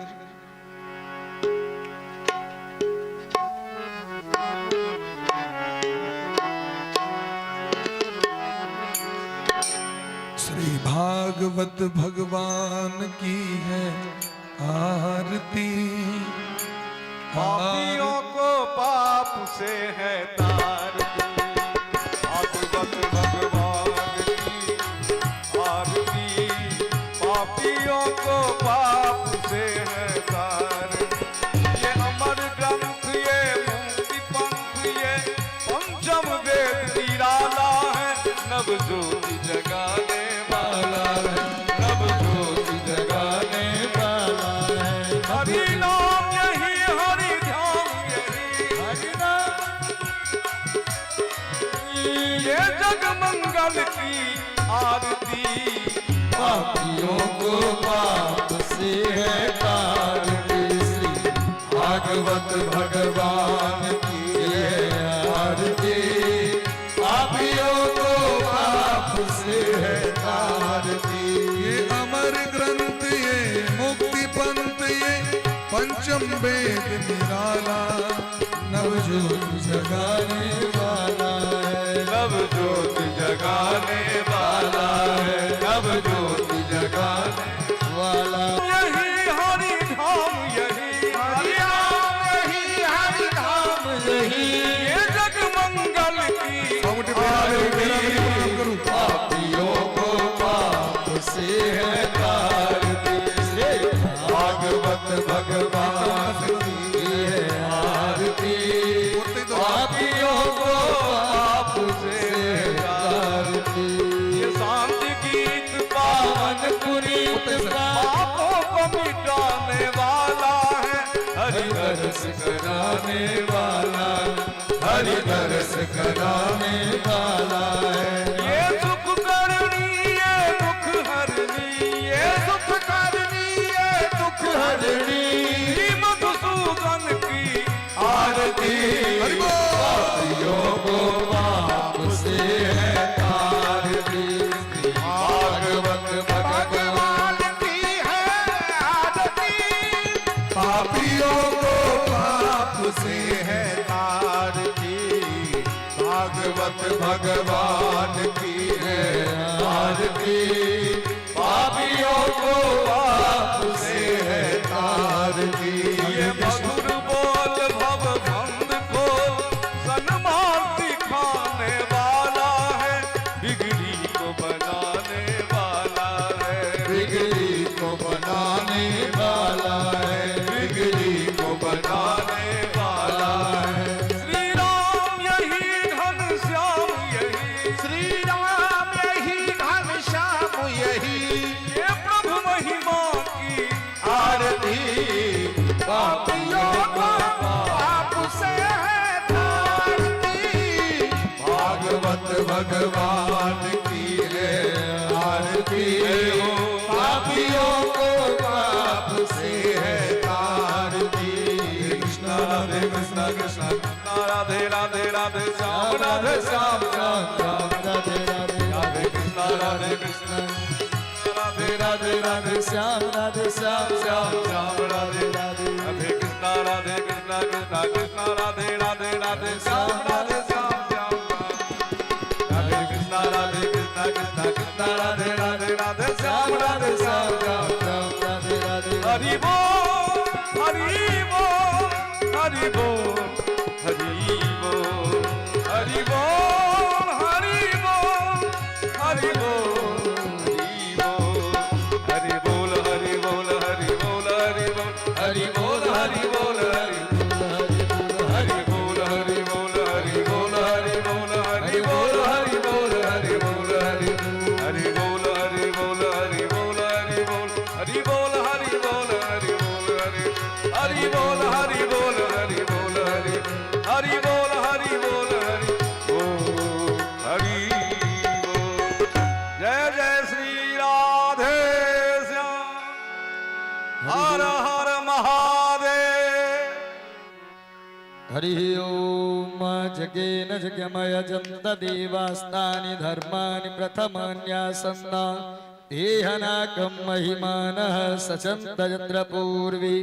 श्री भागवत भगवान की है आरती। पापियों को पाप से है तारती। भागवत भगवान की आरती, पापियों को पाप से है तारती। ये अमर ग्रंथ, ये मुक्ति पंथ, ये पंचम वेद निराला है। नव ज्योति जगाने वाला है, नव ज्योति जगाने वाला है। हरि नाम यही, हरि ध्यान यही, हरि नाम ये जग मंगल की आरती। पापियों को पाप से है तारती। श्री भागवत भगवान की है आरती। पापियों को पाप से है तारती। ये अमर ग्रंथ, ये मुक्ति पंथ, ये पंचम वेद निराला। नवज्योत जगाने वाला है, नव ज्योति जगाने वाला है, नव ज्योति जगाने वाला। यही हरि धाम, यही हरि नाम, यही हरि धाम यही। ये जग मंगल की सब गोटे बेरा बेरी बेरा बेरी प्रणाम करू। पापियों को पाप से है तारती। श्री भागवत भगवान की है आरती। पापियों को पाप से है तारती। ये शांति गीत पावन पावन पुनीत पापों को मिटाने वाला है। हरि हरि दर्श कराने वाला, हरि दर्श कराने वाला है। ये सुख करनी, ये दुख हरनी, ये सुख करनी ये दुख हरनी। श्री मधुसूदन की आरती। हरि बोल। पापियों को पाप से है तारती। श्री भागवत भगवान की है आरती। पापियों को पाप से है आरती। भागवत भगवान की है आरती। पापियों को पाप से है तारती। ये मधुर बोल भव बंध खोल सन्मान दिखाने वाला है। बिगड़ी को बनाने वाला है, बिगड़ी को बनाने वाला है, बिगड़ी को बनाने बनाने वाला है। श्री राम यही, घन श्याम यही, श्री राम यही, घन श्याम यही। ये प्रभु महिमा की आरती। पापियों को पाप से है तारती। भागवत भगवान की है आरती। पापियों को पाप से है तारती। कृष्णा राधे कृष्णा कृष्णा राधे राधे राधे श्याम राधे श्याम राम राम राधे राधे राधे कृष्णा राधे कृष्णा राधे राधे राधे श्याम राधे श्याम श्याम श्याम राधे राधे राधे कृष्णा राधे कृष्णा कृष्णा कृष्णा राधे राधे राधे श्याम राधे श्याम श्याम राधे कृष्णा राधे कृष्णा कृष्णा कृष्णा राधे राधे राधे श्याम राधे श्याम राम राम राधे राधे हरि बोल हरि बोल। हरि बोल हरि बोल हरि बोल हरि बोल हरि बोल हरि बोल हरि बोल हरि बोल हरि बोल हरि बोल हरि बोल हरि हरि बोल हरि बोल हरि बोल हरि बोल हरि बोल हरि बोल हरि बोल हरि हरि बोल हरि बोल हरि बोल हरि बोल हरि बोल हरि बोल हरि बोल हरि हरि बोल हरि बोल हरि बोल हरि हरि बोल हरि बोल हरि बोल हरि बोल। जय जय श्री राधे श्याम, हर हर महादेव। हरिः ॐ। जगेन जगमय जन्तदेवास्तानि धर्माणि प्रथमान्यासन्न देहनाकं महिमानः सचन्त यत्र पूर्वी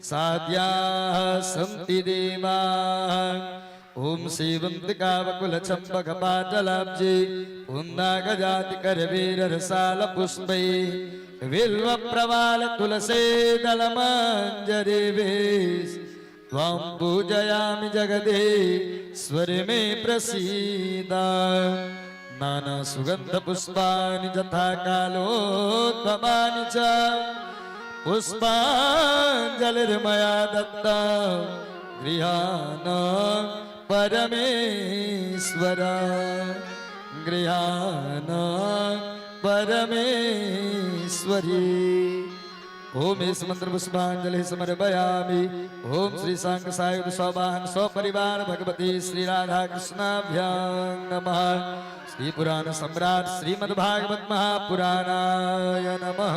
साध्याः सन्ति देवाः। ॐ सेवन्तिकावकुलचम्पकपाटलाब्जे पुन्नागजातिकरवीररसालपुष्पैः बिल्वप्रवालतुलसीदलमञ्जरीभिः त्वां पूजयामि जगदीश्वरि मे प्रसीद। नानासुगन्धपुष्पाणि यथा कालोत्तमानि च पुष्पाञ्जलिर्मया दत्ता गृहाण परमेश्वर, गृहाण परमेश्वरी। ओम इस मंत्र पुष्पांजलि समर्पयामि। ओम श्री सांग सायुध सौवाहन सपरिवार भगवती श्री राधा कृष्णाभ्यां नमः। श्री पुराण सम्राट श्रीमद्भागवत महापुराणाय नमः।